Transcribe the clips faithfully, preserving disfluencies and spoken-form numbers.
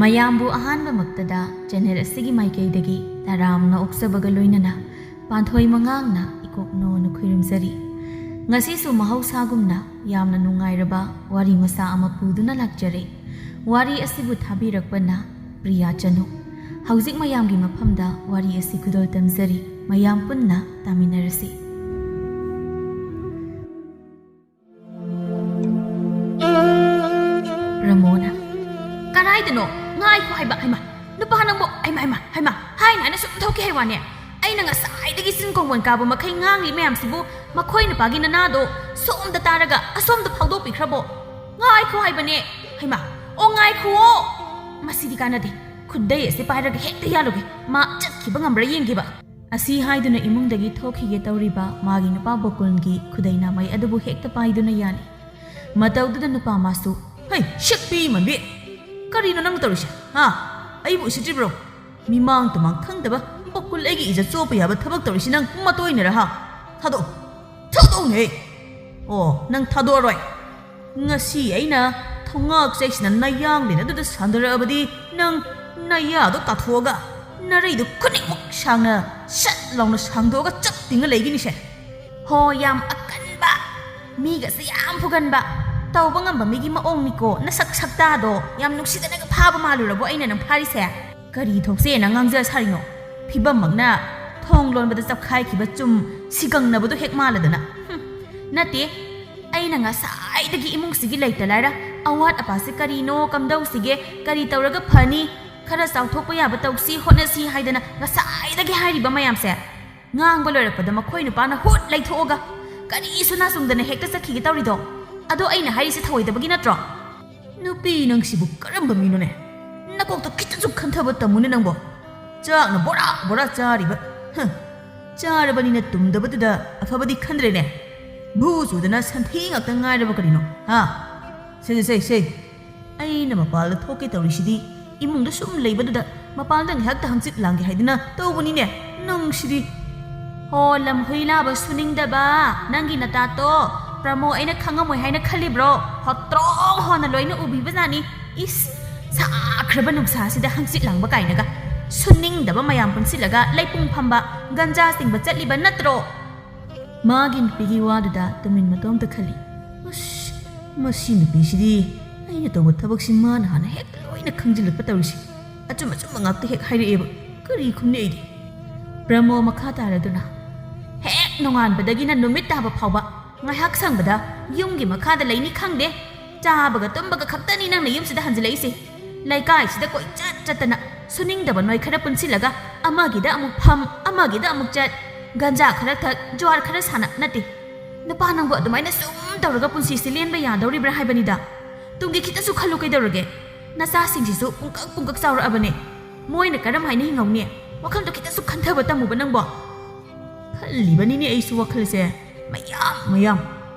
ꯃꯌꯥꯝꯕꯨ ꯑꯍꯥꯟꯕꯃꯛꯇꯗ ꯆꯦꯅꯦꯜ ꯑꯁꯤꯒꯤ ꯃꯥꯏꯀꯩꯗꯒꯤ ꯇꯔꯥꯝꯅ ꯑꯣꯛꯆꯕꯒ ꯂꯣꯏꯅꯅ ꯄꯥꯟꯊꯣꯏ ꯃꯉꯥꯡꯅ ꯏꯀꯣꯛ ꯅꯣꯅ ꯈꯨꯔꯨꯝꯖꯔꯤ꯫ ꯉꯁꯤꯁꯨ ꯃꯍꯧꯁꯥꯒꯨꯝꯅ ꯌꯥꯝꯅ ꯅꯨꯡꯉꯥꯏꯔꯕ ꯋꯥꯔꯤ ꯃꯆꯥ ꯑꯃ ꯄꯨꯗꯨꯅ ꯂꯥꯛꯆꯔꯦ꯫ ꯋꯥꯔꯤ ꯑꯁꯤꯕꯨ ꯊꯥꯕꯤꯔꯛꯄꯅ ꯄ꯭ꯔꯤꯌꯥ ꯆꯅꯨ꯫ ꯍꯧꯖꯤꯛ ꯃꯌꯥꯝꯒꯤ ꯃꯐꯝꯗ ꯋꯥꯔꯤ ꯑꯁꯤ ꯈꯨꯗꯣꯜ ꯇꯝꯖꯔꯤ꯫ ꯃꯌꯥꯝ ꯄꯨꯟꯅ ꯇꯥꯃꯤꯟꯅꯔꯁꯤ꯫ ꯔꯃꯣꯅ, "ꯀꯗꯥꯏꯗꯅꯣ? ꯉꯥꯏꯈꯣ ꯍꯥꯏꯕ, ꯍꯩꯃ, ꯅꯨꯄꯥ ꯅꯪꯕꯨ, ꯍꯩꯃ, ꯍꯩꯃ, ꯍꯩꯃ, ꯍꯥꯏꯅ ꯍꯥꯏꯅ ꯁꯨꯝ ꯊꯣꯛꯈꯤ ꯍꯥꯏ ꯋꯥꯅꯦ꯫ ꯑꯩꯅ ꯉꯁꯥꯏꯗꯒꯤ ꯆꯤꯟ ꯀꯣꯡꯒꯣꯟ ꯀꯥꯕ ꯃꯈꯩ ꯉꯥꯡꯂꯤ ꯃꯌꯥꯝꯁꯤꯕꯨ ꯃꯈꯣꯏ ꯅꯨꯄꯥꯒꯤ ꯅꯅꯥꯗꯣ ꯁꯣꯝꯗ ꯇꯥꯔꯒ ꯑꯁꯣꯝꯗ ꯐꯥꯎꯗꯣꯛꯄꯤꯈ꯭ꯔꯕꯣ? ꯉꯥꯏꯈꯣ ꯍꯥꯏꯕꯅꯦ, ꯍꯩꯃ, ꯑꯣ ꯉꯥꯏꯈꯨꯑꯣ꯫ ꯃꯁꯤꯗꯤ ꯀꯥꯟꯅꯗꯦ, ꯈꯨꯗꯩ ꯑꯁꯤ ꯄꯥꯏꯔꯒ ꯍꯦꯛꯇ ꯌꯥꯜꯂꯨꯒꯦ, ꯃꯥ ꯆꯠꯈꯤꯕ ꯉꯝꯕ꯭ꯔꯥ ꯌꯦꯡꯒꯦꯕ꯫" ꯑꯁꯤ ꯍꯥꯏꯗꯨꯅ ꯏꯃꯨꯡꯗꯒꯤ ꯊꯣꯛꯈꯤꯒꯦ ꯇꯧꯔꯤꯕ ꯃꯥꯒꯤ ꯅꯨꯄꯥ ꯕꯣꯀꯨꯜꯒꯤ ꯈꯨꯗꯩ ꯅꯥꯃꯩ ꯑꯗꯨꯕꯨ ꯍꯦꯛꯇ ꯄꯥꯏꯗꯨꯅ ꯌꯥꯜꯂꯤ꯫ ꯃꯇꯧꯗꯨꯗ ꯅꯨꯄꯥ ꯃꯥꯁꯨ, "ꯍꯩ, ꯁꯤꯛꯄꯤ ꯃꯟꯕꯤ! ꯀꯔꯤꯅꯣ ꯅꯪ ꯇꯧꯔꯤꯁꯦ? ꯍꯥ? ꯑꯩꯕꯨ ꯎꯁꯤꯠꯇ꯭ꯔꯤꯕ꯭ꯔꯣ? ꯃꯤꯃꯥꯡ ꯇꯨꯃꯥꯡ ꯈꯪꯗꯕ ꯕꯣꯀꯨꯜ ꯑꯩꯒꯤ ꯏꯖꯠ ꯆꯣꯞꯄ ꯌꯥꯕ ꯊꯕꯛ ꯇꯧꯔꯤꯁꯤ ꯅꯪ ꯃꯇꯣꯏꯅꯔ, ꯍꯥ? ꯊꯥꯗꯣꯛꯑꯣ! ꯊꯥꯗꯣꯛꯑꯣꯅꯦ!" "ꯑꯣ, ꯅꯪ ꯊꯥꯗꯣꯛꯑꯔꯣꯏ? ꯉꯁꯤ ꯑꯩꯅ ꯊꯣꯡꯉꯥꯛ ꯆꯩꯁꯤꯅ ꯅꯌꯥꯡꯂꯦꯟ ꯑꯗꯨꯗ ꯁꯥꯟꯗꯔꯛꯑꯕꯗꯤ ꯅꯪ ꯅꯌꯥꯗꯣ ꯀꯥꯊꯣꯛꯑꯒ ꯅꯔꯩꯗꯣ ꯈꯨꯅꯤꯡꯃꯨꯛ ꯁꯥꯡꯅ ꯁꯠ ꯂꯥꯎꯅ ꯁꯥꯡꯗꯣꯛꯑꯒ ꯆꯞ ꯇꯤꯡꯉ ꯂꯩꯒꯤꯅꯤꯁꯦ꯫" "ꯍꯣ, ꯌꯥꯝ ꯑꯀꯟꯕ, ꯃꯤꯒꯁꯦ ꯌꯥꯝ ꯐꯨꯒꯟꯕ, ꯇꯧꯕ ꯉꯝꯕ ꯃꯤꯒꯤ ꯃꯑꯣꯡꯅꯤꯀꯣ ꯅꯁꯛ ꯁꯛꯇꯥꯗꯣ꯫ ꯌꯥꯝ ꯅꯨꯡꯁꯤꯗꯅꯒ ꯐꯥꯕ ꯃꯥꯜꯂꯨꯔꯕꯣ ꯑꯩꯅ ꯅꯪ ꯐꯥꯔꯤꯁꯦ? ꯀꯔꯤ ꯊꯣꯛꯁꯦꯅ ꯉꯥꯡꯖ ꯁꯥꯔꯤꯅꯣ? ꯐꯤꯕꯝꯃꯛꯅ ꯊꯣꯡ ꯂꯣꯟꯕꯗ ꯆꯞꯈꯥꯏꯈꯤꯕ ꯆꯨꯝ ꯁꯤꯒꯪꯅꯕꯗꯣ ꯍꯦꯛ ꯃꯥꯜꯂꯗꯅ꯫" "ꯍꯨꯝ, ꯅꯠꯇꯦ, ꯑꯩꯅ ꯉꯁꯥꯏꯗꯒꯤ ꯏꯃꯨꯡꯁꯤꯒꯤ ꯂꯩꯇ ꯂꯥꯏꯔ ꯑꯋꯥꯠ ꯑꯄꯥꯁꯦ ꯀꯔꯤꯅꯣ, ꯀꯝꯗꯧꯁꯤꯒꯦ, ꯀꯔꯤ ꯇꯧꯔꯒ ꯐꯅꯤ, ꯈꯔ ꯆꯥꯎꯊꯣꯛꯄ ꯌꯥꯕ ꯇꯧꯁꯤ, ꯍꯣꯠꯅꯁꯤ ꯍꯥꯏꯗꯅ ꯉꯁꯥꯏꯗꯒꯤ ꯍꯥꯏꯔꯤꯕ ꯃꯌꯥꯝꯁꯦ꯫ ꯉꯥꯡꯕ ꯂꯣꯏꯔꯛꯄꯗ ꯃꯈꯣꯏ ꯅꯨꯄꯥꯅ ꯍꯨꯠ ꯂꯩꯊꯣꯛꯑꯒ ꯀꯔꯤꯁꯨ ꯅꯥꯆꯨꯡꯗꯅ ꯍꯦꯛꯇ ꯆꯠꯈꯤꯒꯦ ꯇꯧꯔꯤꯗꯣ꯫ ꯑꯗꯣ ꯑꯩꯅ ꯍꯥꯏꯔꯤꯁꯦ ꯊꯧꯑꯣꯏꯗꯕꯒꯤ ꯅꯠꯇ꯭ꯔꯣ?" "ꯅꯨꯄꯤ ꯅꯪꯁꯤꯕꯨ ꯀꯔꯝꯕ ꯃꯤꯅꯣꯅꯦ? ꯅꯀꯣꯛꯇ ꯈꯤꯇꯁꯨ ꯈꯟꯊꯕ ꯇꯝꯃꯨꯅꯦ ꯅꯪꯕꯣ꯫ ꯆꯥꯛꯅ ꯕꯣꯔꯥ ꯕꯣꯔꯥ ꯆꯥꯔꯤꯕ꯫ ꯍ, ꯆꯥꯔꯕꯅꯤꯅ ꯇꯨꯝꯗꯕꯗꯨꯗ ꯑꯐꯕꯗꯤ ꯈꯟꯗ꯭ꯔꯦꯅꯦ꯫ ꯚꯨ ꯆꯨꯗꯅ ꯁꯟꯊꯤ ꯉꯥꯛꯇ ꯉꯥꯏꯔꯕ ꯀꯔꯤꯅꯣ? ꯍꯥ? ꯁꯦ, ꯁꯦ, ꯁꯦ, ꯁꯦ꯫ ꯑꯩꯅ ꯃꯄꯥꯜꯗ ꯊꯣꯛꯀꯦ ꯇꯧꯔꯤꯁꯤꯗꯤ ꯏꯃꯨꯡꯗ ꯁꯨꯝ ꯂꯩꯕꯗꯨꯗ ꯃꯄꯥꯜꯗ ꯉꯥꯏꯍꯥꯛꯇ ꯍꯪꯆꯤꯠ ꯂꯥꯡꯒꯦ ꯍꯥꯏꯗꯅ ꯇꯧꯕꯅꯤꯅꯦ꯫ ꯅꯪꯁꯤꯗꯤ꯫ ꯍꯣ, ꯂꯝꯍꯨꯏ ꯂꯥꯕ ꯁꯨꯅꯤꯡꯗꯕ, ꯅꯪꯒꯤ ꯅꯇꯥꯇꯣ ꯄ꯭ꯔꯃꯣ ꯑꯩꯅ ꯈꯪꯉꯝꯃꯣꯏ ꯍꯥꯏꯅ ꯈꯜꯂꯤꯕ꯭ꯔꯣ? ꯍꯣꯇ꯭ꯔꯣ ꯍꯣꯅ ꯂꯣꯏꯅ ꯎꯕꯤꯕꯖꯥꯠꯅꯤ꯫ ꯏꯁ, ꯁꯥꯈ꯭ꯔꯕ ꯅꯨꯡꯁꯥꯁꯤꯗ ꯍꯪꯆꯤꯠ ꯂꯥꯡꯕ ꯀꯥꯏꯅꯒ, ꯁꯨꯅꯤꯡꯗꯕ ꯃꯌꯥꯝ ꯄꯨꯟꯁꯤꯜꯂꯒ ꯂꯩꯄꯨꯡ ꯐꯝꯕ, ꯒꯟꯖꯥ ꯆꯤꯡꯕ ꯆꯠꯂꯤꯕ ꯅꯠꯇ꯭ꯔꯣ? ꯃꯥꯒꯤ ꯅꯨꯄꯤꯒꯤ ꯋꯥꯗꯨꯗ ꯇꯨꯃꯤꯟ ꯃꯇꯣꯝꯇ ꯈꯜꯂꯤ꯫ ꯑꯁ, ꯃꯁꯤ ꯅꯨꯄꯤꯁꯤꯗꯤ ꯑꯩꯅ ꯇꯧꯕ ꯊꯕꯛꯁꯤ ꯃꯥꯅ ꯍꯥꯟꯅ ꯍꯦꯛ ꯂꯣꯏꯅ ꯈꯪꯖꯤꯜꯂꯛꯄ ꯇꯧꯔꯤꯁꯦ꯫ ꯑꯆꯨꯝ ꯑꯆꯨꯝꯕ ꯉꯥꯛꯇ ꯍꯦꯛ ꯍꯥꯏꯔꯛꯑꯦꯕ꯫ ꯀꯔꯤ ꯈꯨꯝꯅꯤ ꯑꯩꯗꯤ? ꯕ꯭ꯔꯍꯃꯣ ꯃꯈꯥ ꯇꯥꯔꯗꯨꯅ, ꯍꯦꯛ ꯅꯣꯡꯉꯥꯟꯕꯗꯒꯤꯅ ꯅꯨꯃꯤꯠ ꯇꯥꯕ ꯐꯥꯎꯕ ꯉꯥꯏꯍꯥꯛ ꯁꯪꯕꯗ ꯌꯨꯝꯒꯤ ꯃꯈꯥꯗ ꯂꯩꯅꯤ ꯈꯪꯗꯦ, ꯆꯥꯕꯒ ꯇꯨꯝꯕꯒ ꯈꯛꯇꯅꯤ ꯅꯪꯅ ꯌꯨꯝꯁꯤꯗ ꯍꯟꯖꯤꯜꯂꯛꯏꯁꯦ꯫ ꯂꯩꯀꯥꯏꯁꯤꯗ ꯀꯣꯏꯆꯠ ꯆꯠꯇꯅ, ꯁꯨꯅꯤꯡꯗꯕ ꯅꯣꯏ ꯈꯔ ꯄꯨꯟꯁꯤꯜꯂꯒ ꯑꯃꯒꯤꯗ ꯑꯃꯨꯛ ꯐꯝ, ꯑꯃꯒꯤꯗ ꯑꯃꯨꯛ ꯆꯠ, ꯒꯟꯖꯥ ꯈꯔ ꯊꯛ, ꯖꯨꯋꯥꯔ ꯈꯔ ꯁꯥꯟꯅ ꯅꯠꯇꯦ꯫ ꯅꯨꯄꯥ ꯅꯪꯕꯨ ꯑꯗꯨꯃꯥꯏꯅ ꯁꯨꯝ ꯇꯧꯔꯒ ꯄꯨꯟꯁꯤꯁꯤ ꯂꯦꯟꯕ ꯌꯥꯗꯧꯔꯤꯕ꯭ꯔꯥ ꯍꯥꯏꯕꯅꯤꯗ꯫ ꯇꯨꯡꯒꯤ ꯈꯤꯇꯁꯨ ꯈꯜꯂꯨ ꯀꯩꯗꯧꯔꯒꯦ? ꯅꯆꯥꯁꯤꯡꯁꯤꯁꯨ ꯄꯨꯡꯀꯛ ꯄꯨꯡꯀꯛ ꯆꯥꯎꯔꯛꯑꯕꯅꯦ꯫ ꯃꯣꯏꯅ ꯀꯔꯝ ꯍꯥꯏꯅ ꯍꯤꯡꯍꯧꯅꯤ? ꯋꯥꯈꯜꯗꯣ ꯈꯤꯇꯁꯨ ꯈꯟꯊꯕ ꯇꯝꯃꯨꯕ ꯅꯪꯕꯣ꯫ ꯈꯜꯂꯤꯕꯅꯤꯅꯦ ꯑꯩꯁꯨ ꯋꯥꯈꯜꯁꯦ ꯃꯌꯥꯝ ꯃꯌꯥꯝ꯫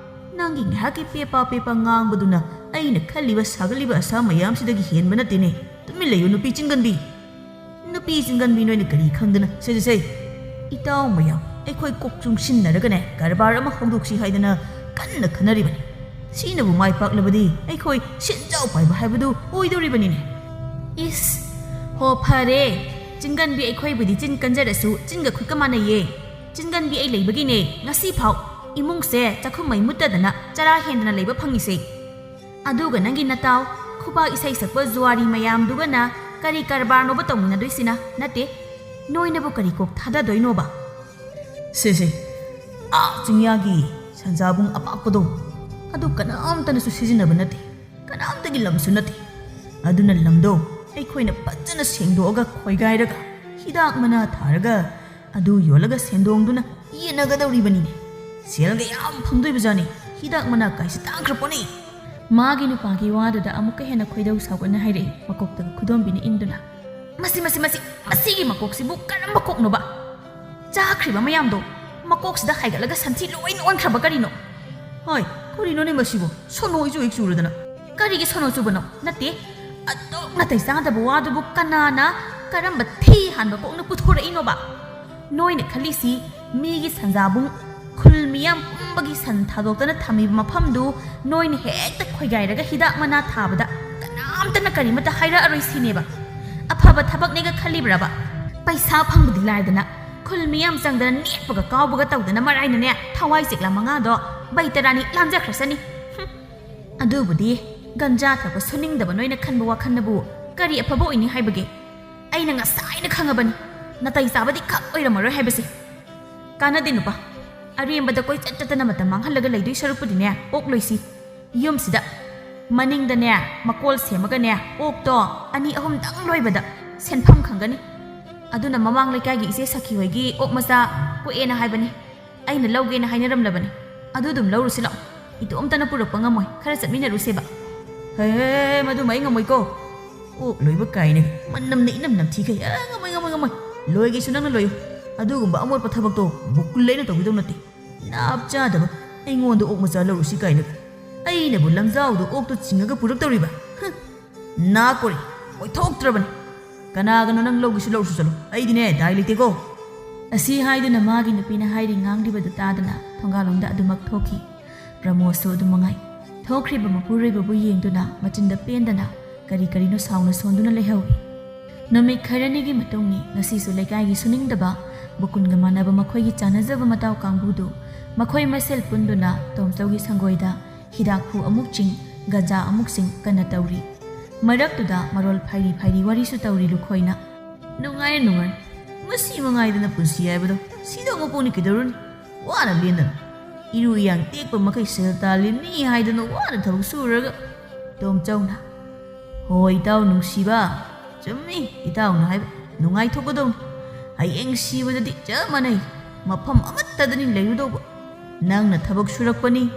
ꯅꯪꯒꯤ ꯉꯥꯏꯍꯥꯛꯀꯤ ꯄꯦꯄꯥ ꯄꯦꯄꯥ ꯉꯥꯡꯕꯗꯨꯅ ꯑꯩꯅ ꯈꯜꯂꯤꯕ ꯁꯥꯒꯠꯂꯤꯕ ꯑꯁꯥ ꯃꯌꯥꯝꯁꯤꯗꯒꯤ ꯍꯦꯟꯕ ꯅꯠꯇꯦꯅꯦ꯫ ꯇꯨꯃꯤꯟ ꯂꯩꯌꯨ ꯅꯨꯄꯤ ꯆꯤꯡꯒꯟꯕꯤ꯫ ꯅꯨꯄꯤ ꯆꯤꯡꯒꯟꯕꯤ ꯅꯣꯏꯅ ꯀꯔꯤ ꯈꯪꯗꯅ? ꯁꯦ, ꯁꯦ, ꯁꯦ꯫ ꯏꯇꯥꯎ ꯃꯌꯥꯝ, ꯑꯩꯈꯣꯏ ꯀꯣꯛ ꯆꯨꯡꯁꯤꯟꯅꯔꯒꯅꯦ ꯀꯔꯕꯥꯔ ꯑꯃ ꯍꯧꯗꯣꯛꯁꯤ ꯍꯥꯏꯗꯅ ꯀꯟꯅ ꯈꯟꯅꯔꯤꯕꯅꯤ꯫ ꯁꯤꯅꯕꯨ ꯃꯥꯏ ꯄꯥꯛꯂꯕꯗꯤ ꯑꯩꯈꯣꯏ ꯁꯦꯟꯖꯥꯎ ꯄꯥꯏꯕ ꯍꯥꯏꯕꯗꯨ ꯑꯣꯏꯗꯧꯔꯤꯕꯅꯤꯅꯦ꯫ ꯏꯁ, ꯍꯣ ꯐꯔꯦ, ꯆꯤꯡꯒꯟꯕꯤ ꯑꯩꯈꯣꯏꯕꯨꯗꯤ ꯆꯤꯟ ꯀꯟꯖꯔꯁꯨ ꯆꯤꯟꯒ ꯈꯨꯠꯀ ꯃꯥꯟꯅꯩꯌꯦ꯫ ꯆꯤꯡꯒꯟꯕꯤ ꯑꯩ ꯂꯩꯕꯒꯤꯅꯦ ꯉꯁꯤ ꯐꯥꯎ ꯏꯃꯨꯡꯁꯦ ꯆꯥꯛꯈꯨꯝ ꯃꯩ ꯃꯨꯠꯇꯗꯅ ꯆꯔꯥ ꯍꯦꯟꯗꯅ ꯂꯩꯕ ꯐꯪꯉꯤꯁꯦ꯫ ꯑꯗꯨꯒ ꯅꯪꯒꯤ ꯅꯇꯥꯎ, ꯈꯨꯕꯥꯛ ꯏꯁꯩ ꯁꯛꯄ ꯖꯨꯋꯥꯔꯤ ꯃꯌꯥꯝꯗꯨꯒꯅ ꯀꯔꯤ ꯀꯔꯕꯥꯔꯅꯣꯕ ꯇꯧꯃꯤꯟꯅꯗꯣꯏꯁꯤꯅ? ꯅꯠꯇꯦ, ꯅꯣꯏꯅꯕꯨ ꯀꯔꯤ ꯀꯣꯛ ꯊꯥꯗꯗꯣꯏꯅꯣꯕ? ꯁꯦ, ꯁꯦ, ꯑꯥ ꯆꯤꯡꯌꯥꯒꯤ ꯁꯟꯖꯥꯕꯨꯡ ꯑꯄꯥꯛꯄꯗꯣ, ꯑꯗꯨ ꯀꯅꯥꯝꯇꯅꯁꯨ ꯁꯤꯖꯤꯟꯅꯕ ꯅꯠꯇꯦ, ꯀꯅꯥꯝꯇꯒꯤ ꯂꯝꯁꯨ ꯅꯠꯇꯦ꯫ ꯑꯗꯨꯅ ꯂꯝꯗꯣ ꯑꯩꯈꯣꯏꯅ ꯐꯖꯅ ꯁꯦꯡꯗꯣꯛꯑꯒ ꯈꯣꯏꯒꯥꯏꯔꯒ ꯍꯤꯗꯥꯛ ꯃꯅꯥ ꯊꯥꯔꯒ ꯑꯗꯨ ꯌꯣꯜꯂꯒ ꯁꯦꯟꯗꯣꯡꯗꯨꯅ ꯌꯦꯟꯅꯒꯗꯧꯔꯤꯕꯅꯤꯅꯦ꯫ ꯁꯦꯜꯒ ꯌꯥꯝ ꯐꯪꯗꯣꯏꯕꯖꯥꯠꯅꯤ꯫ ꯍꯤꯗꯥꯛ ꯃꯅꯥ ꯀꯥꯏꯁꯦ ꯇꯥꯡꯈ꯭ꯔ ꯄꯣꯠꯅꯤ꯫ ꯃꯥꯒꯤ ꯅꯨꯄꯥꯒꯤ ꯋꯥꯗꯨꯗ ꯑꯃꯨꯛꯀ ꯍꯦꯟꯅ ꯈꯣꯏꯗꯧ ꯁꯥꯎꯒꯠꯅ ꯍꯥꯏꯔꯛꯏ, ꯃꯀꯣꯛꯇꯒ ꯈꯨꯗꯣꯝꯕꯤꯅ ꯏꯟꯗꯨꯅ꯫ "ꯃꯁꯤ, ꯃꯁꯤ, ꯃꯁꯤ, ꯃꯁꯤꯒꯤ ꯃꯀꯣꯛꯁꯤꯕꯨ ꯀꯔꯝꯕ ꯀꯣꯛꯅꯣꯕ? ꯆꯥꯈ꯭ꯔꯤꯕ ꯃꯌꯥꯝꯗꯣ ꯃꯀꯣꯛꯁꯤꯗ ꯍꯥꯏꯒꯠꯂꯒ ꯁꯟꯊꯤ ꯂꯣꯏꯅ ꯑꯣꯟꯈ꯭ꯔꯕ ꯀꯔꯤꯅꯣ?" "ꯍꯣꯏ, ꯀꯔꯤꯅꯣꯅꯦ ꯃꯁꯤꯕꯨ? ꯁꯣꯅꯣ ꯏꯆꯨ ꯍꯦꯛ ꯆꯨꯔꯗꯅ!" "ꯀꯔꯤꯒꯤ ꯁꯣꯅꯣ ꯆꯨꯕꯅꯣ? ꯅꯠꯇꯦ, ꯑꯗꯨꯛ ꯅꯥꯇꯩ ꯆꯥꯗꯕ ꯋꯥꯗꯨꯕꯨ ꯀꯅꯥꯅ ꯀꯔꯝꯕ ꯊꯤ ꯍꯥꯟꯕ ꯀꯣꯛꯅ ꯄꯨꯊꯣꯔꯛꯏꯅꯣꯕ? ꯅꯣꯏꯅ ꯈꯜꯂꯤꯁꯤ ꯃꯤꯒꯤ ꯁꯟꯖꯥꯕꯨꯡ, ꯈꯨꯜ ꯃꯤꯌꯥꯝ ꯄꯨꯝꯕꯒꯤ ꯁꯟ ꯊꯥꯗꯣꯛꯇꯅ ꯊꯝꯃꯤꯕ ꯃꯐꯝꯗꯨ ꯅꯣꯏꯅ ꯍꯦꯛꯇ ꯈꯣꯏꯒꯥꯏꯔꯒ ꯍꯤꯗꯥꯛ ꯃꯅꯥ ꯊꯥꯕꯗ ꯀꯅꯥꯝ ꯑꯝꯇꯅ ꯀꯔꯤꯃꯠꯇ ꯍꯥꯏꯔꯛꯑꯔꯣꯏ ꯁꯤꯅꯦꯕ꯫ ꯑꯐꯕ ꯊꯕꯛꯅꯦꯒ ꯈꯜꯂꯤꯕ꯭ꯔꯕ? ꯄꯩꯁꯥ ꯐꯪꯕꯗꯤ ꯂꯥꯏꯗꯅ, ꯈꯨꯜ ꯃꯤꯌꯥꯝ ꯆꯪꯗꯅ ꯅꯦꯠꯄꯒ ꯀꯥꯎꯕꯒ ꯇꯧꯗꯅ ꯃꯔꯥꯏꯅꯅꯦ, ꯊꯋꯥꯏ ꯆꯦꯛꯂꯥ ꯃꯉꯥꯗꯣ ꯕꯩꯇꯔꯥꯅꯤ ꯂꯥꯟꯖꯈ꯭ꯔꯁꯅꯤ꯫ ꯍꯨꯝ꯫ ꯑꯗꯨꯕꯨꯗꯤ ꯒꯟꯖꯥ ꯊꯛꯄ ꯁꯨꯅꯤꯡꯗꯕ ꯅꯣꯏꯅ ꯈꯟꯕ ꯋꯥꯈꯜꯅꯕꯨ ꯀꯔꯤ ꯑꯐꯕ ꯑꯣꯏꯅꯤ ꯍꯥꯏꯕꯒꯦ? ꯑꯩꯅ ꯉꯁꯥꯏꯅ ꯈꯪꯉꯕꯅꯤ, ꯅꯥꯇꯩ ꯆꯥꯕꯗꯤ ꯈꯛ ꯑꯣꯏꯔꯝꯃꯔꯣꯏ ꯍꯥꯏꯕꯁꯦ꯫ ꯀꯥꯟꯅꯗꯦ ꯅꯨꯄꯥ, ꯑꯔꯦꯝꯕꯗ ꯀꯣꯏꯆꯠ ꯆꯠꯇꯅ ꯃꯇꯝ ꯃꯥꯡꯍꯜꯂꯒ ꯂꯩꯗꯣꯏ ꯁꯔꯨꯛꯄꯨꯗꯤꯅꯦ, ꯑꯣꯛ ꯂꯣꯏꯁꯤ꯫ ꯌꯨꯝꯁꯤꯗ ꯃꯅꯤꯡꯗꯅꯦ ꯃꯀꯣꯜ ꯁꯦꯝꯃꯒꯅꯦ, ꯑꯣꯛꯇꯣ ꯑꯅꯤ ꯑꯍꯨꯝꯗꯪ ꯂꯣꯏꯕꯗ ꯁꯦꯟꯐꯝ ꯈꯪꯒꯅꯤ꯫ ꯑꯗꯨꯅ ꯃꯃꯥꯡ ꯂꯩꯀꯥꯏꯒꯤ ꯏꯆꯦ ꯁꯈꯤ ꯍꯣꯏꯒꯤ ꯑꯣꯛ ꯃꯆꯥ ꯄꯣꯛꯑꯦꯅ ꯍꯥꯏꯕꯅꯤ, ꯑꯩꯅ ꯂꯧꯒꯦꯅ ꯍꯥꯏꯅꯔꯝꯂꯕꯅꯤ꯫ ꯑꯗꯨ ꯑꯗꯨꯝ ꯂꯧꯔꯨꯁꯤ ꯂꯥꯛꯑꯣ, ꯏꯇꯣꯝꯇꯅ ꯄꯨꯔꯛꯄ ꯉꯝꯃꯣꯏ, ꯈꯔ ꯆꯠꯃꯤꯟꯅꯔꯨꯁꯦꯕ꯫ ꯍꯦ, ꯃꯗꯨꯃ ꯑꯩ ꯉꯝꯃꯣꯏꯀꯣ꯫ ꯑꯣꯛ ꯂꯣꯏꯕ ꯀꯥꯏꯅ ꯃꯅꯝꯅ ꯏꯅꯝ ꯅꯝꯊꯤꯈꯩ꯫ ꯑ, ꯉꯝꯃꯣꯏ, ꯉꯝꯃꯣꯏ, ꯉꯝꯃꯣꯏ꯫ ꯂꯣꯏꯒꯦꯁꯨ ꯅꯪꯅ ꯂꯣꯏꯌꯨ꯫ ꯑꯗꯨꯒꯨꯝꯕ ꯑꯃꯣꯠꯄ ꯊꯕꯛꯇꯣ ꯕꯨꯀꯨꯜ ꯑꯩꯅ ꯇꯧꯕꯤꯗꯧ ꯅꯠꯇꯦ꯫ ꯅꯥꯞ ꯆꯥꯗꯕ, ꯑꯩꯉꯣꯟꯗ ꯑꯣꯛ ꯃꯆꯥ ꯂꯧꯔꯨꯁꯤ ꯀꯥꯏꯅ꯫ ꯑꯩꯅꯕꯨ ꯂꯝꯖꯥꯎꯗ ꯑꯣꯛꯇꯣ ꯆꯤꯡꯉꯒ ꯄꯨꯔꯛꯇꯧꯔꯤꯕ? ꯍꯨꯝ, ꯅꯥ ꯀꯣꯔꯤ, ꯑꯣꯏꯊꯣꯛꯇ꯭ꯔꯕꯅꯤ꯫ ꯀꯅꯥꯒꯅꯣ ꯅꯪ ꯂꯧꯒꯦꯁꯨ ꯂꯧꯔꯨꯁꯨ ꯆꯠꯂꯣ, ꯑꯩꯗꯤꯅꯦ ꯗꯥꯏ ꯂꯩꯇꯦꯀꯣ꯫ ꯑꯁꯤ ꯍꯥꯏꯗꯨꯅ ꯃꯥꯒꯤ ꯅꯨꯄꯤꯅ ꯍꯥꯏꯔꯤ ꯉꯥꯡꯂꯤꯕꯗꯨ ꯇꯥꯗꯅ ꯊꯣꯡꯒꯥꯜꯂꯣꯝꯗ ꯑꯗꯨꯃꯛ ꯊꯣꯛꯈꯤ꯫ ꯄ꯭ꯔꯃꯣꯗꯁꯨ ꯑꯗꯨ ꯃꯉꯥꯏ꯫ ꯊꯣꯛꯈ꯭ꯔꯤꯕ ꯃꯄꯨꯔꯣꯏꯕꯕꯨ ꯌꯦꯡꯗꯨꯅ ꯃꯆꯤꯟꯗ ꯄꯦꯟꯗꯅ ꯀꯔꯤ ꯀꯔꯤꯅꯣ ꯁꯥꯎꯅ ꯁꯣꯟꯗꯨꯅ ꯂꯩꯍꯧꯏ꯫ ꯅꯨꯃꯤꯠ ꯈꯔꯅꯤꯒꯤ ꯃꯇꯨꯡꯅꯤ꯫ ꯉꯁꯤꯁꯨ ꯂꯩꯀꯥꯏꯒꯤ ꯁꯨꯅꯤꯡꯗꯕ ꯕꯨꯀꯨꯟꯒ ꯃꯥꯟꯅꯕ ꯃꯈꯣꯏꯒꯤ ꯆꯥꯟꯅꯖꯕ ꯃꯇꯥꯎ ꯀꯥꯡꯕꯨꯗꯨ ꯃꯈꯣꯏ ꯃꯁꯦꯜ ꯄꯨꯟꯗꯨꯅ ꯇꯣꯝꯆꯧꯒꯤ ꯁꯪꯒꯣꯏꯗ ꯍꯤꯗꯥꯛꯐꯨ ꯑꯃꯨꯛ ꯆꯤꯡ, ꯒꯟꯖꯥ ꯑꯃꯨꯛ ꯆꯤꯡ ꯀꯟꯅ ꯇꯧꯔꯤ꯫ ꯃꯔꯛꯇꯨꯗ ꯃꯔꯣꯜ ꯐꯥꯏꯔꯤ ꯐꯥꯏꯔꯤ ꯋꯥꯔꯤꯁꯨ ꯇꯧꯔꯤ ꯂꯨꯈꯣꯏꯅ꯫ ꯅꯨꯡꯉꯥꯏꯔꯦ, ꯅꯨꯡꯉꯥꯏꯔꯦ꯫ ꯃꯁꯤ ꯃꯉꯥꯏꯗꯅ ꯄꯨꯟꯁꯤ ꯍꯥꯏꯕꯗꯣ꯫ ꯁꯤꯗꯧ ꯃꯄꯣꯛꯅꯤ ꯀꯩꯗꯧꯔꯨꯅꯤ? ꯋꯥꯅ ꯂꯦꯟꯗꯅ꯫ ꯏꯔꯨ ꯏꯌꯥꯡ ꯇꯦꯛꯄ ꯃꯈꯩ ꯁꯦꯜ ꯇꯥꯜꯂꯤꯕꯅꯤ ꯍꯥꯏꯗꯅ ꯋꯥꯅ ꯊꯕꯛ ꯁꯨꯔꯒ꯫ ꯇꯣꯝꯆꯧꯅ, "ꯍꯣꯏ, ꯏꯇꯥꯎ ꯅꯨꯡꯁꯤꯕ, ꯆꯨꯝꯃꯤ ꯏꯇꯥꯎꯅ ꯍꯥꯏꯕ, ꯅꯨꯡꯉꯥꯏꯊꯣꯛꯀꯗꯧꯅꯤ꯫ ꯍꯌꯦꯡ ꯁꯤꯕꯗꯗꯤ ꯆꯞ ꯃꯥꯟꯅꯩ, ꯃꯐꯝ ꯑꯃꯠꯇꯗꯅꯤ ꯂꯩꯔꯨꯗꯧꯕ꯫ ꯅꯪꯅ ꯊꯕꯛ ꯁꯨꯔꯛꯄꯅꯤ,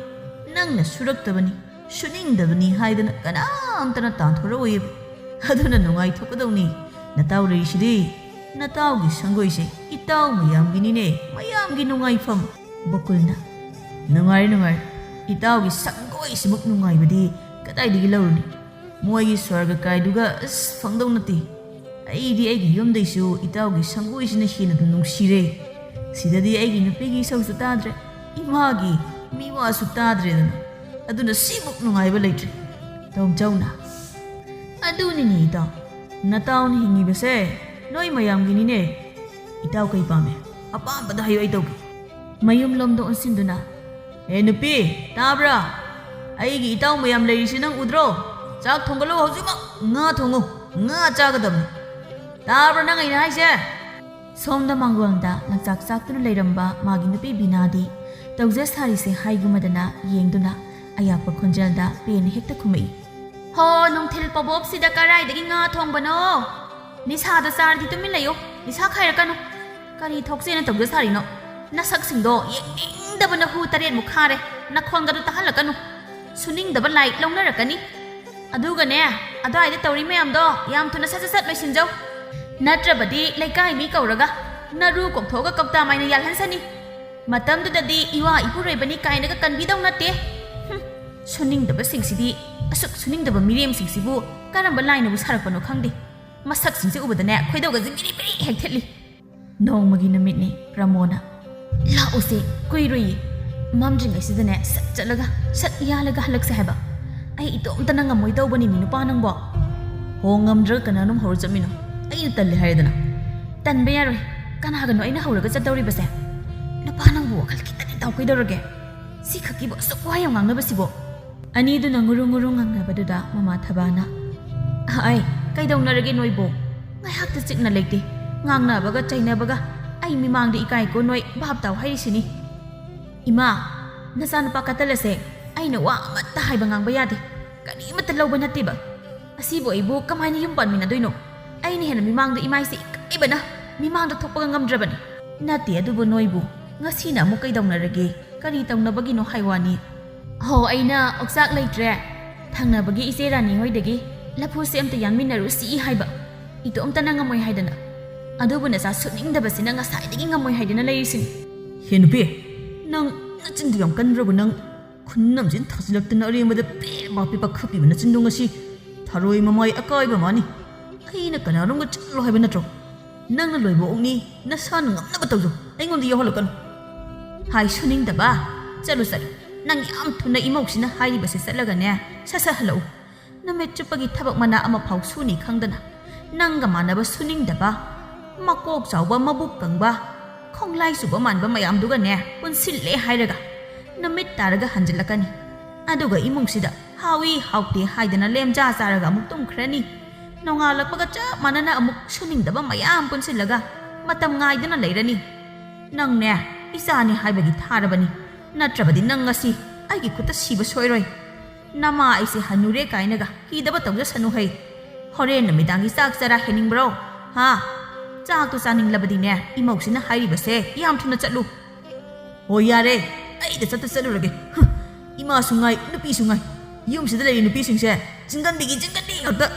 ꯅꯪꯅ ꯁꯨꯔꯛꯇꯕꯅꯤ, ꯁꯨꯅꯤꯡꯗꯕꯅꯤ ꯍꯥꯏꯗꯅ ꯀꯅꯥꯝꯇꯅ ꯇꯥꯟꯊꯣꯔꯛꯑꯣꯏꯕ꯫ ꯑꯗꯨꯅ ꯅꯨꯡꯉꯥꯏꯊꯣꯛꯀꯗꯧꯅꯤ꯫ ꯅꯇꯥꯎ ꯂꯩꯔꯤꯁꯤꯗꯤ, ꯅꯇꯥꯎꯒꯤ ꯁꯪꯒꯣꯏꯁꯦ ꯏꯇꯥꯎ ꯃꯌꯥꯝꯒꯤꯅꯤꯅꯦ, ꯃꯌꯥꯝꯒꯤ ꯅꯨꯡꯉꯥꯏꯐꯝ꯫" ꯕꯀꯨꯜꯅ, "ꯅꯨꯡꯉꯥꯏꯔꯦ, ꯅꯨꯡꯉꯥꯏꯔꯦ꯫ ꯏꯇꯥꯎꯒꯤ ꯁꯪꯒꯣꯏꯁꯤꯃꯨꯛ ꯅꯨꯡꯉꯥꯏꯕꯗꯤ ꯀꯗꯥꯏꯗꯒꯤ ꯂꯧꯔꯨꯅꯤ? ꯃꯣꯏꯒꯤ ꯁ꯭ꯋꯔꯒ ꯀꯥꯏꯗꯨꯒ ꯑꯁ ꯐꯪꯗꯧ ꯅꯠꯇꯦ꯫ ꯑꯩꯗꯤ ꯑꯩꯒꯤ ꯌꯨꯝꯗꯩꯁꯨ ꯏꯇꯥꯎꯒꯤ ꯁꯪꯒꯣꯏꯁꯤꯅ ꯍꯦꯟꯅ ꯑꯗꯨꯝ ꯅꯨꯡꯁꯤꯔꯦ꯫ ꯁꯤꯗꯗꯤ ꯑꯩꯒꯤ ꯅꯨꯄꯤꯒꯤ ꯏꯁꯧꯁꯨ ꯇꯥꯗ꯭ꯔꯦ, ꯏꯃꯥꯒꯤ ꯃꯤꯋꯥꯁꯨ ꯇꯥꯗ꯭ꯔꯦꯗꯅ꯫ ꯑꯗꯨꯅ ꯁꯤꯃꯨꯛ ꯅꯨꯡꯉꯥꯏꯕ ꯂꯩꯇ꯭ꯔꯦ꯫" ꯇꯣꯝꯆꯧꯅ, ꯑꯗꯨꯅꯤꯅꯦ ꯏꯇꯥꯎ, ꯅꯇꯥꯎꯅ ꯍꯤꯡꯉꯤꯕꯁꯦ ꯅꯣꯏ ꯃꯌꯥꯝꯒꯤꯅꯤꯅꯦ꯫ ꯏꯇꯥꯎ ꯀꯩ ꯄꯥꯝꯃꯦ? ꯑꯄꯥꯝꯕꯗ ꯍꯥꯏꯌꯨ, ꯑꯩ ꯇꯧꯒꯦ꯫ ꯃꯌꯨꯝꯂꯣꯝꯗ ꯑꯣꯟꯁꯤꯟꯗꯨꯅ, "ꯑꯦ ꯅꯨꯄꯤ, ꯇꯥꯕ꯭ꯔꯥ? ꯑꯩꯒꯤ ꯏꯇꯥꯎ ꯃꯌꯥꯝ ꯂꯩꯔꯤꯁꯤ ꯅꯪ ꯎꯗ꯭ꯔꯣ? ꯆꯥꯛ ꯊꯣꯡꯒꯠꯂꯣ ꯍꯧꯖꯤꯛꯃꯛ, ꯉꯥ ꯊꯣꯡꯉꯨ, ꯉꯥ ꯆꯥꯒꯗꯕꯅꯤ꯫ ꯇꯥꯕ꯭ꯔꯥ ꯅꯪ ꯑꯩꯅ ꯍꯥꯏꯁꯦ?" ꯁꯣꯝꯗ ꯃꯥꯡꯒꯣꯜꯗ ꯂꯪꯆꯥꯛ ꯆꯥꯛꯇꯨꯅ ꯂꯩꯔꯝꯕ ꯃꯥꯒꯤ ꯅꯨꯄꯤ ꯕꯤꯅꯥꯗꯤ ꯇꯧꯖ ꯁꯥꯔꯤꯁꯦ ꯍꯥꯏꯒꯨꯝꯃꯗꯅ ꯌꯦꯡꯗꯨꯅ ꯑꯌꯥꯛꯄ ꯈꯣꯟꯖꯦꯜꯗ ꯄꯦꯟꯅ ꯍꯦꯛꯇ ꯈꯨꯝꯃꯛꯏ꯫ "ꯍꯣ, ꯅꯨꯡꯊꯤꯜ ꯄꯕꯣꯞꯁꯤꯗ ꯀꯔꯥꯏꯗꯒꯤ ꯉꯥ ꯊꯣꯡꯕꯅꯣ? ꯅꯤꯁꯥꯗꯣ ꯆꯥꯔꯗꯤ ꯇꯨꯃꯤꯟ ꯂꯩꯌꯨ, ꯅꯤꯁꯥ ꯈꯥꯏꯔꯛꯀꯅꯨ꯫ ꯀꯔꯤ ꯊꯣꯛꯆꯦꯅ ꯇꯧꯖ ꯁꯥꯔꯤꯅꯣ? ꯅꯁꯛꯁꯤꯡꯗꯣ ꯌꯦꯡꯅꯤꯡꯗꯕꯅ ꯍꯨ ꯇꯔꯦꯠꯃꯨꯛ ꯈꯥꯔꯦ, ꯅꯈꯣꯟꯒꯗꯣ ꯇꯥꯍꯜꯂꯛꯀꯅꯨ꯫ ꯁꯨꯅꯤꯡꯗꯕ ꯂꯥꯏꯛ ꯂꯧꯅꯔꯛꯀꯅꯤ꯫ ꯑꯗꯨꯒꯅꯦ, ꯑꯗ꯭ꯋꯥꯏꯗ ꯇꯧꯔꯤ ꯃꯌꯥꯝꯗꯣ ꯌꯥꯝ ꯊꯨꯅ ꯁꯠ ꯁꯠ ꯁꯠ ꯂꯣꯏꯁꯤꯟꯖꯧ꯫ ꯅꯠꯇ꯭ꯔꯕꯗꯤ ꯂꯩꯀꯥꯏ ꯃꯤ ꯀꯧꯔꯒ ꯅꯔꯨ ꯀꯣꯛꯊꯣꯛꯑꯒ ꯀꯧꯇꯥ ꯃꯥꯏꯅ ꯌꯥꯜꯍꯟꯁꯅꯤ꯫ ꯃꯇꯝꯗꯨꯗꯗꯤ ꯏꯋꯥ ꯏꯄꯨꯔꯣꯏꯕꯅꯤ ꯀꯥꯏꯅꯒ ꯀꯟꯕꯤꯗꯧ ꯅꯠꯇꯦ꯫ ꯍꯨꯝ, ꯁꯨꯅꯤꯡꯗꯕꯁꯤꯡꯁꯤꯗꯤ, ꯑꯁꯨꯛ ꯁꯨꯅꯤꯡꯗꯕ ꯃꯤꯔꯦꯝꯁꯤꯡꯁꯤꯕꯨ ꯀꯔꯝꯕ ꯂꯥꯏꯅꯕꯨ ꯁꯥꯔꯛꯄꯅꯣ ꯈꯪꯗꯦ꯫ ꯃꯁꯛꯁꯤꯡꯁꯦ ꯎꯕꯗꯅꯦ ꯈꯣꯏꯗꯧꯒꯁꯦ ꯃꯤꯔꯤ ꯃꯤꯔꯤ ꯍꯦꯛ ꯊꯦꯠꯂꯤ"꯫ ꯅꯣꯡꯃꯒꯤ ꯅꯨꯃꯤꯠꯅꯤ꯫ ꯄ꯭ꯔꯃꯣꯅ, "ꯂꯥꯛꯎꯁꯦ, ꯀꯨꯏꯔꯣꯏꯌꯦ꯫ ꯃꯝꯗ꯭ꯔꯤꯉꯩꯁꯤꯗꯅꯦ ꯁꯠ ꯆꯠꯂꯒ ꯁꯠ ꯌꯥꯜꯂꯒ ꯍꯜꯂꯛꯁꯦ ꯍꯥꯏꯕ꯫ ꯑꯩ ꯏꯇꯣꯝꯇꯅ ꯉꯝꯃꯣꯏ ꯇꯧꯕꯅꯤ ꯃꯤ ꯅꯨꯄꯥ ꯅꯪꯕꯣ"꯫ "ꯍꯣ, ꯉꯝꯗ꯭ꯔꯒ ꯀꯅꯥꯅꯣꯝ ꯍꯧꯔ ꯆꯠꯃꯤꯟꯅꯣ꯫ ꯑꯩꯅ ꯇꯜꯂꯦ ꯍꯥꯏꯔꯦꯗꯅ"꯫ "ꯇꯟꯕ ꯌꯥꯔꯣꯏ꯫ ꯀꯅꯥꯒꯅꯣ ꯑꯩꯅ ꯍꯧꯔꯒ ꯆꯠꯇꯧꯔꯤꯕꯁꯦ? ꯅꯨꯄꯥ ꯅꯪꯕꯨ ꯋꯥꯈꯜ ꯈꯤꯇꯪ ꯇꯥꯎ ꯀꯩꯗꯧꯔꯒꯦ? ꯁꯤ ꯈꯛꯀꯤꯕꯨ ꯑꯁꯨꯛ ꯋꯥ ꯌꯥꯝ ꯉꯥꯡꯅꯕꯁꯤꯕꯣ?" ꯑꯅꯤꯗꯨꯅ ꯉꯨꯔꯨ ꯉꯨꯔꯨ ꯉꯥꯡꯅꯕꯗꯨꯗ ꯃꯃꯥ ꯊꯕꯥꯅ, "ꯑꯩ, ꯀꯩꯗꯧꯅꯔꯒꯦ ꯅꯣꯏꯕꯨ? ꯉꯥꯏꯍꯥꯛꯇ ꯆꯤꯛꯅ ꯂꯩꯇꯦ꯫ ꯉꯥꯡꯅꯕꯒ ꯆꯩꯅꯕꯒ ꯑꯩ ꯃꯤꯃꯥꯡꯗ ꯏꯀꯥꯏꯀꯣ ꯅꯣꯏ ꯚꯥꯞ ꯇꯥꯎ ꯍꯥꯏꯔꯤꯁꯤꯅꯤ꯫ ꯏꯃꯥ, ꯅꯆꯥꯅꯨꯄꯥ ꯀꯇꯜ ꯑꯁꯦ ꯑꯩꯅ ꯋꯥ ꯑꯃꯠꯇ ꯍꯥꯏꯕ ꯉꯥꯡꯕ ꯌꯥꯗꯦ꯫ ꯀꯔꯤꯃꯠꯇ ꯂꯧꯕ ꯅꯠꯇꯦꯕ꯫ ꯑꯁꯤꯕꯨ ꯑꯩꯕꯨ ꯀꯃꯥꯏꯅ ꯌꯨꯝ ꯄꯥꯟꯃꯤꯟꯅꯗꯣꯏꯅꯣ? ꯑꯩꯅ ꯍꯦꯟꯅ ꯃꯤꯃꯥꯡꯗ ꯏꯃꯥꯏꯁꯦ ꯏꯀꯥꯏꯕꯅ ꯃꯤꯃꯥꯡꯗ ꯊꯣꯛꯄꯒ ꯉꯝꯗ꯭ꯔꯕꯅꯤ꯫ ꯅꯠꯇꯦ ꯑꯗꯨꯕꯨ ꯅꯣꯏꯕꯨ ꯉꯁꯤꯅ ꯑꯃꯨꯛ ꯀꯩꯗꯧꯅꯔꯒꯦ? ꯀꯔꯤ ꯇꯧꯅꯕꯒꯤꯅꯣ ꯍꯥꯏ ꯋꯥꯅꯤ?" "ꯍꯣ, ꯑꯩꯅ ꯑꯣꯛꯆꯥꯛ ꯂꯩꯇ꯭ꯔꯦ꯫ ꯊꯪꯅꯕꯒꯤ ꯏꯆꯦ ꯔꯥꯅꯤ ꯍꯣꯏꯗꯒꯤ ꯂꯐꯨꯁꯦ ꯑꯝꯇ ꯌꯥꯟꯃꯤꯟꯅꯔꯨꯁꯤ ꯍꯥꯏꯕ꯫ ꯏꯇꯣꯝꯇꯅ ꯉꯝꯃꯣꯏ ꯍꯥꯏꯗꯅ꯫ ꯑꯗꯨꯕꯨ ꯅꯆꯥ ꯁꯨꯠꯅꯤꯡꯗꯕꯁꯤꯅ ꯉꯁꯥꯏꯗꯒꯤ ꯉꯝꯃꯣꯏ ꯍꯥꯏꯗꯅ ꯂꯩꯔꯤꯁꯤꯅꯤ"꯫ "ꯍꯦ ꯅꯨꯄꯤ, ꯅꯪ ꯅꯆꯤꯟꯗꯨ ꯌꯥꯝ ꯀꯟꯗ꯭ꯔꯕ ꯅꯪ? ꯈꯨꯟꯅꯝꯁꯤꯅ ꯊꯥꯖꯤꯜꯂꯛꯇꯅ ꯑꯔꯦꯝꯕꯗ ꯄꯦꯕ ꯄꯦꯕ ꯈꯞꯄꯤꯕ ꯅꯆꯤꯟꯗꯣ ꯉꯁꯤ ꯊꯔꯣꯏ ꯃꯃꯥꯏ ꯑꯀꯥꯏꯕ ꯃꯥꯅꯤ꯫ ꯑꯩꯅ ꯀꯅꯥꯔꯣꯝꯒ ꯆꯠꯂꯣ ꯍꯥꯏꯕ ꯅꯠꯇ꯭ꯔꯣ? ꯅꯪꯅ ꯂꯣꯏꯕ ꯑꯣꯛꯅꯤ, ꯅꯁꯥꯅ ꯉꯝꯅꯕ ꯇꯧꯖꯧ, ꯑꯩꯉꯣꯟꯗ ꯌꯥꯎꯍꯜꯂꯛꯀꯅꯨ"꯫ "ꯍꯥꯏ ꯁꯨꯅꯤꯡꯗꯕ, ꯆꯠꯂꯨ ꯆꯠꯂꯨ꯫ ꯅꯪ ꯌꯥꯝ ꯊꯨꯅ ꯏꯃꯧꯁꯤꯅ ꯍꯥꯏꯔꯤꯕꯁꯦ ꯆꯠꯂꯒꯅꯦ ꯁꯠ ꯁꯠ ꯍꯜꯂꯛꯎ꯫ ꯅꯨꯃꯤꯠ ꯆꯨꯞꯄꯒꯤ ꯊꯕꯛ ꯃꯅꯥ ꯑꯃꯐꯥꯎ ꯁꯨꯅꯤ ꯈꯪꯗꯅ, ꯅꯪꯒ ꯃꯥꯟꯅꯕ ꯁꯨꯅꯤꯡꯗꯕ, ꯃꯀꯣꯛ ꯆꯥꯎꯕ, ꯃꯕꯨꯛ ꯀꯪꯕ, ꯈꯣꯡꯂꯥꯏ ꯆꯨꯕ ꯃꯥꯟꯕ ꯃꯌꯥꯝꯗꯨꯒꯅꯦ ꯄꯨꯟꯁꯤꯜꯂꯦ ꯍꯥꯏꯔꯒ, ꯅꯨꯃꯤꯠ ꯇꯥꯔꯒ ꯍꯟꯖꯤꯜꯂꯛꯀꯅꯤ꯫ ꯑꯗꯨꯒ ꯏꯃꯨꯡꯁꯤꯗ ꯍꯥꯎꯏ ꯍꯥꯎꯇꯦ ꯍꯥꯏꯗꯅ ꯂꯦꯝꯖꯥ ꯆꯥꯔꯒ ꯑꯃꯨꯛ ꯇꯨꯝꯈ꯭ꯔꯅꯤ꯫ ꯅꯣꯡꯉꯥꯜꯂꯛꯄꯒ ꯆꯞ ꯃꯥꯟꯅꯅ ꯑꯃꯨꯛ ꯁꯨꯅꯤꯡꯗꯕ ꯃꯌꯥꯝ ꯄꯨꯟꯁꯤꯜꯂꯒ ꯃꯇꯝ ꯉꯥꯏꯗꯅ ꯂꯩꯔꯅꯤ꯫ ꯅꯪꯅꯦ, ꯏꯆꯥꯅꯤ ꯍꯥꯏꯕꯒꯤ ꯊꯥꯔꯕꯅꯤ, ꯅꯠꯇ꯭ꯔꯕꯗꯤ ꯅꯪ ꯉꯁꯤ ꯑꯩꯒꯤ ꯈꯨꯠꯇ ꯁꯤꯕ ꯁꯣꯏꯔꯣꯏ꯫ ꯅꯃꯥ ꯑꯩꯁꯦ ꯍꯟꯅꯨꯔꯦ ꯀꯥꯏꯅꯒ ꯀꯤꯗꯕ ꯇꯧꯖꯁꯅꯨ ꯍꯩ꯫ ꯍꯣꯔꯦꯟ ꯅꯨꯃꯤꯗꯥꯡꯒꯤ ꯆꯥꯛ ꯆꯔꯥ ꯍꯦꯟꯅꯤꯡꯕ꯭ꯔꯣ? ꯍꯥ? ꯆꯥꯛꯇꯣ ꯆꯥꯅꯤꯡꯂꯕꯗꯤꯅꯦ, ꯏꯃꯧꯁꯤꯅ ꯍꯥꯏꯔꯤꯕꯁꯦ ꯌꯥꯝ ꯊꯨꯅ ꯆꯠꯂꯨ꯫ ꯍꯣꯏ ꯌꯥꯔꯦ, ꯑꯩꯗ ꯆꯠꯇ ꯆꯠꯂꯨꯔꯒꯦ꯫ ꯍꯨꯝ, ꯏꯃꯥꯁꯨ ꯉꯥꯏ, ꯅꯨꯄꯤꯁꯨ ꯉꯥꯏ꯫ ꯌꯨꯝꯁꯤꯗ ꯂꯩꯔꯤ ꯅꯨꯄꯤꯁꯤꯡꯁꯦ ꯆꯤꯡꯒꯟꯕꯤꯒꯤ ꯆꯤꯡꯒꯟꯕꯤ ꯉꯥꯛꯇ꯫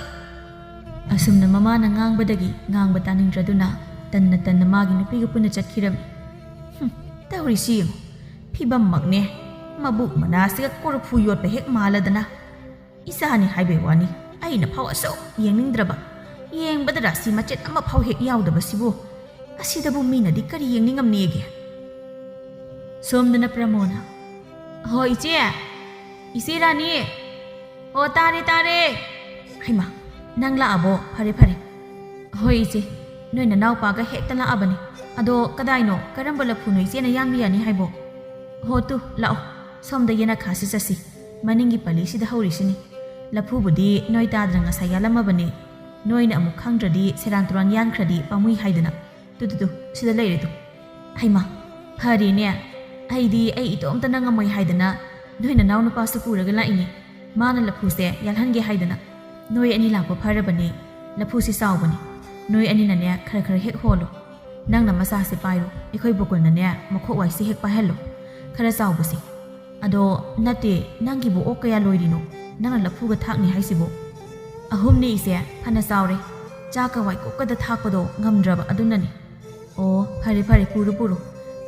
ꯑꯁꯨꯝꯅ ꯃꯃꯥꯅ ꯉꯥꯡꯕꯗꯒꯤ ꯉꯥꯡꯕ ꯇꯥꯅꯤꯡꯗ꯭ꯔꯗꯨꯅ ꯇꯟꯅ ꯇꯟꯅ ꯃꯥꯒꯤ ꯅꯨꯄꯤꯒ ꯄꯨꯟꯅ ꯆꯠꯈꯤꯔꯝꯃꯤ꯫ ꯍꯨꯝ, ꯇꯧꯔꯤꯁꯤ ꯌꯦꯡꯉꯨ, ꯐꯤꯕꯝꯃꯛꯅꯦ꯫ ꯃꯕꯨꯛ ꯃꯅꯥꯁꯤꯒ ꯀꯣꯔꯐꯨ ꯌꯣꯠꯄ ꯍꯦꯛ ꯃꯥꯜꯂꯗꯅ꯫ ꯏꯆꯥꯅꯤ ꯍꯥꯏꯕꯩ ꯋꯥꯅꯤ, ꯑꯩꯅ ꯐꯥꯎ ꯑꯁꯨꯛ ꯌꯦꯡꯅꯤꯡꯗ꯭ꯔꯕ, ꯌꯦꯡꯕꯗ ꯔꯥꯁꯤ ꯃꯆꯦꯠ ꯑꯃꯐꯥꯎ ꯍꯦꯛ ꯌꯥꯎꯗꯕꯁꯤꯕꯨ꯫ ꯑꯁꯤꯗꯕꯨ ꯃꯤꯅꯗꯤ ꯀꯔꯤ ꯌꯦꯡꯅꯤꯡꯉꯝꯅꯦꯒꯦ? ꯁꯣꯝꯗꯅ ꯄ꯭ꯔꯃꯣꯅ, "ꯍꯣ ꯏꯆꯦ, ꯏꯆꯦ ꯔꯥꯅꯤ, ꯍꯣ ꯇꯥꯔꯦ ꯇꯥꯔꯦ꯫ ꯍꯩꯃꯥ, ꯅꯪ ꯂꯥꯛꯑꯕꯣ? ꯐꯔꯦ ꯐꯔꯦ꯫ ꯍꯣꯏ ꯏꯆꯦ, ꯅꯣꯏ ꯅꯅꯥꯎꯄꯥꯒ ꯍꯦꯛꯇ ꯂꯥꯛꯑꯕꯅꯤ꯫ ꯑꯗꯣ ꯀꯗꯥꯏꯅꯣ, ꯀꯔꯝꯕ ꯂꯐꯨꯅꯣ ꯏꯆꯦꯅ ꯌꯥꯟꯕ ꯌꯥꯅꯤ ꯍꯥꯏꯕꯣ? ꯍꯣ ꯇꯨ, ꯂꯥꯛꯑꯣ, ꯁꯣꯝꯗ ꯌꯦꯅꯈꯥꯁꯤ ꯆꯠꯁꯤ꯫ ꯃꯅꯤꯡꯒꯤ ꯄꯂꯤꯁꯤꯗ ꯍꯧꯔꯤꯁꯤꯅꯤ꯫ ꯂꯐꯨꯕꯨꯗꯤ ꯅꯣꯏ ꯇꯥꯗꯅ ꯉꯁꯥꯏ ꯌꯥꯜꯂꯝꯃꯕꯅꯤ꯫ ꯅꯣꯏꯅ ꯑꯃꯨꯛ ꯈꯪꯗ꯭ꯔꯗꯤ ꯁꯦꯔꯥꯟ ꯇꯨꯔꯥꯟ ꯌꯥꯟꯈ꯭ꯔꯗꯤ ꯄꯥꯝꯃꯨꯏ ꯍꯥꯏꯗꯅ꯫ ꯇꯨ, ꯇꯨ, ꯇꯨ, ꯁꯤꯗ ꯂꯩꯔꯦ ꯇꯨ꯫ ꯍꯩꯃꯥ, ꯐꯔꯦꯅꯦ꯫ ꯑꯩꯗꯤ ꯑꯩ ꯏꯇꯣꯝꯇꯅ ꯉꯝꯃꯣꯏ ꯍꯥꯏꯗꯅ ꯅꯣꯏ ꯅꯅꯥꯎ ꯅꯨꯄꯥꯁꯨ ꯄꯨꯔꯒ ꯂꯥꯛꯏꯅꯦ꯫ ꯃꯥꯅ ꯂꯐꯨꯁꯦ ꯌꯥꯜꯍꯟꯒꯦ ꯍꯥꯏꯗꯅ꯫ ꯅꯣꯏ ꯑꯅꯤ ꯂꯥꯛꯄ ꯐꯔꯕꯅꯦ꯫ ꯂꯐꯨꯁꯤ ꯆꯥꯎꯕꯅꯦ꯫ ꯅꯣꯏ ꯑꯅꯤꯅꯅꯦ ꯈꯔ ꯈꯔ ꯍꯦꯛ ꯍꯣꯜꯂꯣ꯫ ꯅꯪꯅ ꯃꯆꯥꯁꯦ ꯄꯥꯏꯔꯣ꯫ ꯑꯩꯈꯣꯏ ꯕꯣꯀꯨꯜꯅꯅꯦ ꯃꯈꯣꯛ ꯋꯥꯏꯁꯦ ꯍꯦꯛ ꯄꯥꯏꯍꯜꯂꯣ꯫ ꯈꯔ ꯆꯥꯎꯕꯁꯦ꯫ ꯑꯗꯣ ꯅꯠꯇꯦ, ꯅꯪꯒꯤꯕꯨ ꯑꯣꯛ ꯀꯌꯥ ꯂꯣꯏꯔꯤꯅꯣ? ꯅꯪꯅ ꯂꯐꯨꯒ ꯊꯥꯛꯅꯤ ꯍꯥꯏꯁꯤꯕꯣ? ꯑꯍꯨꯝꯅꯦ ꯏꯆꯦ, ꯐꯅ ꯆꯥꯎꯔꯦ꯫ ꯆꯥꯛꯀ ꯋꯥꯏꯀꯨꯞꯀꯗ ꯊꯥꯛꯄꯗꯣ ꯉꯝꯗ꯭ꯔꯕ ꯑꯗꯨꯅꯅꯦ꯫ ꯑꯣ, ꯐꯔꯦ ꯐꯔꯦ, ꯄꯨꯔꯣ ꯄꯨꯔꯣ꯫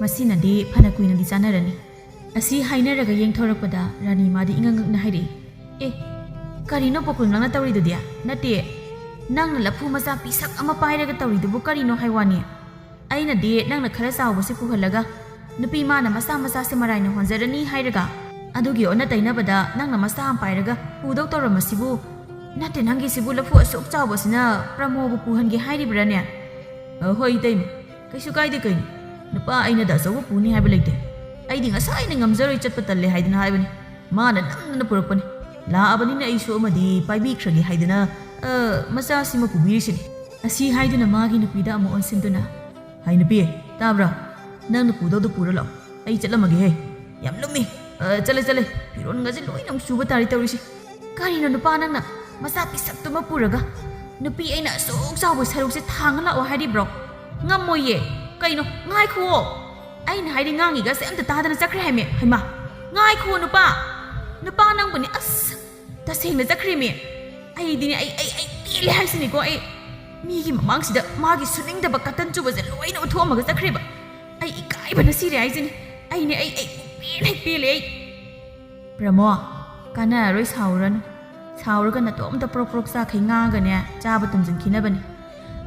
ꯃꯁꯤꯅꯗꯤ ꯐꯅ ꯀꯨꯏꯅꯗꯤ ꯆꯥꯅꯔꯅꯤ꯫ ꯑꯁꯤ ꯍꯥꯏꯅꯔꯒ ꯌꯦꯡꯊꯣꯔꯛꯄꯗ ꯔꯥꯅꯤ ꯃꯥꯗꯤ ꯏꯉꯛ ꯉꯛꯅ ꯍꯥꯏꯔꯛꯏ, "ꯑꯦ, ꯀꯔꯤꯅꯣ ꯕꯣꯀꯨꯜ ꯅꯪꯅ ꯇꯧꯔꯤꯗꯨꯗꯤ? ꯅꯠꯇꯦ, ꯅꯪꯅ ꯂꯐꯨ ꯃꯆꯥ ꯄꯤꯁꯛ ꯑꯃ ꯄꯥꯏꯔꯒ ꯇꯧꯔꯤꯗꯨꯕꯨ ꯀꯔꯤꯅꯣ ꯍꯥꯏ ꯋꯥꯅꯤ? ꯑꯩꯅꯗꯤ ꯅꯪꯅ ꯈꯔ ꯆꯥꯎꯕꯁꯤ ꯄꯨꯍꯜꯂꯒ ꯅꯨꯄꯤ ꯃꯥꯅ ꯃꯆꯥ ꯃꯆꯥꯁꯦ ꯃꯔꯥꯏꯅ ꯍꯣꯟꯖꯔꯅꯤ ꯍꯥꯏꯔꯒ, ꯑꯗꯨꯒꯤ ꯑꯣꯟꯅ ꯇꯩꯅꯕꯗ ꯅꯪꯅ ꯃꯆꯥ ꯑꯃ ꯄꯥꯏꯔꯒ ꯄꯨꯗꯧ ꯇꯧꯔꯝꯃꯁꯤꯕꯨ? ꯅꯠꯇꯦ, ꯅꯪꯒꯤꯁꯤꯕꯨ ꯂꯐꯨ ꯑꯁꯨꯛ ꯆꯥꯎꯕꯁꯤꯅ ꯄ꯭ꯔꯃꯣꯕꯨ ꯄꯨꯍꯟꯒꯦ ꯍꯥꯏꯔꯤꯕ꯭ꯔꯥꯅꯦ? ꯑ, ꯍꯣꯏ, ꯏꯇꯩꯃ, ꯀꯩꯁꯨ ꯀꯥꯏꯗꯦ ꯀꯩꯅꯣ꯫ ꯅꯨꯄꯥ ꯑꯩꯅꯗ ꯑꯆꯧꯕ ꯄꯨꯅꯤ ꯍꯥꯏꯕ ꯂꯩꯇꯦ꯫ ꯑꯩꯗꯤ ꯉꯁꯥꯏꯅ ꯉꯝꯖꯔꯣꯏ, ꯆꯠꯄ ꯇꯜꯂꯦ ꯍꯥꯏꯗꯅ ꯍꯥꯏꯕꯅꯤ꯫ ꯃꯥꯅ ꯅꯝꯗꯅ ꯄꯨꯔꯛꯄꯅꯤ꯫ ꯂꯥꯛꯑꯕꯅꯤꯅ ꯑꯩꯁꯨ ꯑꯃꯗꯤ ꯄꯥꯏꯕꯤꯈ꯭ꯔꯒꯦ ꯍꯥꯏꯗꯅ, ꯑ, ꯃꯆꯥꯁꯤꯃ ꯄꯨꯕꯤꯔꯤꯁꯤꯅꯤ꯫ ꯑꯁꯤ ꯍꯥꯏꯗꯨꯅ ꯃꯥꯒꯤ ꯅꯨꯄꯤꯗ ꯑꯃꯨꯛ ꯑꯣꯟꯁꯤꯟꯗꯨꯅ, "ꯍꯥꯏ ꯅꯨꯄꯤ, ꯇꯥꯕ꯭ꯔꯥ? ꯅꯪꯅ ꯄꯨꯗꯧꯗꯣ ꯄꯨꯔ ꯂꯥꯛꯑꯣ꯫ ꯑꯩ ꯆꯠꯂꯝꯃꯒꯦꯍꯦ꯫ ꯌꯥꯝ ꯂꯨꯝꯃꯤ꯫ ꯑ, ꯆꯠꯂꯦ, ꯆꯠꯂꯦ꯫ ꯐꯤꯔꯣꯟꯒꯁꯦ ꯂꯣꯏꯅ ꯑꯃꯨꯛ ꯆꯨꯕ ꯇꯥꯔꯦ ꯇꯧꯔꯤꯁꯦ꯫ ꯀꯔꯤꯅꯣ ꯅꯨꯄꯥ ꯅꯪꯅ ꯃꯆꯥ ꯄꯤꯁꯛꯇꯨꯃ ꯄꯨꯔꯒ ꯅꯨꯄꯤ ꯑꯩꯅ ꯑꯁꯨꯛ ꯆꯥꯎꯕ ꯁꯔꯨꯛꯁꯦ ꯊꯥꯡꯉ ꯂꯥꯛꯑꯣ ꯍꯥꯏꯔꯤꯕ꯭ꯔꯣ? ꯉꯝꯃꯣꯏꯌꯦ꯫ ꯀꯩꯅꯣ? ꯉꯥꯏꯈꯨꯑꯣ꯫ ꯑꯩꯅ ꯍꯥꯏꯔꯤ ꯉꯥꯡꯉꯤꯒꯁꯦ ꯑꯝꯇ ꯇꯥꯗꯅ ꯆꯠꯈ꯭ꯔꯦ ꯍꯥꯏꯃꯤ꯫ ꯍꯩꯃꯥ, ꯉꯥꯏꯈꯨꯑꯣ ꯅꯨꯄꯥ꯫ ꯅꯨꯄꯥ ꯅꯪꯕꯨꯅꯦ꯫ ꯑꯁ, ꯇꯁꯦꯡꯅ ꯆꯠꯈ꯭ꯔꯦꯃꯤ꯫ ꯑꯩꯗꯤꯅꯦ, ꯑꯩ, ꯑꯩ, ꯑꯩ ꯄꯦꯜꯂꯦ ꯍꯥꯏꯁꯤꯅꯤꯀꯣ꯫ ꯑꯩ ꯃꯤꯒꯤ ꯃꯃꯥꯡꯁꯤꯗ ꯃꯥꯒꯤ ꯁꯨꯅꯤꯡꯗꯕ ꯀꯇꯟ ꯆꯨꯕꯁꯦ ꯂꯣꯏꯅ ꯎꯠꯊꯣꯛꯑꯝꯃꯒ ꯆꯠꯈ꯭ꯔꯦꯕ꯫ ꯑꯩ ꯏꯀꯥꯏꯕꯅ ꯁꯤꯔꯦ ꯍꯥꯏꯁꯤꯅꯤ꯫ ꯑꯩꯅꯦ, ꯑꯩ, ꯑꯩ ꯄꯦꯜꯂꯦ, ꯄꯦꯜꯂꯦ ꯑꯩ꯫ ꯄ꯭ꯔꯃꯣ, ꯀꯥꯟꯅꯔꯔꯣꯏ, ꯁꯥꯎꯔꯨꯔꯅꯨ꯫ ꯁꯥꯎꯔꯒ ꯅꯇꯣꯝꯇ ꯄ꯭ꯔꯣꯛ ꯄ꯭ꯔꯣꯛ ꯆꯥꯛꯈꯩ ꯉꯥꯡꯉꯒꯅꯦ, ꯆꯥꯕ ꯇꯨꯝꯁꯤꯟꯈꯤꯅꯕꯅꯤ꯫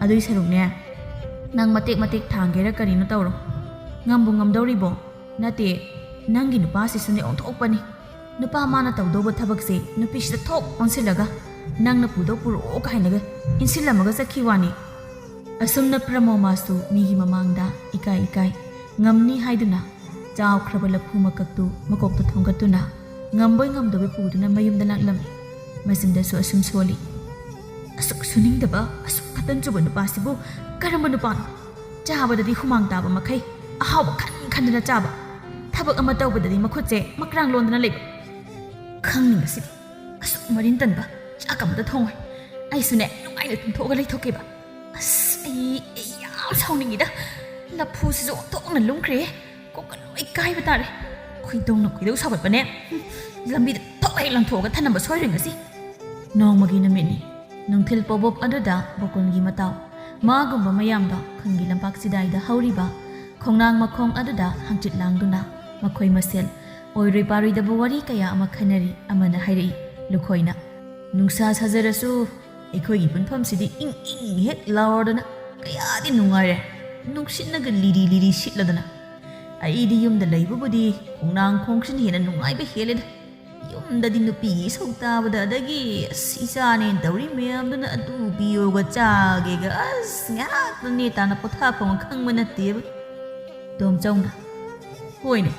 ꯑꯗꯨꯏ ꯁꯔꯨꯛꯅꯦ, ꯅꯪ ꯃꯇꯦꯛ ꯃꯇꯦꯛ ꯊꯥꯡꯒꯦꯔꯥ ꯀꯔꯤꯅꯣ ꯇꯧꯔꯣ꯫ ꯉꯝꯕꯨ ꯉꯝꯗꯧꯔꯤꯕꯣ? ꯅꯠꯇꯦ, ꯅꯪꯒꯤ ꯅꯨꯄꯥꯁꯤꯁꯨꯅꯦ ꯑꯣꯟꯊꯣꯛꯄꯅꯤ꯫ ꯅꯨꯄꯥ ꯃꯥꯅ ꯇꯧꯗꯧꯕ ꯊꯕꯛꯁꯦ ꯅꯨꯄꯤꯁꯤꯗ ꯊꯣꯛ ꯑꯣꯟꯁꯤꯜꯂꯒ, "ꯅꯪꯅ ꯄꯨꯗꯧ ꯄꯨꯔꯛꯑꯣ" ꯀꯥꯏꯅꯒ ꯏꯟꯁꯤꯜꯂꯝꯃꯒ ꯆꯠꯈꯤ ꯋꯥꯅꯤ꯫ ꯑꯁꯨꯝꯅ ꯄ꯭ꯔꯃꯣꯃꯥꯁꯨ ꯃꯤꯒꯤ ꯃꯃꯥꯡꯗ ꯏꯀꯥꯏ ꯏꯀꯥꯏ ꯉꯝꯅꯤ ꯍꯥꯏꯗꯨꯅ ꯆꯥꯎꯈ꯭ꯔꯕ ꯂꯐꯨ ꯃꯀꯛꯇꯨ ꯃꯀꯣꯛꯇ ꯊꯣꯡꯒꯠꯇꯨꯅ ꯉꯝꯕꯣꯏ ꯉꯝꯗꯕꯣꯏ ꯄꯨꯗꯨꯅ ꯃꯌꯨꯝꯗ ꯂꯥꯛꯂꯝꯃꯤ꯫ ꯃꯆꯤꯟꯗꯁꯨ ꯑꯁꯨꯝ ꯁꯣꯜꯂꯤ, "ꯑꯁꯨꯛ ꯁꯨꯅꯤꯡꯗꯕ, ꯑꯁꯨꯛ ꯀꯇꯟ ꯆꯨꯕ ꯅꯨꯄꯥꯁꯤꯕꯨ ꯀꯔꯝꯕ ꯅꯨꯄꯥꯅꯣ? ꯆꯥꯕꯗꯗꯤ ꯍꯨꯃꯥꯡ ꯇꯥꯕ ꯃꯈꯩ ꯑꯍꯥꯎꯕ ꯈꯟ ꯈꯟꯗꯅ ꯆꯥꯕ, ꯊꯕꯛ ꯑꯃ ꯇꯧꯕꯗꯗꯤ ꯃꯈꯨꯠꯁꯦ ꯃꯀ꯭ꯔꯥꯡ ꯂꯣꯟꯗꯅ ꯂꯩꯕ꯫ ꯈꯪꯅꯤꯡꯕꯁꯤꯗꯤ ꯑꯁꯨꯛ ꯃꯔꯤꯟ ꯇꯟꯕ ꯆꯥꯛ ꯑꯃꯇ ꯊꯣꯡꯉꯣꯏ꯫ ꯑꯩꯁꯨꯅꯦ ꯅꯨꯡꯉꯥꯏꯅ ꯇꯨꯝꯊꯣꯛꯑꯒ ꯂꯩꯊꯣꯛꯀꯦꯕ꯫ ꯑꯁ, ꯑꯩ, ꯑꯩ ꯌꯥꯝ ꯁꯥꯎꯅꯤꯡꯉꯤꯗ꯫ ꯂꯐꯨꯁꯤꯁꯨ ꯑꯣꯟꯊꯣꯛꯅ ꯂꯨꯝꯈ꯭ꯔꯦ꯫ ꯀꯣꯛꯀ ꯂꯣꯏ ꯀꯥꯏꯕ ꯇꯥꯔꯦ꯫ ꯈꯣꯏꯗꯧꯅ ꯈꯣꯏꯗꯧ ꯁꯥꯎꯒꯠꯄꯅꯦ꯫ ꯂꯝꯕꯤꯗ ꯊꯣꯛ ꯍꯦꯛ ꯂꯪꯊꯣꯛꯑꯒ ꯊꯅꯝꯕ ꯁꯣꯏꯔꯣꯏ ꯉꯁꯤ꯫ ꯅꯣꯡꯃꯒꯤ ꯅꯨꯃꯤꯠꯅꯤ꯫ ꯅꯨꯡꯊꯤꯜ ꯄꯣꯕꯣꯞ ꯑꯗꯨꯗ ꯕꯣꯀꯨꯟꯒꯤ ꯃꯇꯥꯎ, ꯃꯥꯒꯨꯝꯕ ꯃꯌꯥꯝꯗꯣ ꯈꯨꯟꯒꯤ ꯂꯝꯄꯥꯛ ꯆꯤꯗꯥꯏꯗ ꯍꯧꯔꯤꯕ ꯈꯣꯡꯅꯥꯡ ꯃꯈꯣꯡ ꯑꯗꯨꯗ ꯍꯪꯆꯤꯠ ꯂꯥꯡꯗꯨꯅ ꯃꯈꯣꯏ ꯃꯁꯦꯜ ꯑꯣꯏꯔꯣꯏ ꯄꯥꯔꯣꯏꯗꯕ ꯋꯥꯔꯤ ꯀꯌꯥ ꯑꯃ ꯈꯟꯅꯔꯤ꯫ ꯑꯃꯅ ꯍꯥꯏꯔꯛꯏ, ꯂꯨꯈꯣꯏꯅ, "ꯅꯨꯡꯁꯥ ꯁꯥꯖꯔꯁꯨ ꯑꯩꯈꯣꯏꯒꯤ ꯄꯨꯟꯐꯝꯁꯤꯗꯤ ꯏꯪ ꯏꯪ ꯍꯦꯛ ꯂꯥꯎꯔꯗꯅ ꯀꯌꯥꯗꯤ ꯅꯨꯡꯉꯥꯏꯔꯦ꯫ ꯅꯨꯡꯁꯤꯠꯅꯒ ꯂꯤꯔꯤ ꯂꯤꯔꯤ ꯁꯤꯠꯂꯗꯅ꯫ ꯑꯩꯗꯤ ꯌꯨꯝꯗ ꯂꯩꯕꯕꯨꯗꯤ ꯈꯣꯡꯅꯥꯡ ꯈꯣꯡꯁꯤꯅ ꯍꯦꯟꯅ ꯅꯨꯡꯉꯥꯏꯕ ꯍꯦꯜꯂꯦꯗ꯫ ꯌꯨꯝꯗꯗꯤ ꯅꯨꯄꯤꯒꯤ ꯏꯁꯧ ꯇꯥꯕꯗ, ꯑꯗꯒꯤ ꯑꯁ ꯏꯆꯥꯅꯦꯅ ꯇꯧꯔꯤ ꯃꯌꯥꯝꯗꯨꯅ ꯑꯗꯨ ꯄꯤꯌꯣꯒ ꯆꯥꯒꯦꯒ, ꯑꯁ ꯉꯥꯏꯍꯥꯛꯇ ꯅꯦꯇꯥꯅ ꯄꯣꯊꯥꯐꯝ ꯈꯪꯕ ꯅꯠꯇꯦꯕ꯫ ꯇꯣꯝꯆꯧꯅ, ꯍꯣꯏꯅꯦ,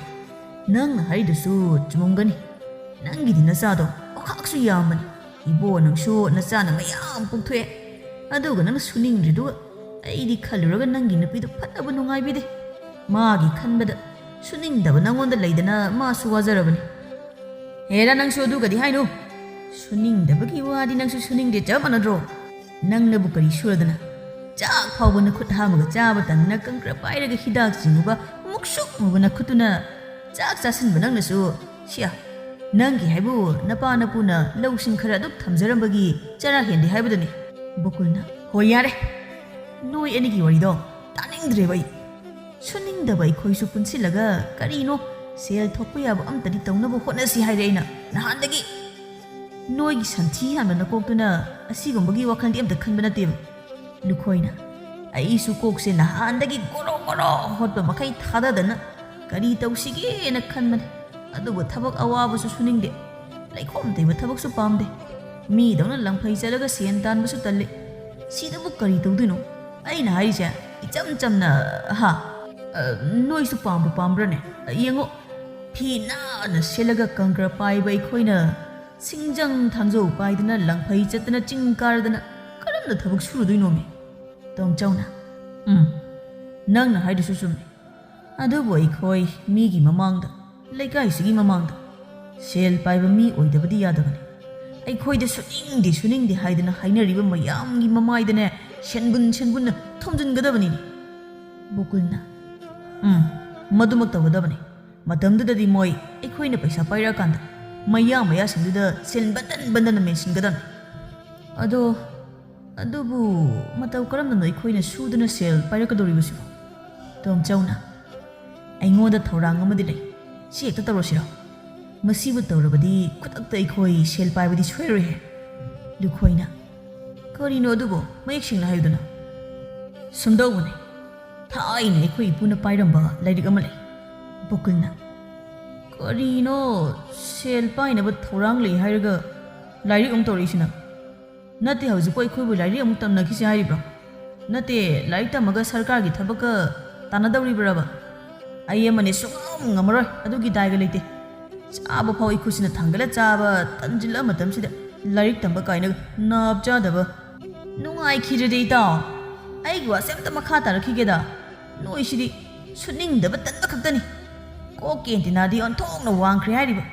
ꯅꯪꯅ ꯍꯥꯏꯗꯨꯁꯨ ꯆꯨꯝꯃꯝꯒꯅꯤ꯫ ꯅꯪꯒꯤꯗꯤ ꯅꯆꯥꯗꯣ ꯋꯥꯈꯥꯛꯁꯨ ꯌꯥꯝꯕꯅꯤ꯫ ꯏꯕꯣ, ꯅꯪꯁꯨ ꯅꯆꯥꯅ ꯃꯌꯥꯝ ꯄꯣꯛꯊꯣꯛꯑꯦ, ꯑꯗꯨꯒ ꯅꯪꯅ ꯁꯨꯅꯤꯡꯗ꯭ꯔꯤꯗꯨꯒ꯫ ꯑꯩꯗꯤ ꯈꯜꯂꯨꯔꯒ ꯅꯪꯒꯤ ꯅꯨꯄꯤꯗꯣ ꯐꯠꯇꯕ ꯅꯨꯡꯉꯥꯏꯕꯤꯗꯦ꯫ ꯃꯥꯒꯤ ꯈꯟꯕꯗ ꯁꯨꯅꯤꯡꯗꯕ ꯅꯪꯉꯣꯟꯗ ꯂꯩꯗꯅ ꯃꯥꯁꯨ ꯋꯥꯖꯔꯕꯅꯤ꯫ ꯍꯦꯔꯥ, ꯅꯪꯁꯨ ꯑꯗꯨꯒꯗꯤ ꯍꯥꯏꯅꯨ꯫ ꯁꯨꯅꯤꯡꯗꯕꯒꯤ ꯋꯥꯗꯤ ꯅꯪꯁꯨ ꯁꯨꯅꯤꯡꯗꯦ, ꯆꯞ ꯃꯥꯟꯅꯗ꯭ꯔꯣ? ꯅꯪꯅꯕꯨ ꯀꯔꯤ ꯁꯨꯔꯗꯅ? ꯆꯥꯛ ꯐꯥꯎꯕ ꯅꯈꯨꯠ ꯍꯥꯝꯃꯒ ꯆꯥꯕ ꯇꯟꯗꯅ ꯀꯪꯀ꯭ꯔ ꯄꯥꯏꯔꯒ ꯍꯤꯗꯥꯛ ꯆꯤꯡꯉꯨꯕ ꯃꯨꯛꯁꯨꯛ ꯃꯨꯕ ꯅꯈꯨꯠꯇꯨꯅ ꯆꯥꯛ ꯆꯥꯁꯤꯟꯕ ꯅꯪꯅꯁꯨ, ꯁꯤꯌꯥ, ꯅꯪꯒꯤ ꯍꯥꯏꯕꯨ ꯅꯄꯥ ꯅꯄꯨꯅ ꯂꯧꯁꯤꯡ ꯈꯔ ꯑꯗꯨꯛ ꯊꯝꯖꯔꯝꯕꯒꯤ ꯆꯔꯥ ꯍꯦꯟꯗꯦ ꯍꯥꯏꯕꯗꯨꯅꯤ꯫ ꯕꯨꯀꯨꯜꯅ, ꯍꯣꯏ ꯌꯥꯔꯦ, ꯅꯣꯏ ꯑꯅꯤꯒꯤ ꯋꯥꯔꯤꯗꯣ ꯇꯥꯅꯤꯡꯗ꯭ꯔꯦꯕ ꯑꯩ꯫ ꯁꯨꯅꯤꯡꯗꯕ ꯑꯩꯈꯣꯏꯁꯨ ꯄꯨꯟꯁꯤꯜꯂꯒ ꯀꯔꯤꯅꯣ ꯁꯦꯜ ꯊꯣꯛꯄ ꯌꯥꯕ ꯑꯝꯇꯗꯤ ꯇꯧꯅꯕ ꯍꯣꯠꯅꯁꯤ ꯍꯥꯏꯔꯦ ꯑꯩꯅ ꯅꯍꯥꯟꯗꯒꯤ꯫ ꯅꯣꯏꯒꯤ ꯁꯟꯊꯤ ꯍꯥꯟꯕ ꯅꯀꯣꯛꯇꯨꯅ ꯑꯁꯤꯒꯨꯝꯕꯒꯤ ꯋꯥꯈꯜꯗꯤ ꯑꯝꯇ ꯈꯟꯕ ꯅꯠꯇꯦꯕ꯫ ꯂꯨꯈꯣꯏꯅ, ꯑꯩꯁꯨ ꯀꯣꯛꯁꯦ ꯅꯍꯥꯟꯗꯒꯤ ꯒꯣꯔꯣ ꯒꯣꯔꯣ ꯍꯣꯠꯄ ꯃꯈꯩ ꯊꯥꯗꯗꯅ ꯀꯔꯤ ꯇꯧꯁꯤꯒꯦꯅ ꯈꯟꯕꯅꯤ꯫ ꯑꯗꯨꯕꯨ ꯊꯕꯛ ꯑꯋꯥꯕꯁꯨ ꯁꯨꯅꯤꯡꯗꯦ, ꯂꯩꯈꯣꯝ ꯇꯩꯕ ꯊꯕꯛꯁꯨ ꯄꯥꯝꯗꯦ꯫ ꯃꯤꯗꯧꯅ ꯂꯪꯐꯩ ꯆꯠꯂꯒ ꯁꯦꯟ ꯇꯥꯟꯕꯁꯨ ꯇꯜꯂꯤ꯫ ꯁꯤꯗꯕꯨ ꯀꯔꯤ ꯇꯧꯗꯣꯏꯅꯣ? ꯑꯩꯅ ꯍꯥꯏꯔꯤꯁꯦ ꯏꯆꯝ ꯆꯝꯅ, ꯍꯥ? ꯑ, ꯅꯣꯏꯁꯨ ꯄꯥꯝꯕꯨ ꯄꯥꯝꯕ꯭ꯔꯅꯦ? ꯌꯦꯡꯉꯣ, ꯐꯤ ꯅꯥꯟꯅ ꯁꯦꯠꯂꯒ ꯀꯪꯀ꯭ꯔ ꯄꯥꯏꯕ ꯑꯩꯈꯣꯏꯅ ꯁꯤꯡꯖꯪ ꯊꯥꯡꯖꯧ ꯄꯥꯏꯗꯅ ꯂꯪꯐꯩ ꯆꯠꯇꯅ ꯆꯤꯡ ꯀꯥꯔꯗꯅ ꯀꯔꯝꯅ ꯊꯕꯛ ꯁꯨꯔꯨꯗꯣꯏꯅꯣꯃꯤ? ꯇꯣꯝꯆꯧꯅ, ꯎꯝ, ꯅꯪꯅ ꯍꯥꯏꯗꯨꯁꯨ ꯆꯨꯝꯃꯤ꯫ ꯑꯗꯨꯕꯨ ꯑꯩꯈꯣꯏ ꯃꯤꯒꯤ ꯃꯃꯥꯡꯗ, ꯂꯩꯀꯥꯏꯁꯤꯒꯤ ꯃꯃꯥꯡꯗ ꯁꯦꯜ ꯄꯥꯏꯕ ꯃꯤ ꯑꯣꯏꯗꯕꯗꯤ ꯌꯥꯗꯕꯅꯤ꯫ ꯑꯩꯈꯣꯏꯗ ꯁꯨꯅꯤꯡꯗꯦ, ꯁꯨꯅꯤꯡꯗꯦ ꯍꯥꯏꯗꯅ ꯍꯥꯏꯅꯔꯤꯕ ꯃꯌꯥꯝꯒꯤ ꯃꯃꯥꯏꯗꯅꯦ ꯁꯦꯟꯕꯨꯟ ꯁꯦꯟꯕꯨꯟꯅ ꯊꯣꯝꯖꯤꯟꯒꯗꯕꯅꯤꯅꯦ꯫ ꯕꯨꯀꯨꯜꯅ, ꯎꯝ, ꯃꯗꯨꯃꯛ ꯇꯧꯒꯗꯕꯅꯤ꯫ ꯃꯇꯝꯗꯨꯗꯗꯤ ꯃꯣꯏ ꯑꯩꯈꯣꯏꯅ ꯄꯩꯁꯥ ꯄꯥꯏꯔꯛꯑꯀꯥꯟꯗ ꯃꯌꯥ ꯃꯌꯥꯁꯤꯡꯗꯨꯗ ꯁꯦꯟ ꯕꯟꯗꯟ ꯕꯟꯗꯟꯅ ꯃꯦꯟꯁꯤꯟꯒꯗꯕꯅꯤ꯫ ꯑꯗꯣ, ꯑꯗꯨꯕꯨ ꯃꯇꯧ ꯀꯔꯝꯅꯅꯣ ꯑꯩꯈꯣꯏꯅ ꯁꯨꯗꯨꯅ ꯁꯦꯜ ꯄꯥꯏꯔꯛꯀꯗꯧꯔꯤꯕꯁꯤꯕꯣ? ꯇꯣꯝꯆꯧꯅ, ꯑꯩꯉꯣꯟꯗ ꯊꯧꯔꯥꯡ ꯑꯃꯗꯤ ꯂꯩ꯫ ꯁꯤ ꯍꯦꯛꯇ ꯇꯧꯔꯁꯤꯔꯣ? ꯃꯁꯤꯕꯨ ꯇꯧꯔꯕꯗꯤ ꯈꯨꯗꯛꯇ ꯑꯩꯈꯣꯏ ꯁꯦꯜ ꯄꯥꯏꯕꯗꯤ ꯁꯣꯏꯔꯣꯏꯍꯦ꯫ ꯂꯨꯈꯣꯏꯅ, ꯀꯔꯤꯅꯣ ꯑꯗꯨꯕꯣ? ꯃꯌꯦꯛ ꯁꯦꯡꯅ ꯍꯥꯏꯌꯨꯗꯅ꯫ ꯁꯨꯝꯗꯧꯕꯅꯤ, ꯊꯥꯏꯅ ꯑꯩꯈꯣꯏ ꯏꯄꯨꯅ ꯄꯥꯏꯔꯝꯕ ꯂꯥꯏꯔꯤꯛ ꯑꯃ ꯂꯩ꯫ ꯕꯨꯀꯨꯜꯅ, ꯀꯔꯤꯅꯣ, ꯁꯦꯜ ꯄꯥꯏꯅꯕ ꯊꯧꯔꯥꯡ ꯂꯩ ꯍꯥꯏꯔꯒ ꯂꯥꯏꯔꯤꯛ ꯑꯃꯨꯛ ꯇꯧꯔꯛꯏꯁꯤꯅ? ꯅꯠꯇꯦ, ꯍꯧꯖꯤꯛꯄꯨ ꯑꯩꯈꯣꯏꯕꯨ ꯂꯥꯏꯔꯤꯛ ꯑꯃꯨꯛ ꯇꯝꯅꯈꯤꯁꯤ ꯍꯥꯏꯔꯤꯕ꯭ꯔꯣ? ꯅꯠꯇꯦ, ꯂꯥꯏꯔꯤꯛ ꯇꯝꯃꯒ ꯁꯔꯀꯥꯔꯒꯤ ꯊꯕꯛꯀ ꯇꯥꯟꯅꯗꯧꯔꯤꯕ꯭ꯔꯕ? ꯑꯩ ꯑꯃꯅꯤ ꯁꯨꯡꯉꯝ ꯉꯝꯃꯔꯣꯏ, ꯑꯗꯨꯒꯤ ꯗꯥꯏꯒ ꯂꯩꯇꯦ꯫ ꯆꯥꯕ ꯐꯥꯎ ꯏꯈꯨꯠꯁꯤꯅ ꯊꯥꯡꯒꯠꯂ ꯆꯥꯕ ꯇꯟꯁꯤꯜꯂ ꯃꯇꯝꯁꯤꯗ ꯂꯥꯏꯔꯤꯛ ꯇꯝꯕ ꯀꯥꯏꯅꯒ ꯅꯥꯞ ꯆꯥꯗꯕ꯫ ꯅꯨꯡꯉꯥꯏꯈꯤꯗ꯭ꯔꯗꯤ ꯏꯇꯥꯎ, ꯑꯩꯒꯤ ꯋꯥꯁꯦ ꯑꯝꯇ ꯃꯈꯥ ꯇꯥꯔꯛꯈꯤꯒꯦꯗ꯫ ꯅꯣꯏꯁꯤꯗꯤ ꯁꯨꯠꯅꯤꯡꯗꯕ ꯇꯟꯕ ꯈꯛꯇꯅꯤ꯫ ꯀꯣꯛꯀꯤ ꯑꯦꯟꯇꯤꯅꯥꯗꯤ ꯑꯣꯟꯊꯣꯛꯅ ꯋꯥꯡꯈ꯭ꯔꯦ ꯍꯥꯏꯔꯤꯕ꯫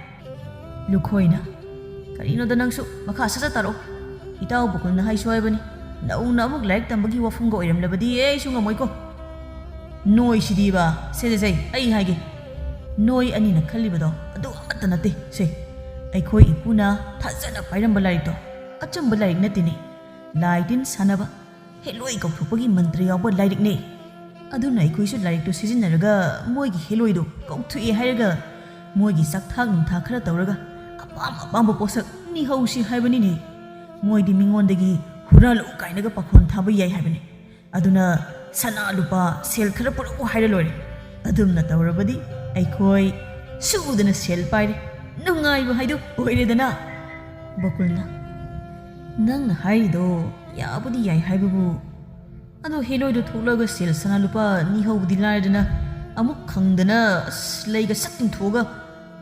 ꯂꯨꯈꯣꯏꯅ, ꯀꯔꯤꯅꯣꯗ ꯅꯪꯁꯨ, ꯃꯈꯥ ꯁꯠ ꯁꯠ ꯇꯥꯔꯛꯑꯣ꯫ ꯏꯇꯥꯎ ꯕꯀꯨꯜꯅ ꯍꯥꯏꯁꯨ ꯍꯥꯏꯕꯅꯤ, ꯅꯧꯅ ꯑꯃꯨꯛ ꯂꯥꯏꯔꯤꯛ ꯇꯝꯕꯒꯤ ꯋꯥꯐꯝꯒ ꯑꯣꯏꯔꯝꯂꯕꯗꯤ ꯑꯩꯁꯨ ꯉꯝꯃꯣꯏꯀꯣ꯫ ꯅꯣꯏꯁꯤꯗꯤꯕ, ꯁꯦ ꯁꯦ ꯁꯦ, ꯑꯩ ꯍꯥꯏꯒꯦ꯫ ꯅꯣꯏ ꯑꯅꯤꯅ ꯈꯜꯂꯤꯕꯗꯣ ꯑꯗꯨ ꯑꯃꯠꯇ ꯅꯠꯇꯦ꯫ ꯁꯦ, ꯑꯩꯈꯣꯏ ꯏꯄꯨꯅ ꯐꯖꯅ ꯄꯥꯏꯔꯝꯕ ꯂꯥꯏꯔꯤꯛꯇꯣ, ꯑꯆꯝꯕ ꯂꯥꯏꯔꯤꯛ ꯅꯠꯇꯦꯅꯦ꯫ ꯂꯥꯏ ꯇꯤꯟ ꯁꯥꯟꯅꯕ, ꯍꯦꯂꯣꯏ ꯀꯧꯊꯣꯛꯄꯒꯤ ꯃꯟꯇ꯭ꯔ ꯌꯥꯎꯕ ꯂꯥꯏꯔꯤꯛꯅꯦ꯫ ꯑꯗꯨꯅ ꯑꯩꯈꯣꯏꯁꯨ ꯂꯥꯏꯔꯤꯛꯇꯨ ꯁꯤꯖꯤꯟꯅꯔꯒ ꯃꯣꯏꯒꯤ ꯍꯦꯂꯣꯏꯗꯨ ꯀꯧꯊꯣꯛꯑꯦ ꯍꯥꯏꯔꯒ ꯃꯣꯏꯒꯤ ꯆꯥꯛꯊꯥꯛ ꯅꯨꯡꯊꯥꯛ ꯈꯔ ꯇꯧꯔꯒ ꯑꯄꯥꯝ ꯑꯄꯥꯝꯕ ꯄꯣꯠꯁꯛ ꯅꯤꯍꯧꯁꯤ ꯍꯥꯏꯕꯅꯤꯅꯦ꯫ ꯃꯣꯏꯗꯤ ꯃꯤꯉꯣꯟꯗꯒꯤ ꯍꯨꯔꯥꯜꯂꯛꯎ ꯀꯥꯏꯅꯒ ꯄꯥꯈꯣꯟ ꯊꯥꯕ ꯌꯥꯏ ꯍꯥꯏꯕꯅꯤ꯫ ꯑꯗꯨꯅ ꯁꯅꯥ ꯂꯨꯄꯥ ꯁꯦꯜ ꯈꯔ ꯄꯨꯔꯛꯎ ꯍꯥꯏꯔ ꯂꯣꯏꯔꯦ꯫ ꯑꯗꯨꯝꯅ ꯇꯧꯔꯕꯗꯤ ꯑꯩꯈꯣꯏ ꯁꯨꯗꯅ ꯁꯦꯜ ꯄꯥꯏꯔꯦ, ꯅꯨꯡꯉꯥꯏꯕ ꯍꯥꯏꯗꯨ ꯑꯣꯏꯔꯦꯗꯅ꯫ ꯕꯀꯨꯜꯅ, ꯅꯪꯅ ꯍꯥꯏꯔꯤꯗꯣ ꯌꯥꯕꯨꯗꯤ ꯌꯥꯏ ꯍꯥꯏꯕꯕꯨ, ꯑꯗꯣ ꯍꯦꯂꯣꯏꯗꯣ ꯊꯣꯛꯂꯛꯑꯒ ꯁꯦꯜ ꯁꯅꯥ ꯂꯨꯄꯥ ꯅꯤꯍꯧꯕꯗꯤ ꯂꯥꯏꯔꯗꯅ, ꯑꯃꯨꯛ ꯈꯪꯗꯅ ꯑꯁ ꯂꯩꯒ ꯁꯠ ꯇꯤꯡꯊꯣꯛꯑꯒ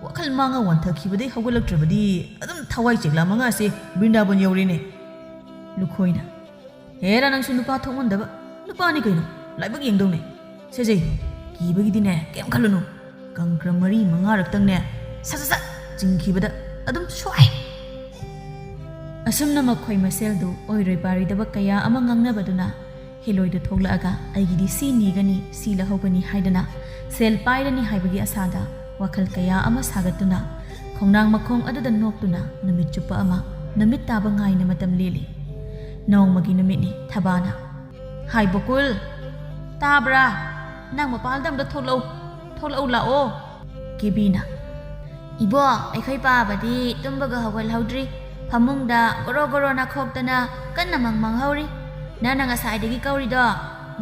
ꯋꯥꯈꯜ ꯃꯥꯡꯉ ꯋꯥꯟꯊꯈꯤꯕꯗꯩ ꯍꯧꯒꯠꯂꯛꯇ꯭ꯔꯕꯗꯤ ꯑꯗꯨꯝ ꯊꯋꯥꯏ ꯆꯦꯛꯂꯥ ꯃꯉꯥꯁꯦ ꯕ꯭ꯔꯤꯟꯗꯥꯕꯟ ꯌꯧꯔꯦꯅꯦ꯫ ꯂꯨꯈꯣꯏꯅ, ꯍꯦꯔꯥ, ꯅꯪꯁꯨ ꯅꯨꯄꯥ ꯊꯣꯛꯃꯟꯗꯕ꯫ ꯅꯨꯄꯥꯅꯤ ꯀꯩꯅꯣ, ꯂꯥꯏꯕꯛ ꯌꯦꯡꯗꯧꯅꯦ꯫ ꯁꯦꯖꯩ, ꯀꯤꯕꯒꯤꯗꯤꯅꯦ ꯀꯩꯝ ꯈꯜꯂꯨꯅꯨ꯫ ꯀꯪꯀ꯭ꯔ ꯃꯔꯤ ꯃꯉꯥꯔꯛꯇꯪꯅꯦ ꯁꯠ ꯁꯠ ꯁꯠ ꯆꯤꯡꯈꯤꯕꯗ ꯑꯗꯨꯝ ꯁꯣꯏ꯫ ꯑꯁꯨꯝꯅ ꯃꯈꯣꯏ ꯃꯁꯦꯜꯗꯨ ꯑꯣꯏꯔꯣꯏ ꯄꯥꯔꯣꯏꯗꯕ ꯀꯌꯥ ꯑꯃ ꯉꯥꯡꯅꯕꯗꯨꯅ ꯍꯦꯂꯣꯏꯗꯨ ꯊꯣꯛꯂꯛꯑꯒ ꯑꯩꯒꯤꯗꯤ ꯁꯤ ꯅꯤꯒꯅꯤ, ꯁꯤ ꯂꯧꯍꯧꯒꯅꯤ ꯍꯥꯏꯗꯅ ꯁꯦꯜ ꯄꯥꯏꯔꯅꯤ ꯍꯥꯏꯕꯒꯤ ꯑꯁꯥꯗ ꯋꯥꯈꯜ ꯀꯌꯥ ꯑꯃ ꯁꯥꯒꯠꯇꯨꯅ ꯈꯣꯡꯅꯥꯡ ꯃꯈꯣꯡ ꯑꯗꯨꯗ ꯅꯣꯛꯇꯨꯅ ꯅꯨꯃꯤꯠ ꯆꯨꯞꯄ ꯑꯃ ꯅꯨꯃꯤꯠ ꯇꯥꯕ ꯉꯥꯏꯅ ꯃꯇꯝ ꯂꯦꯜꯂꯤ꯫ ꯅꯣꯡꯃꯒꯤ ꯅꯨꯃꯤꯠꯅꯤ꯫ ꯊꯕꯥꯅ, "ꯍꯥꯏ ꯕꯀꯨꯜ, ꯇꯥꯕ꯭ꯔꯥ? ꯅꯪ ꯃꯄꯥꯜꯗ ꯑꯝꯇ ꯊꯣꯛꯂꯛꯎ, ꯊꯣꯛꯂꯛꯎ ꯂꯥꯛꯑꯣ꯫" ꯀꯦꯕꯤꯅ, "ꯏꯕꯣ, ꯑꯩꯈꯣꯏ ꯄꯥꯕꯗꯤ ꯇꯨꯝꯕꯒ ꯍꯧꯒꯠꯍꯧꯗ꯭ꯔꯤ, ꯐꯃꯨꯡꯗ ꯒꯣꯔꯣ ꯒꯣꯔꯣ ꯅꯥꯈꯣꯛꯇꯅ ꯀꯟꯅ ꯃꯪ ꯃꯪꯍꯧꯔꯤ꯫ ꯅꯪꯅ ꯉꯁꯥꯏꯗꯒꯤ ꯀꯧꯔꯤꯗꯣ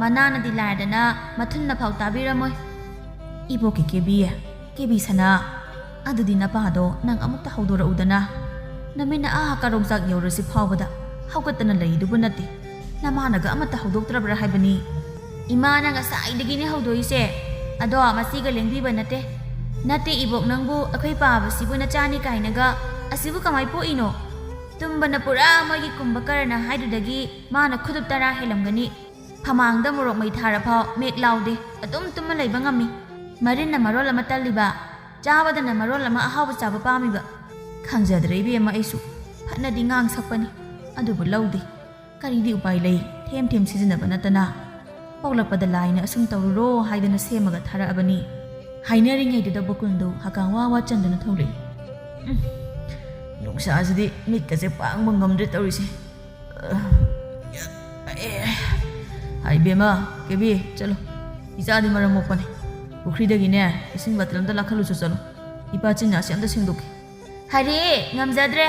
ꯃꯅꯥꯅꯗꯤ ꯂꯥꯏꯔꯗꯅ ꯃꯊꯨꯟꯅ ꯐꯥꯎ ꯇꯥꯕꯤꯔꯝꯃꯣꯏ꯫" "ꯏꯕꯣꯛꯀꯤ ꯀꯦꯕꯤ, ꯀꯦꯕꯤ ꯁꯅꯥ, ꯑꯗꯨꯗꯤ ꯅꯄꯥꯗꯣ ꯅꯪ ꯑꯃꯨꯛꯇ ꯍꯧꯗꯣꯔꯛꯎꯗꯅ꯫ ꯅꯃꯤꯠꯅ ꯑꯥ ꯀꯔꯣꯡꯆꯥꯛ ꯌꯧꯔꯁꯤ ꯐꯥꯎꯕꯗ ꯍꯧꯒꯠꯇꯅ ꯂꯩꯗꯨꯕꯨ ꯅꯠꯇꯦ꯫ ꯅꯃꯥꯅꯒ ꯑꯃꯠꯇ ꯍꯧꯗꯣꯛꯇ꯭ꯔꯕ꯭ꯔꯥ ꯍꯥꯏꯕꯅꯤ꯫ ꯏꯃꯥꯅ ꯉꯁꯥꯏꯗꯒꯤꯅꯦ ꯍꯧꯗꯣꯛꯏꯁꯦ꯫ ꯑꯗꯣ ꯃꯁꯤꯒ ꯂꯦꯡꯕꯤꯕ ꯅꯠꯇꯦ꯫ ꯅꯠꯇꯦ ꯏꯕꯣꯛ, ꯅꯪꯕꯨ ꯑꯩꯈꯣꯏ ꯄꯥꯕꯁꯤꯕꯨ ꯅꯆꯥꯅꯤ ꯀꯥꯏꯅꯒ ꯑꯁꯤꯕꯨ ꯀꯃꯥꯏ ꯄꯣꯛꯏꯅꯣ? ꯇꯨꯝꯕꯅ ꯄꯨꯔꯥ ꯃꯣꯏꯒꯤ ꯀꯨꯝꯕ ꯀꯔꯅ ꯍꯥꯏꯗꯨꯗꯒꯤ ꯃꯥꯅ ꯈꯨꯗꯨꯞ ꯇꯔꯥ ꯍꯦꯜꯂꯝꯒꯅꯤ꯫ ꯐꯃꯥꯡꯗ ꯃꯣꯔꯣꯛ ꯃꯩ ꯊꯥꯔꯐꯥꯎ ꯃꯦꯛ ꯂꯥꯎꯗꯦ, ꯑꯗꯨꯝ ꯇꯨꯝꯃ ꯂꯩꯕ ꯉꯝꯃꯤ꯫ ꯃꯔꯤꯟꯅ ꯃꯔꯣꯜ ꯑꯃ ꯇꯜꯂꯤꯕ, ꯆꯥꯕꯗꯅ ꯃꯔꯣꯜ ꯑꯃ ꯑꯍꯥꯎꯕ ꯆꯥꯕ ꯄꯥꯝꯃꯤꯕ꯫ ꯈꯪꯖꯗ꯭ꯔꯦ ꯏꯕꯦꯝꯃ, ꯑꯩꯁꯨ ꯐꯅꯗꯤ ꯉꯥꯡ ꯁꯛꯄꯅꯤ, ꯑꯗꯨꯕꯨ ꯂꯧꯗꯦ꯫ ꯀꯔꯤꯗꯤ ꯎꯄꯥꯏ ꯂꯩ, ꯊꯦꯝ ꯊꯦꯝ ꯁꯤꯖꯤꯟꯅꯕ ꯅꯠꯇꯅ꯫ ꯄꯣꯛꯂꯛꯄꯗ ꯂꯥꯏꯅ ꯑꯁꯨꯝ ꯇꯧꯔꯨꯔꯣ ꯍꯥꯏꯗꯅ ꯁꯦꯝꯃꯒ ꯊꯥꯔꯛꯑꯕꯅꯤ꯫ ꯍꯥꯏꯅꯔꯤꯉꯩꯗꯨꯗ ꯕꯣꯀꯨꯜꯗꯨ ꯍꯀꯥꯝ ꯋꯥ ꯋꯥ ꯆꯟꯗꯨꯅ ꯊꯣꯛꯂꯛꯏ꯫ ꯎꯝ, ꯅꯨꯡꯁꯥꯁꯤꯗꯤ ꯃꯤꯠꯀꯁꯦ ꯄꯥꯡꯕ ꯉꯝꯗ꯭ꯔꯦ ꯇꯧꯔꯤꯁꯦ꯫ ꯑꯦ, ꯍꯥꯏ ꯏꯕꯦꯝꯃ, ꯀꯦꯕꯤ, ꯆꯠꯂꯣ꯫ ꯏꯆꯥꯗꯤ ꯃꯔꯝ ꯃꯣꯛꯄꯅꯦ꯫ ꯄꯨꯈ꯭ꯔꯤꯗꯒꯤꯅꯦ, ꯏꯁꯤꯡ ꯕꯥꯇꯜ ꯑꯝꯇ ꯂꯥꯛꯈꯠꯂꯨꯆꯣ, ꯆꯠꯂꯣ꯫ ꯏꯄꯥ ꯆꯤꯟꯌꯥꯁꯦ ꯑꯝꯇ ꯁꯦꯡꯗꯣꯛꯀꯦ꯫ ꯍꯔꯦ, ꯉꯝꯖꯗ꯭ꯔꯦ꯫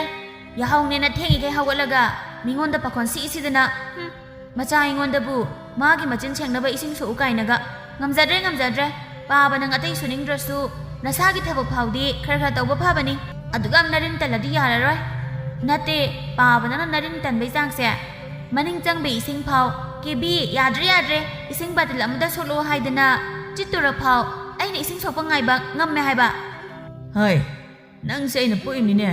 ꯌꯥꯍꯧꯅꯦꯅ ꯊꯦꯡꯉꯤꯈꯩ ꯍꯧꯒꯠꯂꯒ ꯃꯤꯉꯣꯟꯗ ꯄꯥꯈꯣꯟ ꯁꯤ ꯁꯤꯗꯅ, ꯍꯨꯝ, ꯃꯆꯥ ꯑꯩꯉꯣꯟꯗꯕꯨ ꯃꯥꯒꯤ ꯃꯆꯤꯟ ꯁꯦꯡꯅꯕ ꯏꯁꯤꯡ ꯁꯣꯛꯎ ꯀꯥꯏꯅꯒ꯫ ꯉꯝꯖꯗ꯭ꯔꯦ, ꯉꯝꯖꯗ꯭ꯔꯦ꯫ ꯄꯥꯕ, ꯅꯪ ꯑꯇꯩ ꯁꯨꯅꯤꯡꯗ꯭ꯔꯁꯨ ꯅꯁꯥꯒꯤ ꯊꯕꯛ ꯐꯥꯎꯗꯤ ꯈꯔ ꯈꯔ ꯇꯧꯕ ꯐꯕꯅꯤ꯫ ꯑꯗꯨꯛ ꯌꯥꯝ ꯅꯔꯤꯟ ꯇꯜꯂꯗꯤ ꯌꯥꯔꯔꯣꯏ꯫ ꯅꯠꯇꯦ, ꯄꯥꯕ, ꯅꯪꯅ ꯅꯔꯤꯟ ꯇꯟꯕꯩ ꯆꯥꯡꯁꯦ꯫ ꯃꯅꯤꯡ ꯆꯪꯕꯩ ꯏꯁꯤꯡ ꯐꯥꯎ, "ꯀꯦꯕꯤ, ꯌꯥꯗ꯭ꯔꯦ, ꯌꯥꯗ꯭ꯔꯦ, ꯏꯁꯤꯡ ꯕꯥꯇꯤꯜ ꯑꯃꯗ ꯁꯣꯛꯂꯛꯑꯣ" ꯍꯥꯏꯗꯅ ꯆꯤꯠꯇꯨꯔ ꯐꯥꯎ ꯑꯩꯅ ꯏꯁꯤꯡ ꯁꯣꯛꯄ ꯉꯥꯏꯕ ꯉꯝꯃꯦ ꯍꯥꯏꯕ꯫ ꯍꯣꯏ, ꯅꯪꯁꯦ ꯑꯩꯅ ꯄꯣꯛꯏꯕꯅꯤꯅꯦ꯫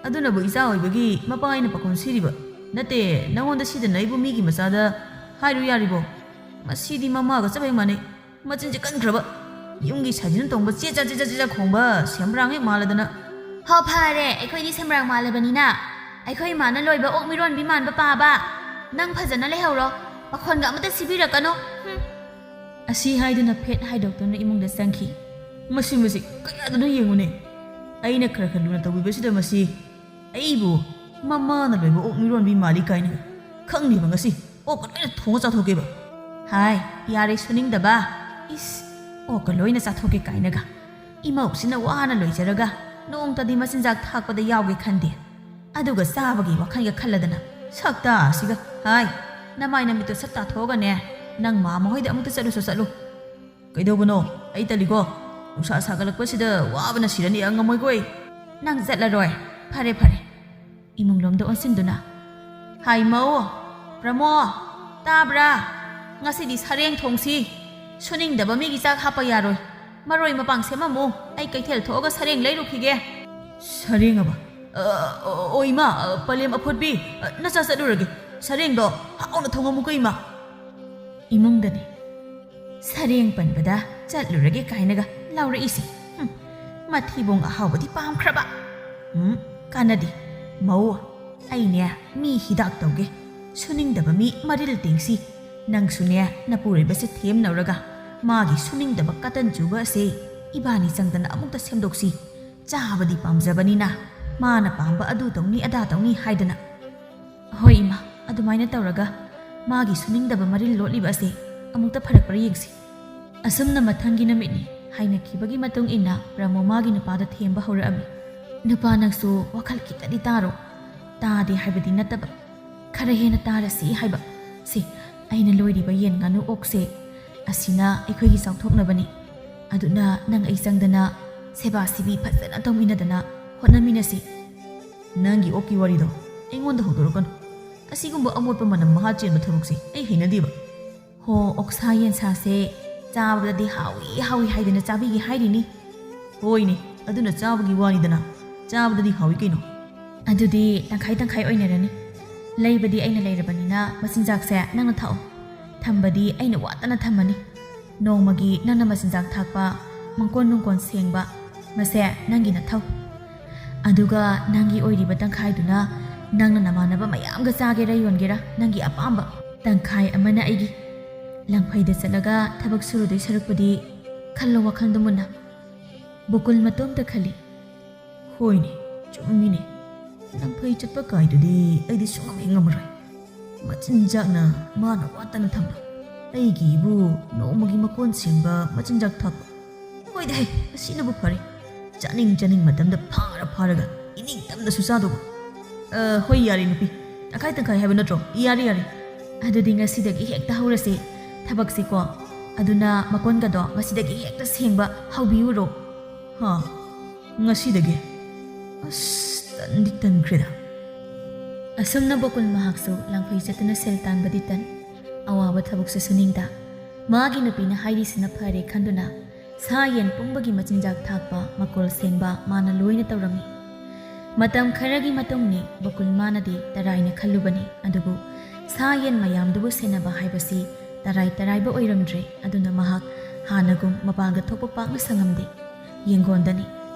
ꯑꯗꯨꯅꯕꯨ ꯏꯆꯥ ꯑꯣꯏꯕꯒꯤ ꯃꯄꯥ ꯑꯩꯅ ꯄꯥꯈꯣꯟ ꯁꯤꯔꯤꯕ꯫ ꯅꯠꯇꯦ, ꯅꯪꯉꯣꯟꯗ ꯁꯤꯗꯅ ꯑꯩꯕꯨ ꯃꯤꯒꯤ ꯃꯆꯥꯗ ꯍꯥꯏꯔꯨ ꯌꯥꯔꯤꯕꯣ? ꯃꯁꯤꯗꯤ ꯃꯃꯥꯒ ꯆꯞ ꯍꯦꯛ ꯃꯥꯟꯅꯩ꯫ ꯃꯆꯤꯟꯁꯦ ꯀꯟꯈ꯭ꯔꯕ꯫ ꯌꯨꯝꯒꯤ ꯁꯥꯖꯤꯟ ꯇꯣꯡꯕ ꯆꯦ ꯆꯥ ꯆꯦ ꯆꯥ ꯆꯦ ꯆꯥ ꯈꯣꯡꯕ ꯁꯦꯝꯕ꯭ꯔꯥꯡ ꯍꯦꯛ ꯃꯥꯜꯂꯗꯅ꯫ ꯍꯣ, ꯐꯔꯦ, ꯑꯩꯈꯣꯏꯗꯤ ꯁꯦꯝꯕ꯭ꯔꯥꯡ ꯃꯥꯜꯂꯕꯅꯤꯅ꯫ ꯑꯩꯈꯣꯏ ꯏꯃꯥꯅ ꯂꯣꯏꯕ ꯑꯣꯛ ꯃꯤꯔꯣꯟꯕꯤ ꯃꯥꯟꯕ ꯄꯥꯕ꯫ ꯅꯪ ꯐꯖꯅ ꯂꯩꯍꯧꯔꯣ꯫ ꯄꯥꯈꯣꯟꯒ ꯑꯃꯇ ꯁꯤꯕꯤꯔꯛꯀꯅꯨ꯫ ꯍꯨꯝ꯫ ꯑꯁꯤ ꯍꯥꯏꯗꯨꯅ ꯐꯦꯠ ꯍꯥꯏꯗꯣꯛꯇꯨꯅ ꯏꯃꯨꯡꯗ ꯆꯪꯈꯤ꯫ ꯃꯁꯤ, ꯃꯁꯤ ꯀꯌꯥꯗꯅꯣ ꯌꯦꯡꯉꯨꯅꯦ꯫ ꯑꯩꯅ ꯈꯔ ꯈꯔ ꯂꯨꯅ ꯇꯧꯕꯤꯕꯁꯤꯗ ꯃꯁꯤ ꯑꯩꯕꯨ ꯃꯃꯥꯅ ꯂꯣꯏꯕ ꯑꯣꯛ ꯃꯤꯔꯣꯟꯕꯤ ꯃꯥꯜꯂꯤ ꯀꯥꯏꯅ ꯈꯪꯗꯦꯕ ꯉꯁꯤ꯫ ꯑꯣꯛꯀ ꯂꯣꯏꯅ ꯊꯣꯡꯉ ꯆꯥꯊꯣꯛꯀꯦꯕ꯫ ꯍꯥꯏ, ꯌꯥꯔꯦ ꯁꯨꯅꯤꯡꯗꯕ꯫ ꯏꯁ, ꯑꯣꯛꯀ ꯂꯣꯏꯅ ꯆꯥꯊꯣꯛꯀꯦ ꯀꯥꯏꯅꯒ꯫ ꯏꯃꯧꯁꯤꯅ ꯋꯥꯅ ꯂꯣꯏꯖꯔꯒ ꯅꯣꯡꯇꯗꯤ ꯃꯆꯤꯟꯖꯥꯛ ꯊꯥꯛꯄꯗ ꯌꯥꯎꯒꯦ ꯈꯟꯗꯦ꯫ ꯑꯗꯨꯒ ꯆꯥꯕꯒꯤ ꯋꯥꯈꯜꯒ ꯈꯜꯂꯗꯅ ꯁꯛꯇꯥ ꯑꯁꯤꯒ꯫ ꯍꯥꯏ, ꯅꯃꯥꯏ ꯅꯃꯤꯠꯇꯣ ꯁꯠ ꯇꯥꯊꯣꯛꯑꯒꯅꯦ, ꯅꯪ ꯃꯥꯃ ꯍꯣꯏꯗ ꯑꯃꯨꯛꯇ ꯆꯠꯂꯨꯁꯨ ꯆꯠꯂꯨ꯫ ꯀꯩꯗꯧꯕꯅꯣ? ꯑꯩ ꯇꯜꯂꯤꯀꯣ꯫ ꯅꯨꯡꯁꯥ ꯁꯥꯒꯠꯂꯛꯄꯁꯤꯗ ꯋꯥꯕꯅ ꯁꯤꯔꯅꯤ, ꯑ, ꯉꯝꯃꯣꯏꯀꯣ ꯑꯩ꯫ ꯅꯪ ꯆꯠꯂꯔꯣꯏ? ꯐꯔꯦ, ꯐꯔꯦ꯫ ꯏꯃꯨꯡꯂꯣꯝꯗ ꯑꯣꯟꯁꯤꯟꯗꯨꯅ, "ꯍꯥꯏ ꯃꯧ, ꯄ꯭ꯔꯃꯣ, ꯇꯥꯕ꯭ꯔꯥ? ꯉꯁꯤꯗꯤ ꯁꯔꯦꯡ ꯊꯣꯡꯁꯤ꯫ ꯁꯨꯅꯤꯡꯗꯕ ꯃꯤꯒꯤ ꯆꯥꯛ ꯍꯥꯞꯄ ꯌꯥꯔꯣꯏ꯫ ꯃꯔꯣꯏ ꯃꯄꯥꯡ ꯁꯦꯝꯃꯝꯃꯨ, ꯑꯩ ꯀꯩꯊꯦꯜ ꯊꯣꯛꯑꯒ ꯁꯔꯦꯡ ꯂꯩꯔꯨꯈꯤꯒꯦ꯫" "ꯁꯔꯦꯡ ꯑꯕ? ꯑ, ꯑ, ꯑꯣ, ꯏꯃꯥ, ꯑ, ꯄꯂꯦꯝ ꯑꯐꯨꯠꯄꯤ, ꯑ, ꯅꯆꯥ ꯆꯠꯂꯨꯔꯒꯦ꯫ ꯁꯔꯦꯡꯗꯣ ꯍꯥꯎꯅ ꯊꯣꯡꯉꯝꯃꯨꯀꯣ, ꯏꯃꯥ꯫" ꯏꯃꯨꯡꯗꯅꯤ꯫ ꯁꯔꯦꯡ ꯄꯟꯕꯗ ꯆꯠꯂꯨꯔꯒꯦ ꯀꯥꯏꯅꯒ ꯂꯥꯎꯔꯛꯏꯁꯦ꯫ ꯍꯨꯝ, ꯃꯊꯤꯕꯣꯡ ꯑꯍꯥꯎꯕꯗꯤ ꯄꯥꯝꯈ꯭ꯔꯕ꯫ ꯎꯝ, ꯀꯥꯟꯅꯗꯦ꯫ ꯃꯧ, ꯑꯩꯅꯦ ꯃꯤ ꯍꯤꯗꯥꯛ ꯇꯧꯒꯦ꯫ ꯁꯨꯅꯤꯡꯗꯕ ꯃꯤ ꯃꯔꯤꯜ ꯇꯤꯡꯁꯤ꯫ ꯅꯪꯁꯨꯅꯦ ꯅꯄꯨꯔꯣꯏꯕꯁꯦ ꯊꯦꯝꯅꯧꯔꯒ ꯃꯥꯒꯤ ꯁꯨꯅꯤꯡꯗꯕ ꯀꯇꯟ ꯆꯨꯕ ꯑꯁꯦ ꯏꯕꯥꯅꯤ ꯆꯪꯗꯅ ꯑꯃꯨꯛꯇ ꯁꯦꯝꯗꯣꯛꯁꯤ꯫ ꯆꯥꯕꯗꯤ ꯄꯥꯝꯖꯕꯅꯤꯅ ꯃꯥꯅ ꯄꯥꯝꯕ ꯑꯗꯨ ꯇꯧꯅꯤ ꯑꯗꯥ ꯇꯧꯅꯤ ꯍꯥꯏꯗꯅ꯫ "ꯍꯣꯏ ꯏꯃꯥ, ꯑꯗꯨꯃꯥꯏꯅ ꯇꯧꯔꯒ ꯃꯥꯒꯤ ꯁꯨꯅꯤꯡꯗꯕ ꯃꯔꯤꯜ ꯂꯣꯠꯂꯤꯕ ꯑꯁꯦ ꯑꯃꯨꯛꯇ ꯐꯔꯛꯄ꯭ꯔꯥ ꯌꯦꯡꯁꯤ꯫" ꯑꯁꯨꯝꯅ ꯃꯊꯪꯒꯤ ꯅꯨꯃꯤꯠꯅꯤ ꯍꯥꯏꯅꯈꯤꯕꯒꯤ ꯃꯇꯨꯡ ꯏꯟꯅ ꯄ꯭ꯔꯃꯣ ꯃꯥꯒꯤ ꯅꯨꯄꯥꯗ ꯊꯦꯝꯕ ꯍꯧꯔꯛꯑꯝꯃꯤ꯫ "ꯅꯨꯄꯥ, ꯅꯪꯁꯨ ꯋꯥꯈꯜ ꯈꯤꯇꯗꯤ ꯇꯥꯔꯣ꯫ ꯇꯥꯗꯦ ꯍꯥꯏꯕꯗꯤ ꯅꯠꯇꯕ, ꯈꯔ ꯍꯦꯟꯅ ꯇꯥꯔꯁꯤ ꯍꯥꯏꯕ꯫ ꯁꯤ ꯑꯩꯅ ꯂꯣꯏꯔꯤꯕ ꯌꯦꯟ ꯉꯥꯅꯨ ꯑꯣꯛꯁꯦ ꯑꯁꯤꯅ ꯑꯩꯈꯣꯏꯒꯤ ꯆꯥꯎꯊꯣꯛꯅꯕꯅꯤ꯫ ꯑꯗꯨꯅ ꯅꯪ ꯑꯩ ꯆꯪꯗꯅ ꯁꯦꯕꯥ ꯁꯤꯕꯤ ꯐꯖꯅ ꯇꯧꯃꯤꯟꯅꯗꯅ ꯍꯣꯠꯅꯃꯤꯟꯅꯁꯤ꯫" "ꯅꯪꯒꯤ ꯑꯣꯛꯀꯤ ꯋꯥꯔꯤꯗꯣ ꯑꯩꯉꯣꯟꯗ ꯍꯧꯗꯣꯔꯛꯀꯅꯨ꯫ ꯑꯁꯤꯒꯨꯝꯕ ꯑꯃꯣꯠꯄ ꯃꯅꯝ ꯃꯍꯥ ꯆꯦꯟꯕ ꯊꯕꯛꯁꯦ ꯑꯩ ꯍꯩꯅꯗꯦꯕ꯫" "ꯍꯣ, ꯑꯣꯛꯁꯥ ꯌꯦꯟꯁꯥꯁꯦ ꯆꯥꯕꯗꯗꯤ ꯍꯥꯎꯏ ꯍꯥꯎꯏ ꯍꯥꯏꯗꯅ ꯆꯥꯕꯤꯒꯦ ꯍꯥꯏꯔꯤꯅꯤ꯫" "ꯍꯣꯏꯅꯦ, ꯑꯗꯨꯅ ꯆꯥꯕꯒꯤ ꯋꯥꯅꯤꯗꯅ, ꯆꯥꯕꯗꯗꯤ ꯍꯥꯎꯏ ꯀꯩꯅꯣ꯫" "ꯑꯗꯨꯗꯤ ꯇꯪꯈꯥꯏ ꯇꯪꯈꯥꯏ ꯑꯣꯏꯅꯔꯅꯤ꯫ ꯂꯩꯕꯗꯤ ꯑꯩꯅ ꯂꯩꯔꯕꯅꯤꯅ ꯃꯆꯤꯟꯖꯥꯛꯁꯦ ꯅꯪꯅ ꯊꯥꯛꯑꯣ, ꯊꯝꯕꯗꯤ ꯑꯩꯅ ꯋꯥꯠꯇꯅ ꯊꯝꯃꯅꯤ꯫ ꯅꯣꯡꯃꯒꯤ ꯅꯪꯅ ꯃꯆꯤꯟꯖꯥꯛ ꯊꯥꯛꯄ, ꯃꯪꯀꯣꯟ ꯅꯨꯡꯀꯣꯟ ꯁꯦꯡꯕ, ꯃꯁꯦ ꯅꯪꯒꯤ ꯅꯊꯧ꯫ ꯑꯗꯨꯒ ꯅꯪꯒꯤ ꯑꯣꯏꯔꯤꯕ ꯇꯪꯈꯥꯏꯗꯨꯅ ꯅꯪꯅ ꯅꯃꯥꯟꯅꯕ ꯃꯌꯥꯝꯒ ꯆꯥꯒꯦꯔꯥ ꯌꯣꯟꯒꯦꯔꯥ ꯅꯪꯒꯤ ꯑꯄꯥꯝꯕ꯫ ꯇꯪꯈꯥꯏ ꯑꯃꯅ ꯑꯩꯒꯤ꯫ ꯂꯪꯐꯩꯗ ꯆꯠꯂꯒ ꯊꯕꯛ ꯁꯨꯔꯨꯗꯣꯏ ꯁꯔꯨꯛꯄꯨꯗꯤ ꯈꯜꯂꯣ ꯋꯥꯈꯜꯗꯣ ꯃꯨꯟꯅ꯫" ꯕꯨꯀꯨꯜ ꯃꯇꯣꯝꯇ ꯈꯜꯂꯤ꯫ "ꯍꯣꯏꯅꯦ, ꯆꯨꯝꯃꯤꯅꯦ꯫ ꯂꯪꯐꯩ ꯆꯠꯄ ꯀꯥꯏꯗꯨꯗꯤ ꯑꯩꯗꯤ ꯁꯨꯡꯉꯝ ꯍꯦꯛ ꯉꯝꯃꯔꯣꯏ꯫ ꯃꯆꯤꯟꯖꯥꯛꯅ ꯃꯥꯅ ꯋꯥꯠꯇꯅ ꯊꯝꯕ꯫ ꯑꯩꯒꯤ ꯏꯕꯨ ꯅꯣꯡꯃꯒꯤ ꯃꯀꯣꯟ ꯁꯦꯡꯕ, ꯃꯆꯤꯟꯖꯥꯛ ꯊꯥꯛꯄ꯫ ꯍꯣꯏꯗ ꯍꯦ, ꯑꯁꯤꯅꯕꯨ ꯐꯔꯦ꯫ ꯆꯥꯅꯤꯡ ꯆꯥꯅꯤꯡ ꯃꯇꯝꯗ ꯐꯥꯔ ꯐꯥꯔꯒ ꯏꯅꯤꯡ ꯇꯝꯅꯁꯨ ꯆꯥꯗꯧꯕ꯫" "ꯑ, ꯍꯣꯏ, ꯌꯥꯔꯦ ꯅꯨꯄꯤ꯫ ꯇꯪꯈꯥꯏ ꯇꯪꯈꯥꯏ ꯍꯥꯏꯕ ꯅꯠꯇ꯭ꯔꯣ? ꯌꯥꯔꯦ, ꯌꯥꯔꯦ꯫" "ꯑꯗꯨꯗꯤ ꯉꯁꯤꯗꯒꯤ ꯍꯦꯛꯇ ꯍꯧꯔꯁꯦ ꯊꯕꯛꯁꯤꯀꯣ꯫ ꯑꯗꯨꯅ ꯃꯀꯣꯟꯒꯗꯣ ꯉꯁꯤꯗꯒꯤ ꯍꯦꯛꯇ ꯁꯦꯡꯕ ꯍꯧꯕꯤꯌꯨꯔꯣ꯫ ꯍꯥ? ꯉꯁꯤꯗꯒꯤ? ꯑꯁ, ꯇꯟꯗꯤ ꯇꯟꯈ꯭ꯔꯦꯗ꯫ ꯑꯁꯨꯝꯅ ꯕꯀꯨꯜ ꯃꯍꯥꯛꯁꯨ ꯂꯥꯡꯐꯩ ꯆꯠꯇꯨꯅ ꯁꯦꯜ ꯇꯥꯟꯕꯗꯤ ꯇꯟ, ꯑꯋꯥꯕ ꯊꯕꯛꯁꯨ ꯁꯨꯅꯤꯡꯗ꯫ ꯃꯥꯒꯤ ꯅꯨꯄꯤꯅ ꯍꯥꯏꯔꯤꯁꯤꯅ ꯐꯔꯦ ꯈꯟꯗꯨꯅ ꯁꯥ ꯌꯦꯟ ꯄꯨꯝꯕꯒꯤ ꯃꯆꯤꯟꯖꯥꯛ ꯊꯥꯛꯄ, ꯃꯀꯣꯜ ꯁꯦꯡꯕ ꯃꯥꯅ ꯂꯣꯏꯅ ꯇꯧꯔꯝꯃꯤ꯫ ꯃꯇꯝ ꯈꯔꯒꯤ ꯃꯇꯨꯡꯅꯤ ꯕꯀꯨꯜ ꯃꯥꯅꯗꯤ ꯇꯔꯥꯏꯅ ꯈꯜꯂꯨꯕꯅꯤ, ꯑꯗꯨꯕꯨ ꯁꯥ ꯌꯦꯟ ꯃꯌꯥꯝꯗꯨꯕꯨ ꯁꯦꯟꯅꯕ ꯍꯥꯏꯕꯁꯤ ꯇꯔꯥꯏ ꯇꯔꯥꯏꯕ ꯑꯣꯏꯔꯝꯗ꯭ꯔꯦ꯫ ꯑꯗꯨꯅ ꯃꯍꯥꯛ ꯍꯥꯟꯅꯒꯨꯝ ꯃꯄꯥꯟꯒ ꯊꯣꯛꯄ ꯄꯥꯛꯅ ꯁꯪꯉꯝꯗꯦ꯫ ꯌꯦꯡꯒꯣꯟꯗꯅꯤ꯫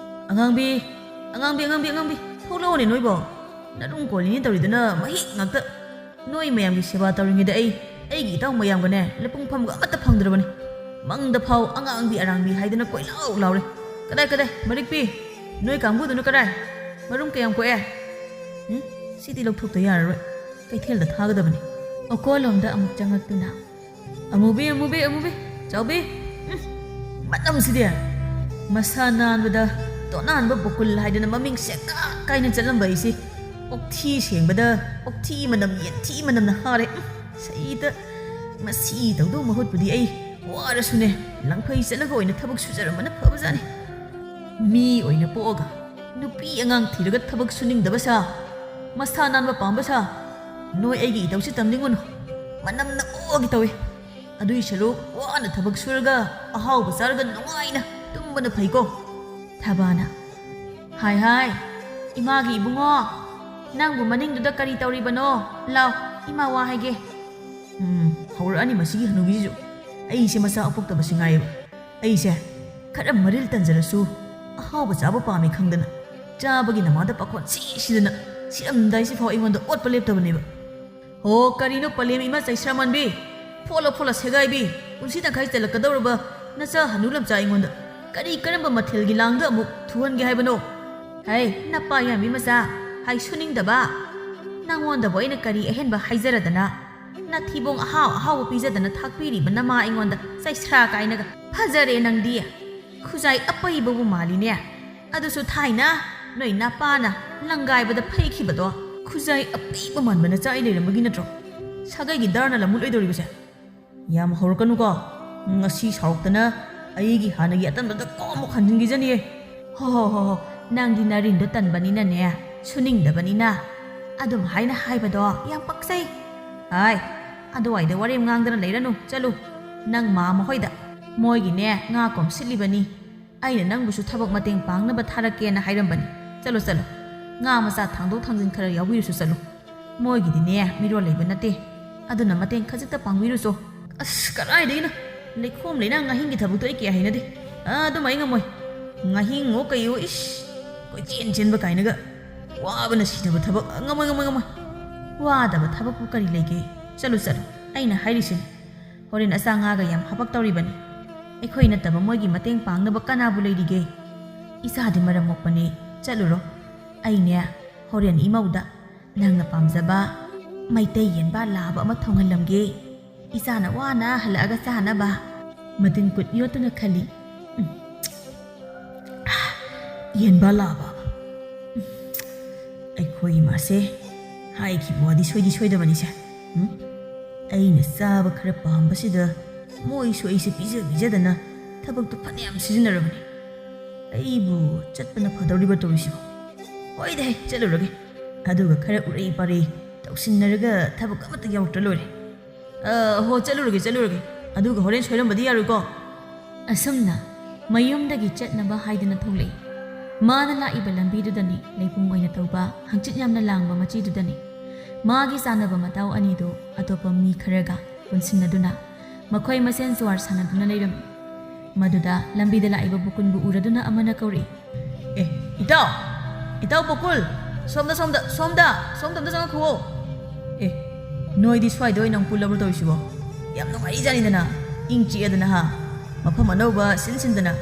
"ꯑꯉꯥꯡꯕꯤ, ꯑꯉꯥꯡꯕꯤ, ꯑꯉꯥꯡꯕꯤ, ꯑꯉꯥꯡꯕꯤ, ꯊꯣꯛꯂꯛꯑꯣꯅꯦ ꯅꯣꯏꯕꯣ꯫ ꯅꯔꯨꯝ ꯀꯣꯜꯂꯤꯅꯦ ꯇꯧꯔꯤꯗꯨꯅ ꯃꯍꯤꯛ ꯉꯥꯛꯇ꯫ ꯅꯣꯏ ꯃꯌꯥꯝꯒꯤ ꯁꯦꯕꯥ ꯇꯧꯔꯤꯉꯩꯗ ꯑꯩ, ꯑꯩꯒꯤ ꯏꯇꯥꯎ ꯃꯌꯥꯝꯒꯅꯦ ꯂꯩꯄꯨꯡ ꯐꯝꯒ ꯑꯃꯠꯇ ꯐꯪꯗ꯭ꯔꯕꯅꯤ꯫ ꯃꯪꯗ ꯐꯥꯎ ꯑꯉꯥꯡꯕꯤ ꯑꯔꯥꯡꯕꯤ ꯍꯥꯏꯗꯅ ꯀꯣꯏꯂꯥꯎ ꯂꯥꯎꯔꯦ꯫ ꯀꯗꯥꯏ, ꯀꯗꯥꯏ, ꯃꯔꯤꯛꯄꯤ, ꯅꯣꯏ ꯀꯥꯡꯕꯨꯗꯨꯅ ꯀꯗꯥꯏ? ꯃꯔꯨꯝ ꯀꯌꯥꯝ ꯀꯣꯛꯑꯦ? ꯎꯝ, ꯁꯤꯗꯤ ꯂꯧꯊꯣꯛꯇ ꯌꯥꯔꯔꯣꯏ꯫ ꯀꯩꯊꯦꯜꯗ ꯊꯥꯒꯗꯕꯅꯤ꯫" ꯑꯣꯀꯣꯜꯂꯣꯝꯗ ꯑꯃꯨꯛ ꯆꯪꯂꯛꯇꯨꯅ, "ꯑꯃꯨꯕꯤ, ꯑꯃꯨꯕꯤ, ꯑꯃꯨꯕꯤ, ꯆꯥꯎꯕꯤ, ꯎꯝ, ꯃꯅꯝꯁꯤꯗꯤ! ꯃꯁꯥ ꯅꯥꯟꯕꯗ ꯇꯣꯅꯥꯟꯕ ꯕꯀꯨꯜ ꯍꯥꯏꯗꯅ ꯃꯃꯤꯡ ꯁꯦꯛꯀꯥ ꯀꯥꯏꯅ ꯆꯠꯂꯝꯕ ꯑꯩꯁꯤ ꯑꯣꯛꯊꯤ ꯁꯦꯡꯕꯗ ꯑꯣꯛꯊꯤ ꯃꯅꯝ, ꯌꯦꯟꯊꯤ ꯃꯅꯝꯅ ꯍꯥꯔꯦ꯫ ꯎꯝ, ꯁꯩꯇ ꯃꯁꯤ ꯇꯧꯗꯧ ꯃꯍꯨꯠꯄꯨꯗꯤ ꯑꯩ ꯋꯥꯔꯁꯨꯅꯦ ꯂꯪꯐꯩ ꯆꯠꯂꯒ ꯑꯣꯏꯅ ꯊꯕꯛ ꯁꯨꯖꯔꯝꯕꯅ ꯐꯕꯖꯥꯠꯅꯤ꯫ ꯃꯤ ꯑꯣꯏꯅ ꯄꯣꯛꯑꯒ ꯅꯨꯄꯤ ꯑꯉꯥꯡ ꯊꯤꯔꯒ ꯊꯕꯛ ꯁꯨꯅꯤꯡꯗꯕ ꯁꯥ, ꯃꯁꯥ ꯅꯥꯟꯕ ꯄꯥꯝꯕ ꯁꯥ, ꯅꯣꯏ ꯑꯩꯒꯤ ꯏꯇꯧꯁꯤ ꯇꯝꯅꯤꯡꯉꯨꯅꯨ꯫ ꯃꯅꯝꯅ ꯑꯣꯒꯦ ꯇꯧꯏ꯫ ꯑꯗꯨꯏ ꯁꯔꯨꯛ ꯋꯥꯅ ꯊꯕꯛ ꯁꯨꯔꯒ ꯑꯍꯥꯎꯕ ꯆꯥꯔꯒ ꯅꯨꯡꯉꯥꯏꯅ ꯇꯨꯝꯕꯅ ꯐꯩꯀꯣ꯫" ꯊꯕꯥꯅ, "ꯍꯥꯏ ꯍꯥꯏ, ꯏꯃꯥꯒꯤ ꯏꯕꯨꯡꯉꯣ, ꯅꯪꯕꯨ ꯃꯅꯤꯡꯗꯨꯗ ꯀꯔꯤ ꯇꯧꯔꯤꯕꯅꯣ? ꯂꯥꯎ, ꯏꯃꯥ ꯋꯥ ꯍꯥꯏꯒꯦ꯫" ꯎꯝ, ꯍꯧꯔꯛꯑꯅꯤ ꯃꯁꯤꯒꯤ ꯍꯅꯨꯕꯤꯁꯤꯁꯨ꯫ ꯑꯩꯁꯦ ꯃꯆꯥ ꯑꯄꯣꯛꯇꯕꯁꯤ ꯉꯥꯏꯌꯦꯕ꯫ ꯑꯩꯁꯦ ꯈꯔ ꯃꯔꯤꯜ ꯇꯟꯖꯔꯁꯨ ꯑꯍꯥꯎꯕ ꯆꯥꯕ ꯄꯥꯝꯃꯤ ꯈꯪꯗꯅ ꯆꯥꯕꯒꯤ ꯅꯃꯥꯗ ꯄꯥꯈꯣꯟ ꯁꯤ ꯁꯤꯗꯅ ꯁꯤꯔꯝꯗꯥꯏꯁꯤꯐꯥꯎ ꯑꯩꯉꯣꯟꯗ ꯑꯣꯠꯄ ꯂꯦꯞꯇꯕꯅꯦꯕ꯫ "ꯍꯣ, ꯀꯔꯤꯅꯣ ꯄꯂꯦꯝ ꯏꯃꯥ ꯆꯩꯁ꯭ꯔꯥ ꯃꯥꯟꯕꯤ? ꯐꯣꯠꯂ ꯐꯣꯠꯂ ꯁꯦꯒꯥꯏꯕꯤ, ꯄꯨꯟꯁꯤ ꯇꯪꯈꯥꯏ ꯆꯠꯂꯛꯀꯗꯧꯔꯕ ꯅꯆꯥ ꯍꯅꯨ ꯂꯝꯆꯥ ꯑꯩꯉꯣꯟꯗ ꯀꯔꯤ ꯀꯔꯝꯕ ꯃꯊꯦꯜꯒꯤ ꯂꯥꯡꯗ ꯑꯃꯨꯛ ꯊꯨꯍꯟꯒꯦ ꯍꯥꯏꯕꯅꯣ?" "ꯍꯩ, ꯅꯄꯥ ꯌꯥꯝꯕꯤ ꯃꯆꯥ, ꯍꯥꯏ ꯁꯨꯅꯤꯡꯗꯕ! ꯅꯪꯉꯣꯟꯗꯕꯨ ꯑꯩꯅ ꯀꯔꯤ ꯑꯍꯦꯟꯕ ꯍꯥꯏꯖꯔꯗꯅ? ꯅꯊꯤꯕꯣꯡ ꯑꯍꯥꯎ ꯑꯍꯥꯎꯕ ꯄꯤꯖꯗꯅ ꯊꯥꯛꯄꯤꯔꯤꯕ ꯅꯃꯥ ꯑꯩꯉꯣꯟꯗ ꯆꯩꯁ꯭ꯔꯥ ꯀꯥꯏꯅꯒ꯫ ꯐꯖꯔꯦ ꯅꯪꯗꯤ! ꯈꯨꯖꯥꯏ ꯑꯄꯩꯕꯕꯨ ꯃꯥꯜꯂꯤꯅꯦ꯫ ꯑꯗꯨꯁꯨ ꯊꯥꯏꯅ ꯅꯣꯏ ꯅꯄꯥꯅ ꯂꯪꯒꯥꯏꯕꯗ ꯐꯩꯈꯤꯕꯗꯣ꯫ ꯈꯨꯖꯥꯏ ꯑꯄꯩꯕ ꯃꯥꯟꯕ ꯅꯆꯥ ꯑꯩ ꯂꯩꯔꯝꯕꯒꯤ ꯅꯠꯇ꯭ꯔꯣ ꯁꯥꯒꯩꯒꯤ ꯗꯥꯔꯅ ꯂꯝꯃꯨꯠ ꯑꯣꯏꯗꯧꯔꯤꯕꯁꯦ?" "ꯌꯥꯝ ꯍꯧꯔꯛꯀꯅꯨꯀꯣ꯫ ꯉꯁꯤ ꯁꯥꯎꯔꯛꯇꯅ ꯑꯩꯒꯤ ꯍꯥꯟꯅꯒꯤ ꯑꯇꯟꯕꯗ ꯀꯣꯛ ꯑꯃꯨꯛ ꯍꯟꯖꯤꯟꯈꯤꯖꯅꯤꯌꯦ꯫ ꯍꯣ ꯍꯣ ꯍꯣ ꯍꯣ, ꯅꯪꯗꯤ ꯅꯔꯤꯟꯗꯣ ꯇꯟꯕꯅꯤꯅꯅꯦ, ꯁꯨꯅꯤꯡꯗꯕꯅꯤꯅ ꯑꯗꯨꯝ ꯍꯥꯏꯅ ꯍꯥꯏꯕꯗꯣ ꯌꯥꯝ ꯄꯛꯆꯩ꯫ ꯍꯥꯏ, ꯑꯗꯨꯋꯥꯏꯗ ꯋꯥꯔꯦꯝ ꯉꯥꯡꯗꯅ ꯂꯩꯔꯅꯨ, ꯆꯠꯂꯨ ꯅꯪ ꯃꯥ ꯃꯈꯣꯏꯗ꯫ ꯃꯣꯏꯒꯤꯅꯦ ꯉꯥ ꯀꯣꯝ ꯁꯤꯠꯂꯤꯕꯅꯤ꯫ ꯑꯩꯅ ꯅꯪꯕꯨꯁꯨ ꯊꯕꯛ ꯃꯇꯦꯡ ꯄꯥꯡꯅꯕ ꯊꯥꯔꯛꯀꯦꯅ ꯍꯥꯏꯔꯝꯕꯅꯤ꯫ ꯆꯠꯂꯣ ꯆꯠꯂꯣ, ꯉꯥ ꯃꯆꯥ ꯊꯥꯡꯗꯣꯛ ꯊꯥꯡꯖꯤꯟ ꯈꯔ ꯌꯥꯎꯕꯤꯔꯨꯁꯨ ꯆꯠꯂꯣ꯫ ꯃꯣꯏꯒꯤꯗꯤꯅꯦ ꯃꯤꯔꯣꯜ ꯂꯩꯕ ꯅꯠꯇꯦ, ꯑꯗꯨꯅ ꯃꯇꯦꯡ ꯈꯖꯤꯛꯇ ꯄꯥꯡꯕꯤꯔꯨꯁꯣ꯫ ꯑꯁ, ꯀꯗꯥꯏꯗꯒꯤꯅꯣ? ꯂꯩꯈꯣꯝ ꯂꯩꯅꯥꯡ ꯉꯥꯍꯤꯡꯒꯤ ꯊꯕꯛꯇꯣ ꯑꯩ ꯀꯌꯥ ꯍꯩꯅꯗꯦ꯫ ꯑꯥ, ꯑꯗꯨꯝ ꯑꯩ ꯉꯝꯃꯣꯏ꯫ ꯉꯥꯍꯤꯡꯉꯣ ꯀꯩꯌꯣ, ꯏꯁ, ꯀꯣꯏꯆꯦꯟ ꯆꯦꯟꯕ ꯀꯥꯏꯅꯒ꯫ ꯋꯥꯕꯅ ꯁꯤꯗꯕ ꯊꯕꯛ꯫ ꯉꯝꯃꯣꯏ, ꯉꯝꯃꯣꯏ, ꯉꯝꯃꯣꯏ꯫ ꯋꯥꯗꯕ ꯊꯕꯛꯄꯨ ꯀꯔꯤ ꯂꯩꯒꯦ? ꯆꯠꯂꯨ, ꯆꯠꯂꯨ꯫ ꯑꯩꯅ ꯍꯥꯏꯔꯤꯁꯤꯅꯤ꯫ ꯍꯣꯔꯦꯟ ꯑꯆꯥ ꯉꯥꯒ ꯌꯥꯝ ꯍꯥꯄꯛꯇꯧꯔꯤꯕꯅꯤ꯫ ꯑꯩꯈꯣꯏ ꯅꯠꯇꯕ ꯃꯣꯏꯒꯤ ꯃꯇꯦꯡ ꯄꯥꯡꯅꯕ ꯀꯅꯥꯕꯨ ꯂꯩꯔꯤꯒꯦ? ꯏꯆꯥꯗꯤ ꯃꯔꯝ ꯃꯣꯛꯄꯅꯤ꯫ ꯆꯠꯂꯨꯔꯣ꯫ ꯑꯩꯅꯦ ꯍꯣꯔꯦꯟ ꯏꯃꯧꯗ ꯅꯪꯅ ꯄꯥꯝꯖꯕ ꯃꯩꯇꯩ ꯌꯦꯟꯕꯥ ꯂꯥꯕ ꯑꯃ ꯊꯣꯡꯍꯜꯂꯝꯒꯦ꯫ ꯏꯆꯥꯅ ꯋꯥꯅ ꯍꯜꯂꯛꯑꯒ ꯆꯥꯅꯕ꯫ ꯃꯇꯤꯟ ꯀꯨꯠ ꯌꯣꯠꯇꯨꯅ ꯈꯜꯂꯤ꯫ ꯎꯝ꯫ ꯌꯦꯟꯕꯥ ꯂꯥꯕ꯫ ꯎꯝ꯫ ꯑꯩꯈꯣꯏ ꯏꯃꯥꯁꯦ ꯍꯥꯏꯈꯤꯕ ꯋꯥꯗꯤ ꯁꯣꯏꯗꯤ ꯁꯣꯏꯗꯕꯅꯤꯁꯦ꯫ ꯎꯝ? ꯑꯩꯅ ꯆꯥꯕ ꯈꯔ ꯄꯥꯝꯕꯁꯤꯗ ꯃꯣꯏꯁꯨ ꯑꯩꯁꯦ ꯄꯤꯖ ꯄꯤꯖꯗꯅ ꯊꯕꯛꯇꯨ ꯐꯅꯌꯥꯝ ꯁꯤꯖꯤꯟꯅꯔꯕꯅꯤ꯫ ꯑꯩꯕꯨ ꯆꯠꯄꯅ ꯐꯗꯧꯔꯤꯕ ꯇꯧꯔꯤꯁꯤꯕꯣ꯫ ꯍꯣꯏꯗ ꯍꯦ, ꯆꯠꯂꯨꯔꯒꯦ꯫ ꯑꯗꯨꯒ ꯈꯔ ꯎꯔꯩ ꯄꯥꯔꯩ ꯇꯧꯁꯤꯟꯅꯔꯒ ꯊꯕꯛ ꯑꯃꯠꯇ ꯌꯥꯎꯔꯛꯇ꯭ꯔ ꯂꯣꯏꯔꯦ꯫ ꯑ, ꯍꯣ, ꯆꯠꯂꯨꯔꯒꯦ, ꯆꯠꯂꯨꯔꯒꯦ꯫ ꯑꯗꯨꯒ ꯍꯣꯔꯦꯟ ꯁꯣꯏꯔꯝꯕꯗꯤ ꯌꯥꯔꯣꯏꯀꯣ꯫ ꯑꯁꯨꯝꯅ ꯃꯌꯨꯝꯗꯒꯤ ꯆꯠꯅꯕ ꯍꯥꯏꯗꯨꯅ ꯊꯣꯛꯂꯛꯏ꯫ ꯃꯥꯅ ꯂꯥꯛꯏꯕ ꯂꯝꯕꯤꯗꯨꯗꯅꯤ ꯂꯩꯄꯨꯡ ꯑꯣꯏꯅ ꯇꯧꯕ ꯍꯪꯆꯤꯠ ꯌꯥꯝꯅ ꯂꯥꯡꯕ ꯃꯆꯤꯗꯨꯗꯅꯤ꯫ ꯃꯥꯒꯤ ꯆꯥꯟꯅꯕ ꯃꯇꯥꯎ ꯑꯅꯤꯗꯨ ꯑꯇꯣꯞꯄ ꯃꯤ ꯈꯔꯒ ꯄꯨꯟꯁꯤꯟꯅꯗꯨꯅ ꯃꯈꯣꯏ ꯃꯁꯦꯟ ꯖꯨꯋꯥꯔ ꯁꯥꯟꯅꯗꯨꯅ ꯂꯩꯔꯝꯃꯤ꯫ ꯃꯗꯨꯗ ꯂꯝꯕꯤꯗ ꯂꯥꯛꯏꯕ ꯕꯨꯀꯨꯟꯕꯨ ꯎꯔꯗꯨꯅ ꯑꯃꯅ ꯀꯧꯔꯛꯏ, "ꯑꯦ, ꯏꯇꯥꯎ! ꯏꯇꯥꯎ ꯕꯨꯀꯨꯜ! ꯁꯣꯝꯗ, ꯁꯣꯝꯗ, ꯁꯣꯝꯗ, ꯁꯣꯝꯗ ꯑꯝꯇ ꯆꯪꯉꯛꯈꯨꯑꯣ!" ꯑꯦ, ꯅꯣꯏꯗꯤ ꯁ꯭ꯋꯥꯏꯗ ꯑꯣꯏꯅ ꯑꯃꯨꯛ ꯄꯨꯜꯂꯕ꯭ꯔꯣ ꯇꯧꯔꯤꯁꯤꯕꯣ? ꯌꯥꯝ ꯅꯨꯡꯉꯥꯏꯖꯥꯠꯅꯤꯗꯅ, ꯏꯪ ꯆꯤꯛꯑꯗꯅ ꯍꯥ? ꯃꯐꯝ ꯑꯅꯧꯕ ꯁꯤꯟ ꯁꯤꯟꯗꯅ꯫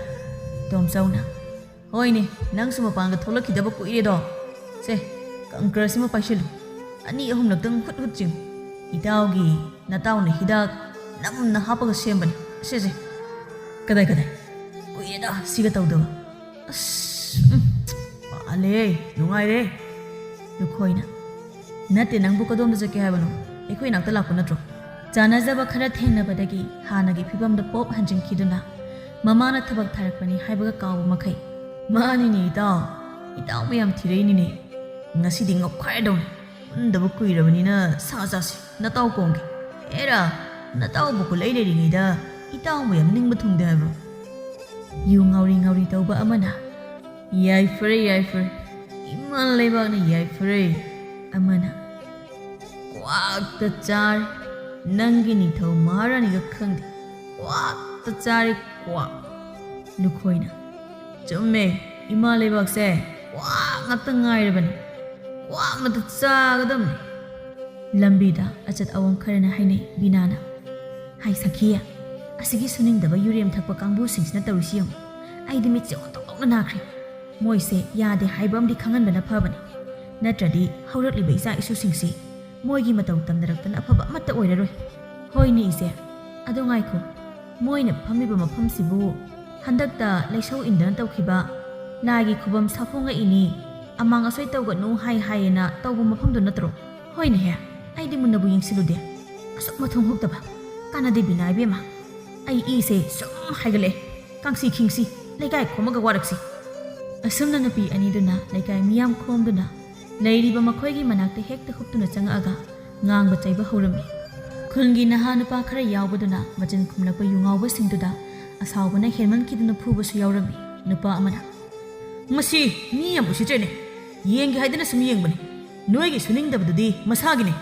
ꯇꯣꯝꯆꯧꯅ, "ꯍꯣꯏꯅꯦ, ꯅꯪꯁꯨ ꯃꯄꯥꯟꯒ ꯊꯣꯛꯂꯛꯈꯤꯗꯕ ꯀꯨꯏꯔꯦꯗꯣ꯫ ꯁꯦ, ꯀꯪꯀ꯭ꯔꯁꯤꯃ ꯄꯥꯏꯁꯤꯜꯂꯨ꯫ ꯑꯅꯤ ꯑꯍꯨꯝꯂꯛꯇꯪ ꯍꯨꯠ ꯍꯨꯠ ꯆꯤꯡꯉꯨ꯫ ꯏꯇꯥꯎꯒꯤ ꯅꯇꯥꯎꯅ ꯍꯤꯗꯥꯛ ꯅꯝꯅ ꯍꯥꯞꯄꯒ ꯁꯦꯝꯕꯅꯤ꯫ ꯁꯦ, ꯁꯦ꯫ ꯀꯗꯥꯏ, ꯀꯗꯥꯏ? ꯀꯨꯏꯔꯦꯗ ꯁꯤꯒ ꯇꯧꯗꯕ꯫ ꯑꯁ, ꯎꯝ, ꯃꯥꯜꯂꯦ, ꯅꯨꯡꯉꯥꯏꯔꯦ꯫" ꯂꯨꯈꯣꯏꯅ, "ꯅꯠꯇꯦ, ꯅꯪꯕꯨ ꯀꯗꯣꯝꯗ ꯆꯠꯀꯦ ꯍꯥꯏꯕꯅꯣ? ꯑꯩꯈꯣꯏ ꯅꯥꯛꯇ ꯂꯥꯛꯄ ꯅꯠꯇ꯭ꯔꯣ?" ꯆꯥꯟꯅꯖꯕ ꯈꯔ ꯊꯦꯡꯅꯕꯗꯒꯤ ꯍꯥꯟꯅꯒꯤ ꯐꯤꯕꯝꯗ ꯄꯣꯞ ꯍꯟꯖꯤꯟꯈꯤꯗꯨꯅ ꯃꯃꯥꯅ ꯊꯕꯛ ꯊꯥꯔꯛꯄꯅꯤ ꯍꯥꯏꯕꯒ ꯀꯥꯎꯕ ꯃꯈꯩ, "ꯃꯥꯅꯤꯅꯦ ꯏꯇꯥꯎ, ꯏꯇꯥꯎꯕꯨ ꯌꯥꯝ ꯊꯤꯔꯛꯏꯅꯤꯅꯦ꯫ ꯉꯁꯤꯗꯤ ꯉꯧꯈꯥꯏꯔꯗꯧꯅꯤ꯫ ꯄꯨꯟꯗꯕ ꯀꯨꯏꯔꯕꯅꯤꯅ ꯁꯥ ꯆꯥꯁꯤ, ꯅꯇꯥꯎ ꯀꯣꯡꯒꯦ꯫ ꯑꯦꯔꯥ, ꯅꯇꯥꯎꯕꯨ ꯈꯨꯂꯩ ꯂꯩꯔꯤꯉꯩꯗ ꯏꯇꯥꯎꯕꯨ ꯌꯥꯝ ꯅꯤꯡꯕ ꯊꯨꯡꯗꯦ ꯍꯥꯏꯕ꯭ꯔꯣ?" ꯌꯨ ꯉꯥꯎꯔꯤ ꯉꯥꯎꯔꯤ ꯇꯧꯕ ꯑꯃꯅ, "ꯌꯥꯏꯐꯔꯦ, ꯌꯥꯏꯐꯔꯦ, ꯏꯃꯥ ꯂꯩꯕꯥꯛꯅ ꯌꯥꯏꯐꯔꯦ"꯫ ꯑꯃꯅ, "ꯀ꯭ꯋꯥꯛꯇ ꯆꯥꯔꯦ, ꯅꯪꯒꯤ ꯅꯤꯡꯊꯧ ꯃꯍꯥꯔꯥꯅꯤꯒ ꯈꯪꯗꯦ, ꯀ꯭ꯋꯥꯛꯇ ꯆꯥꯔꯦ, ꯀ꯭ꯋꯥꯛ"꯫ ꯂꯨꯈꯣꯏꯅ, "ꯆꯨꯝꯃꯦ, ꯏꯃꯥ ꯂꯩꯕꯥꯛꯁꯦ ꯀ꯭ꯋꯥꯛ ꯉꯥꯛꯇ ꯉꯥꯏꯔꯕꯅꯤ, ꯀ꯭ꯋꯥꯛ ꯉꯥꯛꯇ ꯆꯥꯒꯗꯕꯅꯤ"꯫ ꯂꯝꯕꯤꯗ ꯑꯆꯠ ꯑꯋꯣꯡ ꯈꯔꯅ ꯍꯥꯏꯅꯩ꯫ ꯕꯤꯅꯥꯅ, "ꯍꯥꯏ ꯁꯈꯤ, ꯑꯁꯤꯒꯤ ꯁꯨꯅꯤꯡꯗꯕ ꯌꯨꯔꯦꯝ ꯊꯛꯄ ꯀꯥꯡꯕꯨꯁꯤꯡꯁꯤꯅ ꯇꯧꯔꯤꯁꯤ ꯌꯦꯡꯉꯨ, ꯑꯩꯗꯤ ꯃꯤꯠꯁꯦ ꯑꯣꯟꯊꯣꯛꯅ ꯅꯥꯈ꯭ꯔꯦ꯫ ꯃꯣꯏꯁꯦ ꯌꯥꯗꯦ ꯍꯥꯏꯕ ꯑꯃꯗꯤ ꯈꯪꯍꯟꯕꯅ ꯐꯕꯅꯤ, ꯅꯠꯇ꯭ꯔꯗꯤ ꯍꯧꯔꯛꯂꯤꯕ ꯏꯆꯥ ꯏꯁꯨꯁꯤꯡꯁꯤ ꯃꯣꯏꯒꯤ ꯃꯇꯧ ꯇꯝꯅꯔꯛꯇꯅ ꯑꯐꯕ ꯑꯃꯠꯇ ꯑꯣꯏꯔꯔꯣꯏ"꯫ "ꯍꯣꯏꯅꯦ ꯏꯆꯦ, ꯑꯗꯣ ꯉꯥꯏꯈꯣ, ꯃꯣꯏꯅ ꯐꯝꯃꯤꯕ ꯃꯐꯝꯁꯤꯕꯨ ꯍꯟꯗꯛꯇ ꯂꯩꯁꯧ ꯏꯟꯗꯅ ꯇꯧꯈꯤꯕ ꯂꯥꯏꯒꯤ ꯈꯨꯕꯝ ꯁꯥꯐꯣꯡꯉꯛꯏꯅꯤ, ꯑꯃꯥꯡ ꯑꯁꯣꯏ ꯇꯧꯒꯅꯨ ꯍꯥꯏ ꯍꯥꯏꯌꯦꯅ ꯇꯧꯕ ꯃꯐꯝꯗꯨ ꯅꯠꯇ꯭ꯔꯣ?" "ꯍꯣꯏꯅꯦꯍꯦ, ꯑꯩꯗꯤ ꯃꯨꯟꯅꯕꯨ ꯌꯦꯡꯁꯤꯜꯂꯨꯗꯦ꯫ ꯑꯁꯨꯛ ꯃꯊꯣꯡ ꯍꯨꯛꯇꯕ꯫ ꯀꯥꯟꯅꯗꯦ ꯕꯤꯅꯥ ꯏꯕꯦꯝꯃ, ꯑꯩ ꯏꯁꯦ ꯁꯨꯝ ꯍꯥꯏꯒꯠꯂꯛꯑꯦ꯫ ꯀꯥꯡꯁꯤ ꯈꯤꯡꯁꯤ, ꯂꯩꯀꯥꯏ ꯈꯣꯝꯃꯒ ꯋꯥꯔꯛꯁꯤ"꯫ ꯑꯁꯨꯝꯅ ꯅꯨꯄꯤ ꯑꯅꯤꯗꯨꯅ ꯂꯩꯀꯥꯏ ꯃꯤꯌꯥꯝ ꯈꯣꯝꯗꯨꯅ ꯂꯩꯔꯤꯕ ꯃꯈꯣꯏꯒꯤ ꯃꯅꯥꯛꯇ ꯍꯦꯛꯇ ꯍꯨꯞꯇꯨꯅ ꯆꯪꯉꯛꯑꯒ ꯉꯥꯡꯕ ꯆꯩꯕ ꯍꯧꯔꯝꯃꯤ꯫ ꯈꯨꯟꯒꯤ ꯅꯍꯥ ꯅꯨꯄꯥ ꯈꯔ ꯌꯥꯎꯕꯗꯨꯅ ꯃꯆꯤꯟ ꯈꯨꯝꯂꯛꯄ ꯌꯨ ꯉꯥꯎꯕꯁꯤꯡꯗꯨꯗ ꯑꯁꯥꯎꯕꯅ ꯍꯦꯟꯃꯟꯈꯤꯗꯨꯅ ꯐꯨꯕꯁꯨ ꯌꯥꯎꯔꯝꯃꯤ꯫ ꯅꯨꯄꯥ ꯑꯃꯅ, "ꯃꯁꯤ ꯃꯤ ꯌꯥꯝ ꯎꯁꯤꯠꯇ꯭ꯔꯦꯅꯦ, ꯌꯦꯡꯒꯦ ꯍꯥꯏꯗꯅ ꯁꯨꯝ ꯌꯦꯡꯕꯅꯤ, ꯅꯣꯏꯒꯤ ꯁꯨꯅꯤꯡꯗꯕꯗꯨꯗꯤ ꯃꯁꯥꯒꯤꯅꯦ꯫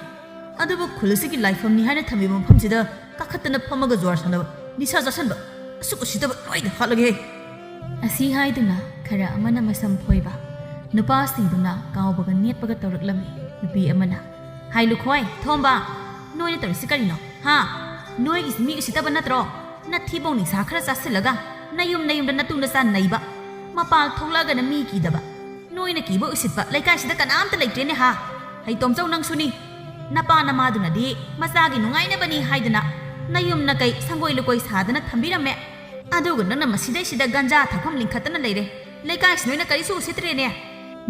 ꯑꯗꯨꯕꯨ ꯈꯨꯜ ꯑꯁꯤꯒꯤ ꯂꯥꯏꯐꯝꯅꯤ ꯍꯥꯏꯅ ꯊꯝꯃꯤꯕ ꯃꯐꯝꯁꯤꯗ ꯀꯥꯈꯠꯇꯅ ꯐꯝꯃꯒ ꯖꯨꯋꯥꯔ ꯁꯥꯟꯅꯕ, ꯅꯤꯁꯥ ꯆꯥꯁꯟꯕ, ꯑꯁꯨꯛ ꯎꯁꯤꯠꯇꯕ ꯂꯣꯏꯅ ꯍꯥꯠꯂꯒꯦꯍꯦ"꯫ ꯑꯁꯤ ꯍꯥꯏꯗꯨꯅ ꯈꯔ ꯑꯃꯅ ꯃꯁꯝ ꯐꯣꯏꯕ, ꯅꯨꯄꯥꯁꯤꯡꯗꯨꯅ ꯀꯥꯎꯕꯒ ꯅꯦꯠꯄꯒ ꯇꯧꯔꯛꯂꯝꯃꯤ꯫ ꯅꯨꯄꯤ ꯑꯃꯅ, "ꯍꯥꯏ ꯂꯨꯈꯣꯏ, ꯊꯣꯝꯕ, ꯅꯣꯏꯅ ꯇꯧꯔꯤꯁꯤ ꯀꯔꯤꯅꯣ? ꯍꯥ? ꯅꯣꯏꯒꯤꯁꯤ ꯃꯤ ꯎꯁꯤꯠꯇꯕ ꯅꯠꯇ꯭ꯔꯣ? ꯅꯊꯤꯕꯣꯡ ꯅꯤꯡꯁꯥ ꯈꯔ ꯆꯥꯁꯤꯜꯂꯒ ꯅꯌꯨꯝ ꯅꯌꯨꯝꯗ ꯅꯇꯨ ꯅꯆꯥ ꯅꯩꯕ, ꯃꯄꯥꯟ ꯊꯣꯛꯂꯛꯑꯒꯅ ꯃꯤ ꯀꯤꯗꯕ, ꯅꯣꯏꯅ ꯀꯤꯕ ꯎꯁꯤꯠꯄ ꯂꯩꯀꯥꯏꯁꯤꯗ ꯀꯅꯥꯝꯇ ꯂꯩꯇ꯭ꯔꯦꯅꯦ ꯍꯥ? ꯍꯩꯇꯣꯝꯆꯧ, ꯅꯪꯁꯨꯅꯤ꯫ ꯅꯄꯥ ꯅꯃꯥꯗꯨꯅꯗꯤ ꯃꯆꯥꯒꯤ ꯅꯨꯡꯉꯥꯏꯅꯕꯅꯤ ꯍꯥꯏꯗꯅ ꯅꯌꯨꯝ ꯅꯀꯩ ꯁꯪꯒꯣꯏ ꯂꯨꯀꯣꯏ ꯁꯥꯗꯅ ꯊꯝꯕꯤꯔꯝꯃꯦ꯫ ꯑꯗꯨꯒ ꯅꯪꯅ ꯃꯁꯤꯗꯩꯁꯤꯗ ꯒꯟꯖꯥ ꯊꯛꯐꯝ ꯂꯤꯡꯈꯠꯇꯅ ꯂꯩꯔꯦ꯫ ꯂꯩꯀꯥꯏꯁꯤ ꯅꯣꯏꯅ ꯀꯔꯤꯁꯨ ꯎꯁꯤꯠꯇ꯭ꯔꯦꯅꯦ"꯫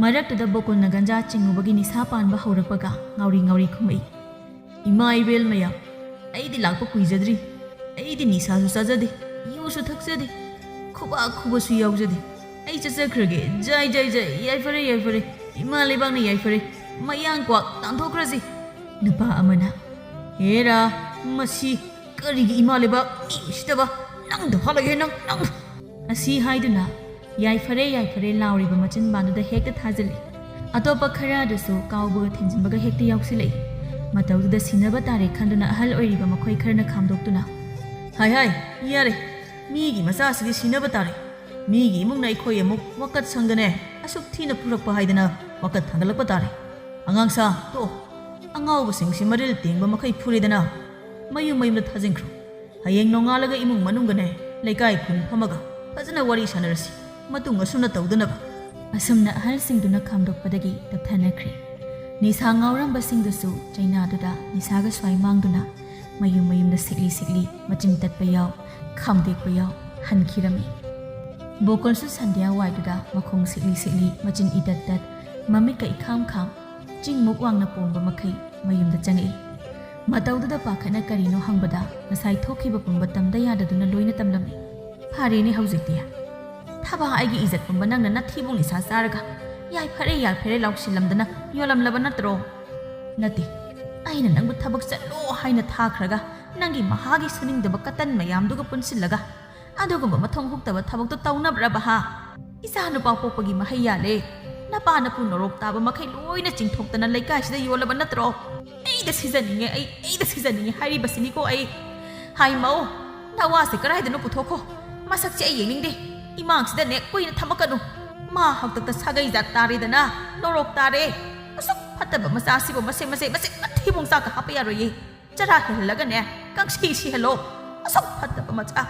ꯃꯔꯛꯇꯨꯗ ꯕꯣꯀꯨꯜꯅ ꯒꯟꯖꯥ ꯆꯤꯡꯉꯨꯕꯒꯤ ꯅꯤꯁꯥ ꯄꯥꯟꯕ ꯍꯧꯔꯛꯄꯒ ꯉꯥꯎꯔꯤ ꯉꯥꯎꯔꯤ ꯈꯨꯝꯃꯛꯏ꯫ "ꯏꯃꯥ ꯏꯕꯦꯜ ꯃꯌꯥꯝ, ꯑꯩꯗꯤ ꯂꯥꯛꯄ ꯀꯨꯏꯖꯗ꯭ꯔꯤ꯫ ꯑꯩꯗꯤ ꯅꯤꯁꯥꯁꯨ ꯆꯥꯖꯗꯦ, ꯌꯨꯁꯨ ꯊꯛꯆꯗꯦ, ꯈꯨꯕꯥꯛ ꯈꯨꯕꯁꯨ ꯌꯥꯎꯖꯗꯦ꯫ ꯑꯩ ꯆꯠꯆꯈ꯭ꯔꯒꯦ꯫ ꯖꯥꯏ, ꯖꯥꯏ, ꯖꯥꯏ꯫ ꯌꯥꯏꯐꯔꯦ, ꯌꯥꯏꯐꯔꯦ꯫ ꯏꯃꯥ ꯂꯩꯕꯥꯛꯅ ꯌꯥꯏꯐꯔꯦ꯫ ꯃꯌꯥꯡ ꯀ꯭ꯋꯥꯛ ꯇꯥꯟꯊꯣꯛꯈ꯭ꯔꯁꯤ꯫ ꯅꯨꯄꯥ ꯑꯃꯅ, "ꯍꯦꯔꯥ, ꯃꯁꯤ ꯀꯔꯤꯒꯤ ꯏꯃꯥ ꯂꯩꯕꯥꯛ ꯃꯤ ꯎꯁꯤꯠꯇꯕ? ꯅꯪꯗ ꯍꯥꯠꯂꯒꯦ, ꯅꯪ, ꯅꯪ!" ꯑꯁꯤ ꯍꯥꯏꯗꯨꯅ, "ꯌꯥꯏꯐꯔꯦ, ꯌꯥꯏꯐꯔꯦ" ꯂꯥꯎꯔꯤꯕ ꯃꯆꯤꯟꯕꯥꯟꯗꯨꯗ ꯍꯦꯛꯇ ꯊꯥꯖꯤꯜꯂꯤ꯫ ꯑꯇꯣꯞꯄ ꯈꯔ ꯑꯗꯨꯁꯨ ꯀꯥꯎꯕꯒ ꯊꯦꯟꯖꯤꯟꯕꯒ ꯍꯦꯛꯇ ꯌꯥꯎꯁꯤꯜꯂꯛꯏ꯫ ꯃꯇꯧꯗꯨꯗ ꯁꯤꯟꯅꯕ ꯇꯥꯔꯦ ꯈꯟꯗꯨꯅ ꯑꯍꯜ ꯑꯣꯏꯔꯤꯕ ꯃꯈꯣꯏ ꯈꯔꯅ ꯈꯥꯝꯗꯣꯛꯇꯨꯅ, "ꯍꯥꯏ, ꯍꯥꯏ, ꯌꯥꯔꯦ꯫ ꯃꯤꯒꯤ ꯃꯆꯥꯁꯤꯗꯤ ꯁꯤꯟꯅꯕ ꯇꯥꯔꯦ꯫ ꯃꯤꯒꯤ ꯏꯃꯨꯡꯅ ꯑꯩꯈꯣꯏ ꯑꯃꯨꯛ ꯋꯥꯀꯠ ꯁꯪꯗꯅꯦ ꯑꯁꯨꯛ ꯊꯤꯅ ꯐꯨꯔꯛꯄ ꯍꯥꯏꯗꯅ ꯋꯥꯀꯠ ꯊꯥꯡꯒꯠꯂꯛꯄ ꯇꯥꯔꯦ꯫ ꯑꯉꯥꯡꯁꯥ, ꯇꯣ, ꯑꯉꯥꯎꯕꯁꯤꯡꯁꯤ ꯃꯔꯤꯜ ꯇꯦꯡꯕ ꯃꯈꯩ ꯐꯨꯔꯦꯗꯅ, ꯃꯌꯨꯝ ꯃꯌꯨꯝꯗ ꯊꯥꯖꯤꯟꯈ꯭ꯔꯣ꯫ ꯍꯌꯦꯡ ꯅꯣꯡꯉꯥꯜꯂꯒ ꯏꯃꯨꯡ ꯃꯅꯨꯡꯒꯅꯦ, ꯂꯩꯀꯥꯏ ꯈꯨꯟ ꯐꯝꯃꯒ ꯐꯖꯅ ꯋꯥꯔꯤ ꯁꯥꯟꯅꯔꯁꯤ, ꯃꯇꯨꯡ ꯑꯁꯨꯝꯅ ꯇꯧꯗꯅꯕ꯫" ꯑꯁꯨꯝꯅ ꯑꯍꯜꯁꯤꯡꯗꯨꯅ ꯈꯥꯝꯗꯣꯛꯄꯗꯒꯤ ꯇꯞꯊꯅꯈ꯭ꯔꯦ꯫ ꯅꯤꯁꯥ ꯉꯥꯎꯔꯝꯕꯁꯤꯡꯗꯨꯁꯨ ꯆꯩꯅꯥꯗꯨꯗ ꯅꯤꯁꯥꯒ ꯁ꯭ꯋꯥꯏ ꯃꯥꯡꯗꯨꯅ ꯃꯌꯨꯝ ꯃꯌꯨꯝꯗ ꯁꯤꯛꯂꯤ ꯁꯤꯛꯂꯤ, ꯃꯆꯤꯟ ꯇꯠꯄ ꯌꯥꯎ, ꯈꯥꯝꯗꯦꯛꯄ ꯌꯥꯎ, ꯍꯟꯈꯤꯔꯝꯃꯤ꯫ ꯕꯣꯀꯜꯁꯨ ꯁꯟꯙ꯭ꯌꯥ ꯋꯥꯏꯗꯨꯗ ꯃꯈꯣꯡ ꯁꯤꯛꯂꯤ ꯁꯤꯛꯂꯤ, ꯃꯆꯤꯟ ꯏꯇꯠ ꯇꯠ, ꯃꯃꯤꯠꯀ ꯏꯈꯥꯝ ꯈꯥꯝ, ꯆꯤꯡꯃꯨꯛ ꯋꯥꯡꯅ ꯄꯣꯝꯕ ꯃꯈꯩ ꯃꯌꯨꯝꯗ ꯆꯪꯉꯛꯏ꯫ ꯃꯇꯧꯗꯨꯗ ꯄꯥꯈꯠꯅ ꯀꯔꯤꯅꯣ ꯍꯪꯕꯗ ꯉꯁꯥꯏ ꯊꯣꯛꯈꯤꯕ ꯄꯨꯝꯕ ꯇꯝꯗ ꯌꯥꯗꯗꯨꯅ ꯂꯣꯏꯅ ꯇꯝꯂꯝꯃꯤ꯫ ꯐꯔꯦꯅꯦ ꯍꯧꯖꯤꯛꯇꯤ꯫ ꯊꯕꯥ ꯑꯩꯒꯤ ꯏꯖꯠ ꯄꯨꯝꯕ ꯅꯪꯅ ꯅꯊꯤꯕꯣꯡ ꯅꯤꯁꯥ ꯆꯥꯔꯒ ꯌꯥꯏꯐꯔꯦ ꯌꯥꯏꯐꯔꯦ ꯂꯥꯎꯁꯤꯜꯂꯝꯗꯅ ꯌꯣꯜꯂꯝꯂꯕ ꯅꯠꯇ꯭ꯔꯣ? ꯅꯠꯇꯦ, ꯑꯩꯅ ꯅꯪꯕꯨ ꯊꯕꯛ ꯆꯠꯂꯣ ꯍꯥꯏꯅ ꯊꯥꯈ꯭ꯔꯒ ꯅꯪꯒꯤ ꯃꯍꯥꯒꯤ ꯁꯨꯅꯤꯡꯗꯕ ꯀꯇꯟ ꯃꯌꯥꯝꯗꯨꯒ ꯄꯨꯟꯁꯤꯜꯂꯒ ꯑꯗꯨꯒꯨꯝꯕ ꯃꯊꯣꯡ ꯍꯨꯛꯇꯕ ꯊꯕꯛꯇꯣ ꯇꯧꯅꯕ꯭ꯔꯕ ꯍꯥ? ꯏꯆꯥ ꯅꯨꯄꯥ ꯄꯣꯛꯄꯒꯤ ꯃꯍꯩ ꯌꯥꯜꯂꯦ꯫ ꯅꯄꯥ ꯅꯄꯨ ꯅꯣꯔꯣꯛ ꯇꯥꯕ ꯃꯈꯩ ꯂꯣꯏꯅ ꯆꯤꯡꯊꯣꯛꯇꯅ ꯂꯩꯀꯥꯏꯁꯤꯗ ꯌꯣꯜꯂꯕ ꯅꯠꯇ꯭ꯔꯣ? ꯑꯩꯗ ꯁꯤꯖꯅꯤꯡꯉꯦ, ꯑꯩ, ꯑꯩꯗ ꯁꯤꯖꯅꯤꯡꯉꯦ ꯍꯥꯏꯔꯤꯕꯁꯤꯅꯤꯀꯣ ꯑꯩ꯫ ꯍꯥꯏ ꯃꯧ, ꯅꯋꯥꯁꯦ ꯀꯗꯥꯏꯗꯅꯣ ꯄꯨꯊꯣꯛꯈꯣ꯫ ꯃꯁꯛꯁꯦ ꯑꯩ ꯌꯦꯡꯅꯤꯡꯗꯦ꯫ ꯏꯃꯥꯡꯁꯤꯗꯅꯦ ꯀꯨꯏꯅ ꯊꯝꯃꯛꯀꯅꯨ꯫ ꯃꯥ ꯍꯥꯛꯇꯛꯇ ꯁꯥꯒꯩ ꯖꯥꯠ ꯇꯥꯔꯦꯗꯅ, ꯅꯣꯔꯣꯛ ꯇꯥꯔꯦ꯫ ꯑꯁꯨꯛ ꯐꯠꯇꯕ ꯃꯆꯥꯁꯤꯕꯨ ꯃꯁꯦ, ꯃꯁꯦ, ꯃꯁꯦ ꯃꯊꯤꯕꯣꯡ ꯆꯥꯛꯀ ꯍꯥꯞꯄ ꯌꯥꯔꯣꯏꯌꯦ꯫ ꯆꯔꯥ ꯍꯦꯜꯍꯜꯂꯒꯅꯦ, ꯀꯪꯁꯤ ꯁꯤꯍꯜꯂꯣ꯫ ꯑꯁꯨꯛ ꯐꯠꯇꯕ ꯃꯆꯥ꯫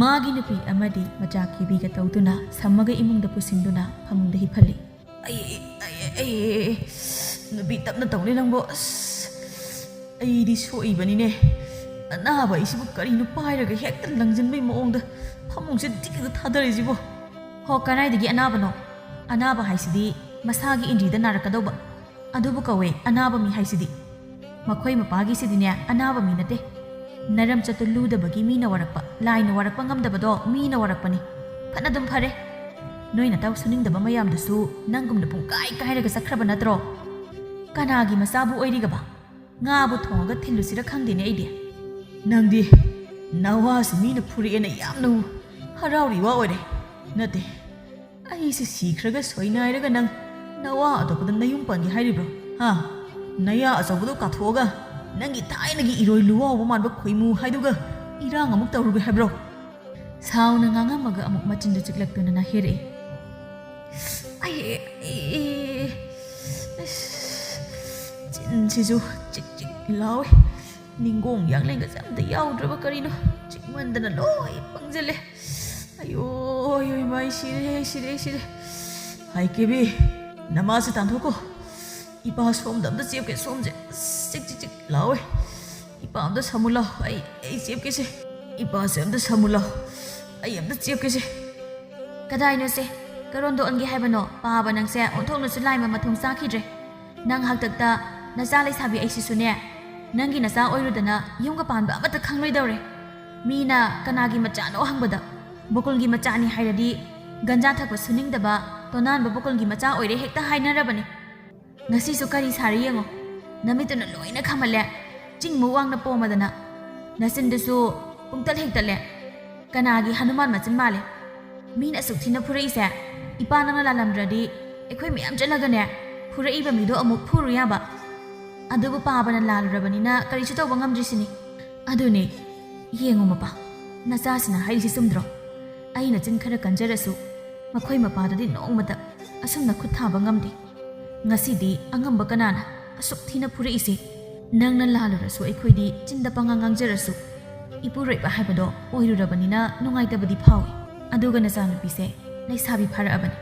ꯃꯥꯒꯤ ꯅꯨꯄꯤ ꯑꯃꯗꯤ ꯃꯆꯥ ꯀꯦꯕꯤꯒ ꯇꯧꯗꯨꯅ ꯁꯝꯃꯒ ꯏꯃꯨꯡꯗ ꯄꯨꯁꯤꯟꯗꯨꯅ ꯐꯃꯨꯡꯗ ꯍꯤꯞꯍꯜꯂꯤ꯫ ꯑꯩ, ꯑꯩ, ꯑꯩ, ꯅꯨꯄꯤ ꯇꯞꯅ ꯇꯧꯅꯦ ꯅꯪꯕꯣ꯫ ꯑꯁ, ꯑꯩꯗꯤ ꯁꯣꯛꯏꯕꯅꯤꯅꯦ꯫ ꯑꯅꯥꯕ ꯑꯩꯁꯤꯕꯨ ꯀꯔꯤꯅꯣ ꯄꯥꯏꯔꯒ ꯍꯦꯛꯇ ꯂꯪꯁꯤꯟꯕꯩ ꯃꯑꯣꯡꯗ ꯐꯃꯨꯡꯁꯦ ꯗꯤꯛ ꯍꯦꯛꯇ ꯊꯥꯗꯔꯤꯁꯤꯕꯣ꯫ ꯍꯣ, ꯀꯗꯥꯏꯗꯒꯤ ꯑꯅꯥꯕꯅꯣ? ꯑꯅꯥꯕ ꯍꯥꯏꯁꯤꯗꯤ ꯃꯁꯥꯒꯤ ꯏꯟꯗ꯭ꯔꯤꯗ ꯅꯥꯔꯛꯀꯗꯧꯕ꯫ ꯑꯗꯨꯕꯨ ꯀꯧꯋꯦ ꯑꯅꯥꯕ ꯃꯤ ꯍꯥꯏꯁꯤꯗꯤ꯫ ꯃꯈꯣꯏ ꯃꯄꯥꯒꯤꯁꯤꯗꯤꯅꯦ ꯑꯅꯥꯕ ꯃꯤ ꯅꯠꯇꯦ꯫ ꯅꯔꯝ ꯆꯠꯇꯨ ꯂꯨꯗꯕꯒꯤ ꯃꯤꯅ ꯋꯥꯔꯛꯄ, ꯂꯥꯏꯅ ꯋꯥꯔꯛꯄ ꯉꯝꯗꯕꯗꯣ ꯃꯤꯅ ꯋꯥꯔꯛꯄꯅꯤ꯫ ꯐꯅ ꯑꯗꯨꯝ ꯐꯔꯦ꯫ ꯅꯣꯏ ꯅꯇꯥꯎ ꯁꯨꯅꯤꯡꯗꯕ ꯃꯌꯥꯝꯗꯨꯁꯨ ꯅꯪꯒꯨꯝꯅ ꯄꯨꯡꯀꯥꯏ ꯀꯥꯏꯔꯒ ꯆꯠꯈ꯭ꯔꯕ ꯅꯠꯇ꯭ꯔꯣ? ꯀꯅꯥꯒꯤ ꯃꯆꯥꯕꯨ ꯑꯣꯏꯔꯤꯒꯕ? ꯉꯥꯕꯨ ꯊꯣꯡꯉꯒ ꯊꯤꯜꯂꯨꯁꯤꯔ ꯈꯪꯗꯦꯅꯦ ꯑꯩꯗꯤ꯫ ꯅꯪꯗꯤ ꯅꯋꯥꯁꯤ ꯃꯤꯅ ꯐꯨꯔꯛꯑꯦꯅ ꯌꯥꯝꯅ ꯍꯔꯥꯎꯔꯤ ꯋꯥ ꯑꯣꯏꯔꯦ꯫ ꯅꯠꯇꯦ, ꯑꯩꯁꯦ ꯁꯤꯈ꯭ꯔꯒ ꯁꯣꯏꯅꯥꯏꯔꯒ ꯅꯪ ꯅꯋꯥ ꯑꯇꯣꯞꯄꯗ ꯅꯌꯨꯝ ꯄꯥꯟꯒꯦ ꯍꯥꯏꯔꯤꯕ꯭ꯔꯣ? ꯍꯥ? ꯅꯌꯥ ꯑꯆꯧꯕꯗꯣ ꯀꯥꯊꯣꯛꯑꯒ ꯅꯪꯒꯤ ꯊꯥꯏꯅꯒꯤ ꯏꯔꯣꯏ ꯂꯨꯋꯥꯎꯕ ꯃꯥꯟꯕ ꯈꯣꯏꯃꯨ ꯍꯥꯏꯗꯨꯒ ꯏꯔꯥꯡ ꯑꯃꯨꯛ ꯇꯧꯔꯨꯒꯦ ꯍꯥꯏꯕ꯭ꯔꯣ? ꯁꯥꯎꯅ ꯉꯥꯡꯉꯝꯃꯒ ꯑꯃꯨꯛ ꯃꯆꯤꯟꯗꯨ ꯆꯤꯛꯂꯛꯇꯨꯅ ꯅꯥꯍꯦꯔꯛꯏ꯫ ꯑꯩ, ꯑꯩ, ꯑꯁ, ꯆꯤꯟꯁꯤꯁꯨ ꯆꯤꯛ ꯆꯤꯛ ꯂꯥꯎꯏ꯫ ꯅꯤꯡꯒꯣꯡ ꯌꯥꯡꯂꯦꯟꯒꯁꯦ ꯑꯝꯇ ꯌꯥꯎꯗ꯭ꯔꯕ ꯀꯔꯤꯅꯣ? ꯆꯤꯛꯃꯟꯗꯅ ꯂꯣꯏ ꯄꯪꯁꯤꯜꯂꯦ꯫ ꯑꯌꯣ, ꯑꯌꯣ, ꯏꯃꯥ, ꯑꯩ ꯁꯤꯔꯦ, ꯑꯩ ꯁꯤꯔꯦ, ꯑꯩ ꯁꯤꯔꯦ꯫ ꯍꯥꯏ ꯀꯦꯕꯤ, ꯅꯃꯥꯁꯦ ꯇꯥꯟꯊꯣꯛꯀꯣ꯫ ꯏꯄꯥ ꯁꯣꯝꯗ ꯑꯝꯇ ꯆꯦꯞꯀꯦ, ꯁꯣꯝꯁꯦ꯫ ꯑꯁ, ꯆꯤꯛ ꯆꯤꯛ ꯆꯤꯛ ꯂꯥꯎꯋꯦ꯫ ꯏꯄꯥ ꯑꯝꯇ ꯁꯝꯃꯨ ꯂꯥꯎ꯫ ꯑꯩ, ꯑꯩ ꯆꯦꯞꯀꯦꯁꯦ꯫ ꯏꯄꯥꯁꯦ ꯑꯝꯇ ꯁꯝꯃꯨ ꯂꯥꯎ꯫ ꯑꯩ ꯑꯝꯇ ꯆꯦꯞꯀꯦꯁꯦ꯫ ꯀꯗꯥꯏꯅꯣꯁꯦ? ꯀꯔꯣꯝꯗ ꯑꯣꯟꯒꯦ ꯍꯥꯏꯕꯅꯣ? ꯄꯥꯕ ꯅꯪꯁꯦ ꯑꯣꯟꯊꯣꯛꯅꯁꯨ ꯂꯥꯏꯃ ꯃꯊꯣꯡ ꯆꯥꯈꯤꯗ꯭ꯔꯦ꯫ ꯅꯪ ꯍꯥꯛꯇꯛꯇ ꯅꯆꯥ ꯂꯩꯁꯥꯕꯤ ꯑꯩꯁꯤꯁꯨꯅꯦ, ꯅꯪꯒꯤ ꯅꯆꯥ ꯑꯣꯏꯔꯨꯗꯅ ꯌꯨꯝꯒ ꯄꯥꯟꯕ ꯑꯃꯠꯇ ꯈꯪꯂꯣꯏꯗꯧꯔꯦ꯫ ꯃꯤꯅ ꯀꯅꯥꯒꯤ ꯃꯆꯥꯅꯣ ꯍꯪꯕꯗ, ꯕꯣꯀꯨꯜꯒꯤ ꯃꯆꯥꯅꯤ ꯍꯥꯏꯔꯗꯤ, ꯒꯟꯖꯥ ꯊꯛꯄ ꯁꯨꯅꯤꯡꯗꯕ ꯇꯣꯅꯥꯟꯕ ꯕꯣꯀꯨꯜꯒꯤ ꯃꯆꯥ ꯑꯣꯏꯔꯦ ꯍꯦꯛꯇ ꯍꯥꯏꯅꯔꯕꯅꯦ꯫ ꯉꯁꯤꯁꯨ ꯀꯔꯤ ꯁꯥꯔꯦ ꯌꯦꯡꯉꯣ, ꯅꯃꯤꯠꯇꯨꯅ ꯂꯣꯏꯅ ꯈꯝꯍꯜꯂꯦ꯫ ꯆꯤꯡꯃꯨꯛ ꯋꯥꯡꯅ ꯄꯣꯝꯃꯗꯅ, ꯅꯆꯤꯟꯗꯨꯁꯨ ꯄꯨꯡꯇꯠ ꯍꯦꯛ ꯇꯠꯂꯦ꯫ ꯀꯅꯥꯒꯤ ꯍꯅꯨꯃꯥꯟ ꯃꯆꯤꯟ ꯃꯥꯜꯂꯦ? ꯃꯤꯅ ꯑꯁꯨꯛ ꯊꯤꯅ ꯐꯨꯔꯛꯏꯁꯦ, ꯏꯄꯥ ꯅꯪꯅ ꯂꯥꯜꯂꯝꯗ꯭ꯔꯗꯤ, ꯑꯩꯈꯣꯏ ꯃꯌꯥꯝ ꯆꯠꯂꯒꯅꯦ, ꯐꯨꯔꯛꯏꯕ ꯃꯤꯗꯣ ꯑꯃꯨꯛ ꯐꯨꯔꯨ ꯌꯥꯕ꯫ ꯑꯗꯨꯕꯨ ꯄꯥꯕꯅ ꯂꯥꯜꯂꯨꯔꯕꯅꯤꯅ ꯀꯔꯤꯁꯨ ꯇꯧꯕ ꯉꯝꯗ꯭ꯔꯤꯁꯤꯅꯤ꯫ ꯑꯗꯨꯅꯦ, ꯌꯦꯡꯉꯨ ꯃꯄꯥ, ꯅꯆꯥꯁꯤꯅ ꯍꯥꯏꯔꯤꯁꯤ ꯆꯨꯝꯗ꯭ꯔꯣ? ꯑꯩꯅ ꯆꯤꯟ ꯈꯔ ꯀꯟꯖꯔꯁꯨ, ꯃꯈꯣꯏ ꯃꯄꯥꯗꯗꯤ ꯅꯣꯡꯃꯇ ꯑꯁꯨꯝꯅ ꯈꯨꯠ ꯊꯥꯕ ꯉꯝꯗꯦ꯫ ꯉꯁꯤꯗꯤ ꯑꯉꯝꯕ ꯀꯅꯥꯅ ꯑꯁꯨꯛ ꯊꯤꯅ ꯐꯨꯔꯛꯏꯁꯦ? ꯅꯪꯅ ꯂꯥꯜꯂꯨꯔꯁꯨ, ꯑꯩꯈꯣꯏꯗꯤ ꯆꯤꯟꯗ ꯄꯉꯥꯡ ꯉꯥꯡꯖꯔꯁꯨ, ꯏꯄꯨꯔꯣꯏꯕ ꯍꯥꯏꯕꯗꯣ ꯑꯣꯏꯔꯨꯔꯕꯅꯤꯅ ꯅꯨꯡꯉꯥꯏꯇꯕꯗꯤ ꯐꯥꯎꯏ꯫ ꯑꯗꯨꯒ ꯅꯆꯥꯅꯨꯄꯤꯁꯦ ꯂꯩꯁꯥꯕꯤ ꯐꯥꯔꯛꯑꯕꯅꯤ꯫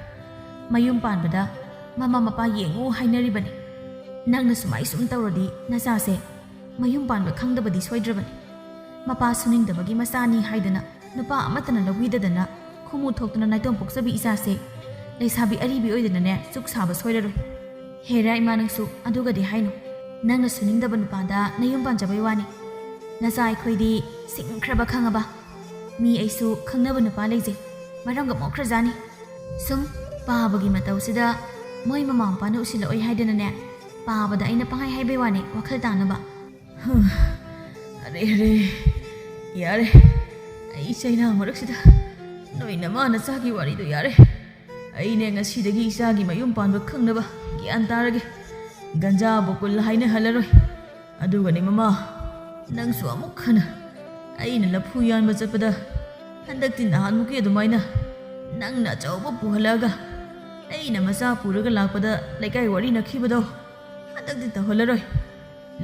ꯃꯌꯨꯝ ꯄꯥꯟꯕꯗ ꯃꯃꯥ ꯃꯄꯥ ꯌꯦꯡꯉꯨ ꯍꯥꯏꯅꯔꯤꯕꯅꯤ꯫ ꯅꯪꯅ ꯁꯨꯃꯥꯏ ꯁꯨꯝ ꯇꯧꯔꯗꯤ ꯅꯆꯥꯁꯦ ꯃꯌꯨꯝ ꯄꯥꯟꯕ ꯈꯪꯗꯕꯗꯤ ꯁꯣꯏꯗ꯭ꯔꯕꯅꯤ꯫ ꯃꯄꯥ ꯁꯨꯅꯤꯡꯗꯕꯒꯤ ꯃꯆꯥꯅꯤ ꯍꯥꯏꯗꯅ ꯅꯨꯄꯥ ꯑꯃꯠꯇꯅ ꯂꯧꯕꯤꯗꯗꯅ ꯈꯨꯃꯨ ꯊꯣꯛꯇꯅ ꯅꯥꯏꯇꯣꯝ ꯄꯣꯛꯆꯕꯤ ꯏꯆꯥꯁꯦ ꯂꯩꯁꯥꯕꯤ ꯑꯔꯤꯕꯤ ꯑꯣꯏꯗꯅꯅꯦ ꯆꯨꯛ ꯁꯥꯕ ꯁꯣꯏꯔꯔꯣꯏ꯫ ꯍꯦꯔꯥ ꯏꯃꯥ, ꯅꯪꯁꯨ ꯑꯗꯨꯒꯗꯤ ꯍꯥꯏꯅꯨ꯫ ꯅꯪꯅ ꯁꯨꯅꯤꯡꯗꯕ ꯅꯨꯄꯥꯗ ꯅꯌꯨꯝ ꯄꯥꯟꯖꯕꯩ ꯋꯥꯅꯤ꯫ ꯅꯆꯥ ꯑꯩꯈꯣꯏꯗꯤ ꯁꯤꯡꯈ꯭ꯔꯕ ꯈꯪꯉꯕ? ꯃꯤ ꯑꯩꯁꯨ ꯈꯪꯅꯕ ꯅꯨꯄꯥ ꯂꯩꯖꯩ, ꯃꯔꯝꯒ ꯃꯣꯛꯈ꯭ꯔꯖꯥꯠꯅꯤ꯫ ꯁꯨꯝ ꯄꯥꯕꯒꯤ ꯃꯇꯧꯁꯤꯗ ꯃꯣꯏ ꯃꯃꯥ ꯃꯄꯥꯅ ꯎꯁꯤꯜꯂꯛꯑꯣꯏ ꯍꯥꯏꯗꯅꯅꯦ, ꯄꯥꯕꯗ ꯑꯩꯅ ꯄꯪꯍꯥꯏ ꯍꯥꯏꯕꯩ ꯋꯥꯅꯤ, ꯋꯥꯈꯜ ꯇꯥꯅꯕ꯫ ꯍꯨꯝ, ꯑꯔꯦ ꯑꯔꯦ, ꯌꯥꯔꯦ, ꯑꯩ ꯆꯩꯅꯥ ꯃꯔꯛꯁꯤꯗ ꯅꯣꯏ ꯅꯃꯥ ꯅꯆꯥꯒꯤ ꯋꯥꯔꯤꯗꯣ ꯌꯥꯔꯦ꯫ ꯑꯩꯅꯦ ꯉꯁꯤꯗꯒꯤ ꯏꯆꯥꯒꯤ ꯃꯌꯨꯝ ꯄꯥꯟꯕ ꯈꯪꯅꯕ ꯒ꯭ꯌꯥꯟ ꯇꯥꯔꯒꯦ꯫ ꯒꯟꯖꯥ ꯕꯣꯀꯨꯜ ꯍꯥꯏꯅꯍꯜꯂꯔꯣꯏ꯫ ꯑꯗꯨꯒꯅꯦ ꯃꯃꯥ, ꯅꯪꯁꯨ ꯑꯃꯨꯛ ꯍꯟꯅ ꯑꯩꯅ ꯂꯐꯨ ꯌꯥꯟꯕ ꯆꯠꯄꯗ ꯍꯟꯗꯛꯇꯤ ꯅꯍꯥꯟꯃꯨꯛꯀꯤ ꯑꯗꯨꯃꯥꯏꯅ ꯅꯪꯅ ꯑꯆꯧꯕ ꯄꯨꯍꯜꯂꯛꯑꯒ ꯑꯩꯅ ꯃꯆꯥ ꯄꯨꯔꯒ ꯂꯥꯛꯄꯗ ꯂꯩꯀꯥꯏ ꯋꯥꯔꯤ ꯅꯈꯤꯕꯗꯣ ꯍꯟꯗꯛꯇꯤ ꯇꯧꯍꯜꯂꯔꯣꯏ꯫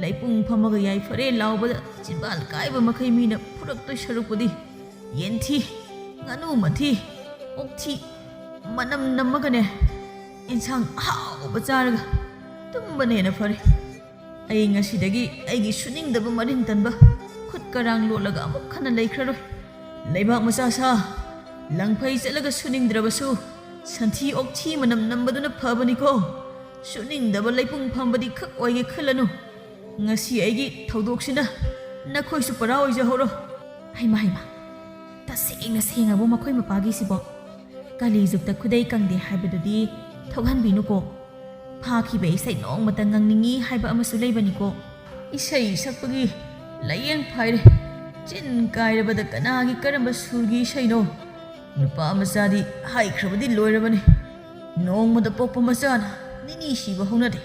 ꯂꯩꯄꯨꯡ ꯐꯝꯃꯒ ꯌꯥꯏꯐꯔꯦ ꯂꯥꯎꯕꯗ ꯆꯤꯝꯕꯥꯜ ꯀꯥꯏꯕ ꯃꯈꯩ ꯃꯤꯅ ꯐꯨꯔꯛꯇꯣꯏ ꯁꯔꯨꯛꯄꯨꯗꯤ ꯌꯦꯟꯊꯤ, ꯉꯥꯅꯨ ꯃꯊꯤ, ꯑꯣꯛꯊꯤ ꯃꯅꯝ ꯅꯝꯃꯒꯅꯦ ꯏꯟꯁꯥꯡ ꯑꯍꯥꯎꯕ ꯆꯥꯔꯒ ꯇꯨꯝꯕꯅ ꯍꯦꯟꯅ ꯐꯔꯦ꯫ ꯑꯩ ꯉꯁꯤꯗꯒꯤ ꯑꯩꯒꯤ ꯁꯨꯅꯤꯡꯗꯕ ꯃꯔꯤꯟ ꯇꯟꯕ ꯈꯨꯠ ꯀꯔꯥꯡ ꯂꯣꯠꯂꯒ ꯑꯃꯨꯛ ꯍꯟꯅ ꯂꯩꯈ꯭ꯔꯔꯣꯏ꯫ ꯂꯩꯕꯥꯛ ꯃꯆꯥ ꯁꯥ, ꯂꯪꯐꯩ ꯆꯠꯂꯒ ꯁꯨꯅꯤꯡꯗ꯭ꯔꯕꯁꯨ ꯁꯟꯊꯤ ꯑꯣꯛꯊꯤ ꯃꯅꯝ ꯅꯝꯕꯗꯨꯅ ꯐꯕꯅꯤꯀꯣ꯫ ꯁꯨꯅꯤꯡꯗꯕ ꯂꯩꯄꯨꯡ ꯐꯝꯕꯗꯤ ꯈꯛ ꯑꯣꯏꯒꯦ ꯈꯜꯂꯅꯨ꯫ ꯉꯁꯤ ꯑꯩꯒꯤ ꯊꯧꯗꯣꯛꯁꯤꯅ ꯅꯈꯣꯏꯁꯨ ꯄꯔꯥ ꯑꯣꯏꯖꯍꯧꯔꯣ꯫ ꯍꯩꯃꯥ ꯍꯩꯃꯥ, ꯇꯁꯦꯡꯅ ꯁꯦꯡꯉꯕꯣ ꯃꯈꯣꯏ ꯃꯄꯥꯒꯤꯁꯤꯕꯣ? ꯀꯂꯤꯖꯨꯛꯇ ꯈꯨꯗꯩ ꯀꯪꯗꯦ ꯍꯥꯏꯕꯗꯨꯗꯤ ꯊꯣꯛꯍꯟꯕꯤꯅꯨꯀꯣ꯫ ꯐꯥꯈꯤꯕ ꯏꯁꯩ ꯅꯣꯡꯃꯇ ꯉꯪꯅꯤꯡꯉꯤ ꯍꯥꯏꯕ ꯑꯃꯁꯨ ꯂꯩꯕꯅꯤꯀꯣ꯫ ꯏꯁꯩ ꯁꯛꯄꯒꯤ ꯂꯥꯏꯌꯦꯡ ꯐꯥꯏꯔꯦ꯫ ꯆꯤꯟ ꯀꯥꯏꯔꯕꯗ ꯀꯅꯥꯒꯤ ꯀꯔꯝꯕ ꯁꯨꯔꯒꯤ ꯏꯁꯩꯅꯣ? ꯅꯨꯄꯥ ꯃꯆꯥꯗꯤ ꯍꯥꯏꯈ꯭ꯔꯕꯗꯤ ꯂꯣꯏꯔꯕꯅꯤ꯫ ꯅꯣꯡꯃꯗ ꯄꯣꯛꯄ ꯃꯆꯥꯅ ꯅꯤꯅꯤ ꯁꯤꯕ ꯍꯧꯅꯗꯦ꯫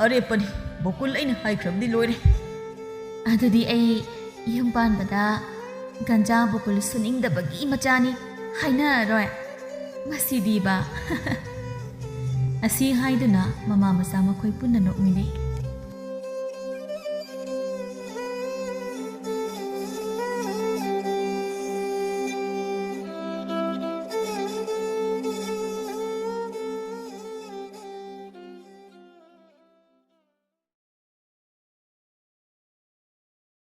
ꯑꯔꯦꯞꯄꯅꯤ, ꯕꯣꯀꯨꯜ ꯑꯩꯅ ꯍꯥꯏꯈ꯭ꯔꯕꯗꯤ ꯂꯣꯏꯔꯦ꯫ ꯑꯗꯨꯗꯤ ꯑꯩ ꯌꯨꯝ ꯄꯥꯟꯕꯗ ꯒꯟꯖꯥ ꯕꯣꯀꯨꯜ ꯁꯨꯅꯤꯡꯗꯕꯒꯤ ꯃꯆꯥꯅꯤ ꯍꯥꯏꯅꯔꯔꯣꯏ꯫ ꯃꯁꯤꯗꯤꯕ꯫ ꯑꯁꯤ ꯍꯥꯏꯗꯨꯅ ꯃꯃꯥ ꯃꯆꯥ ꯃꯈꯣꯏ ꯄꯨꯟꯅ ꯅꯣꯛꯃꯤꯟꯅꯩ꯫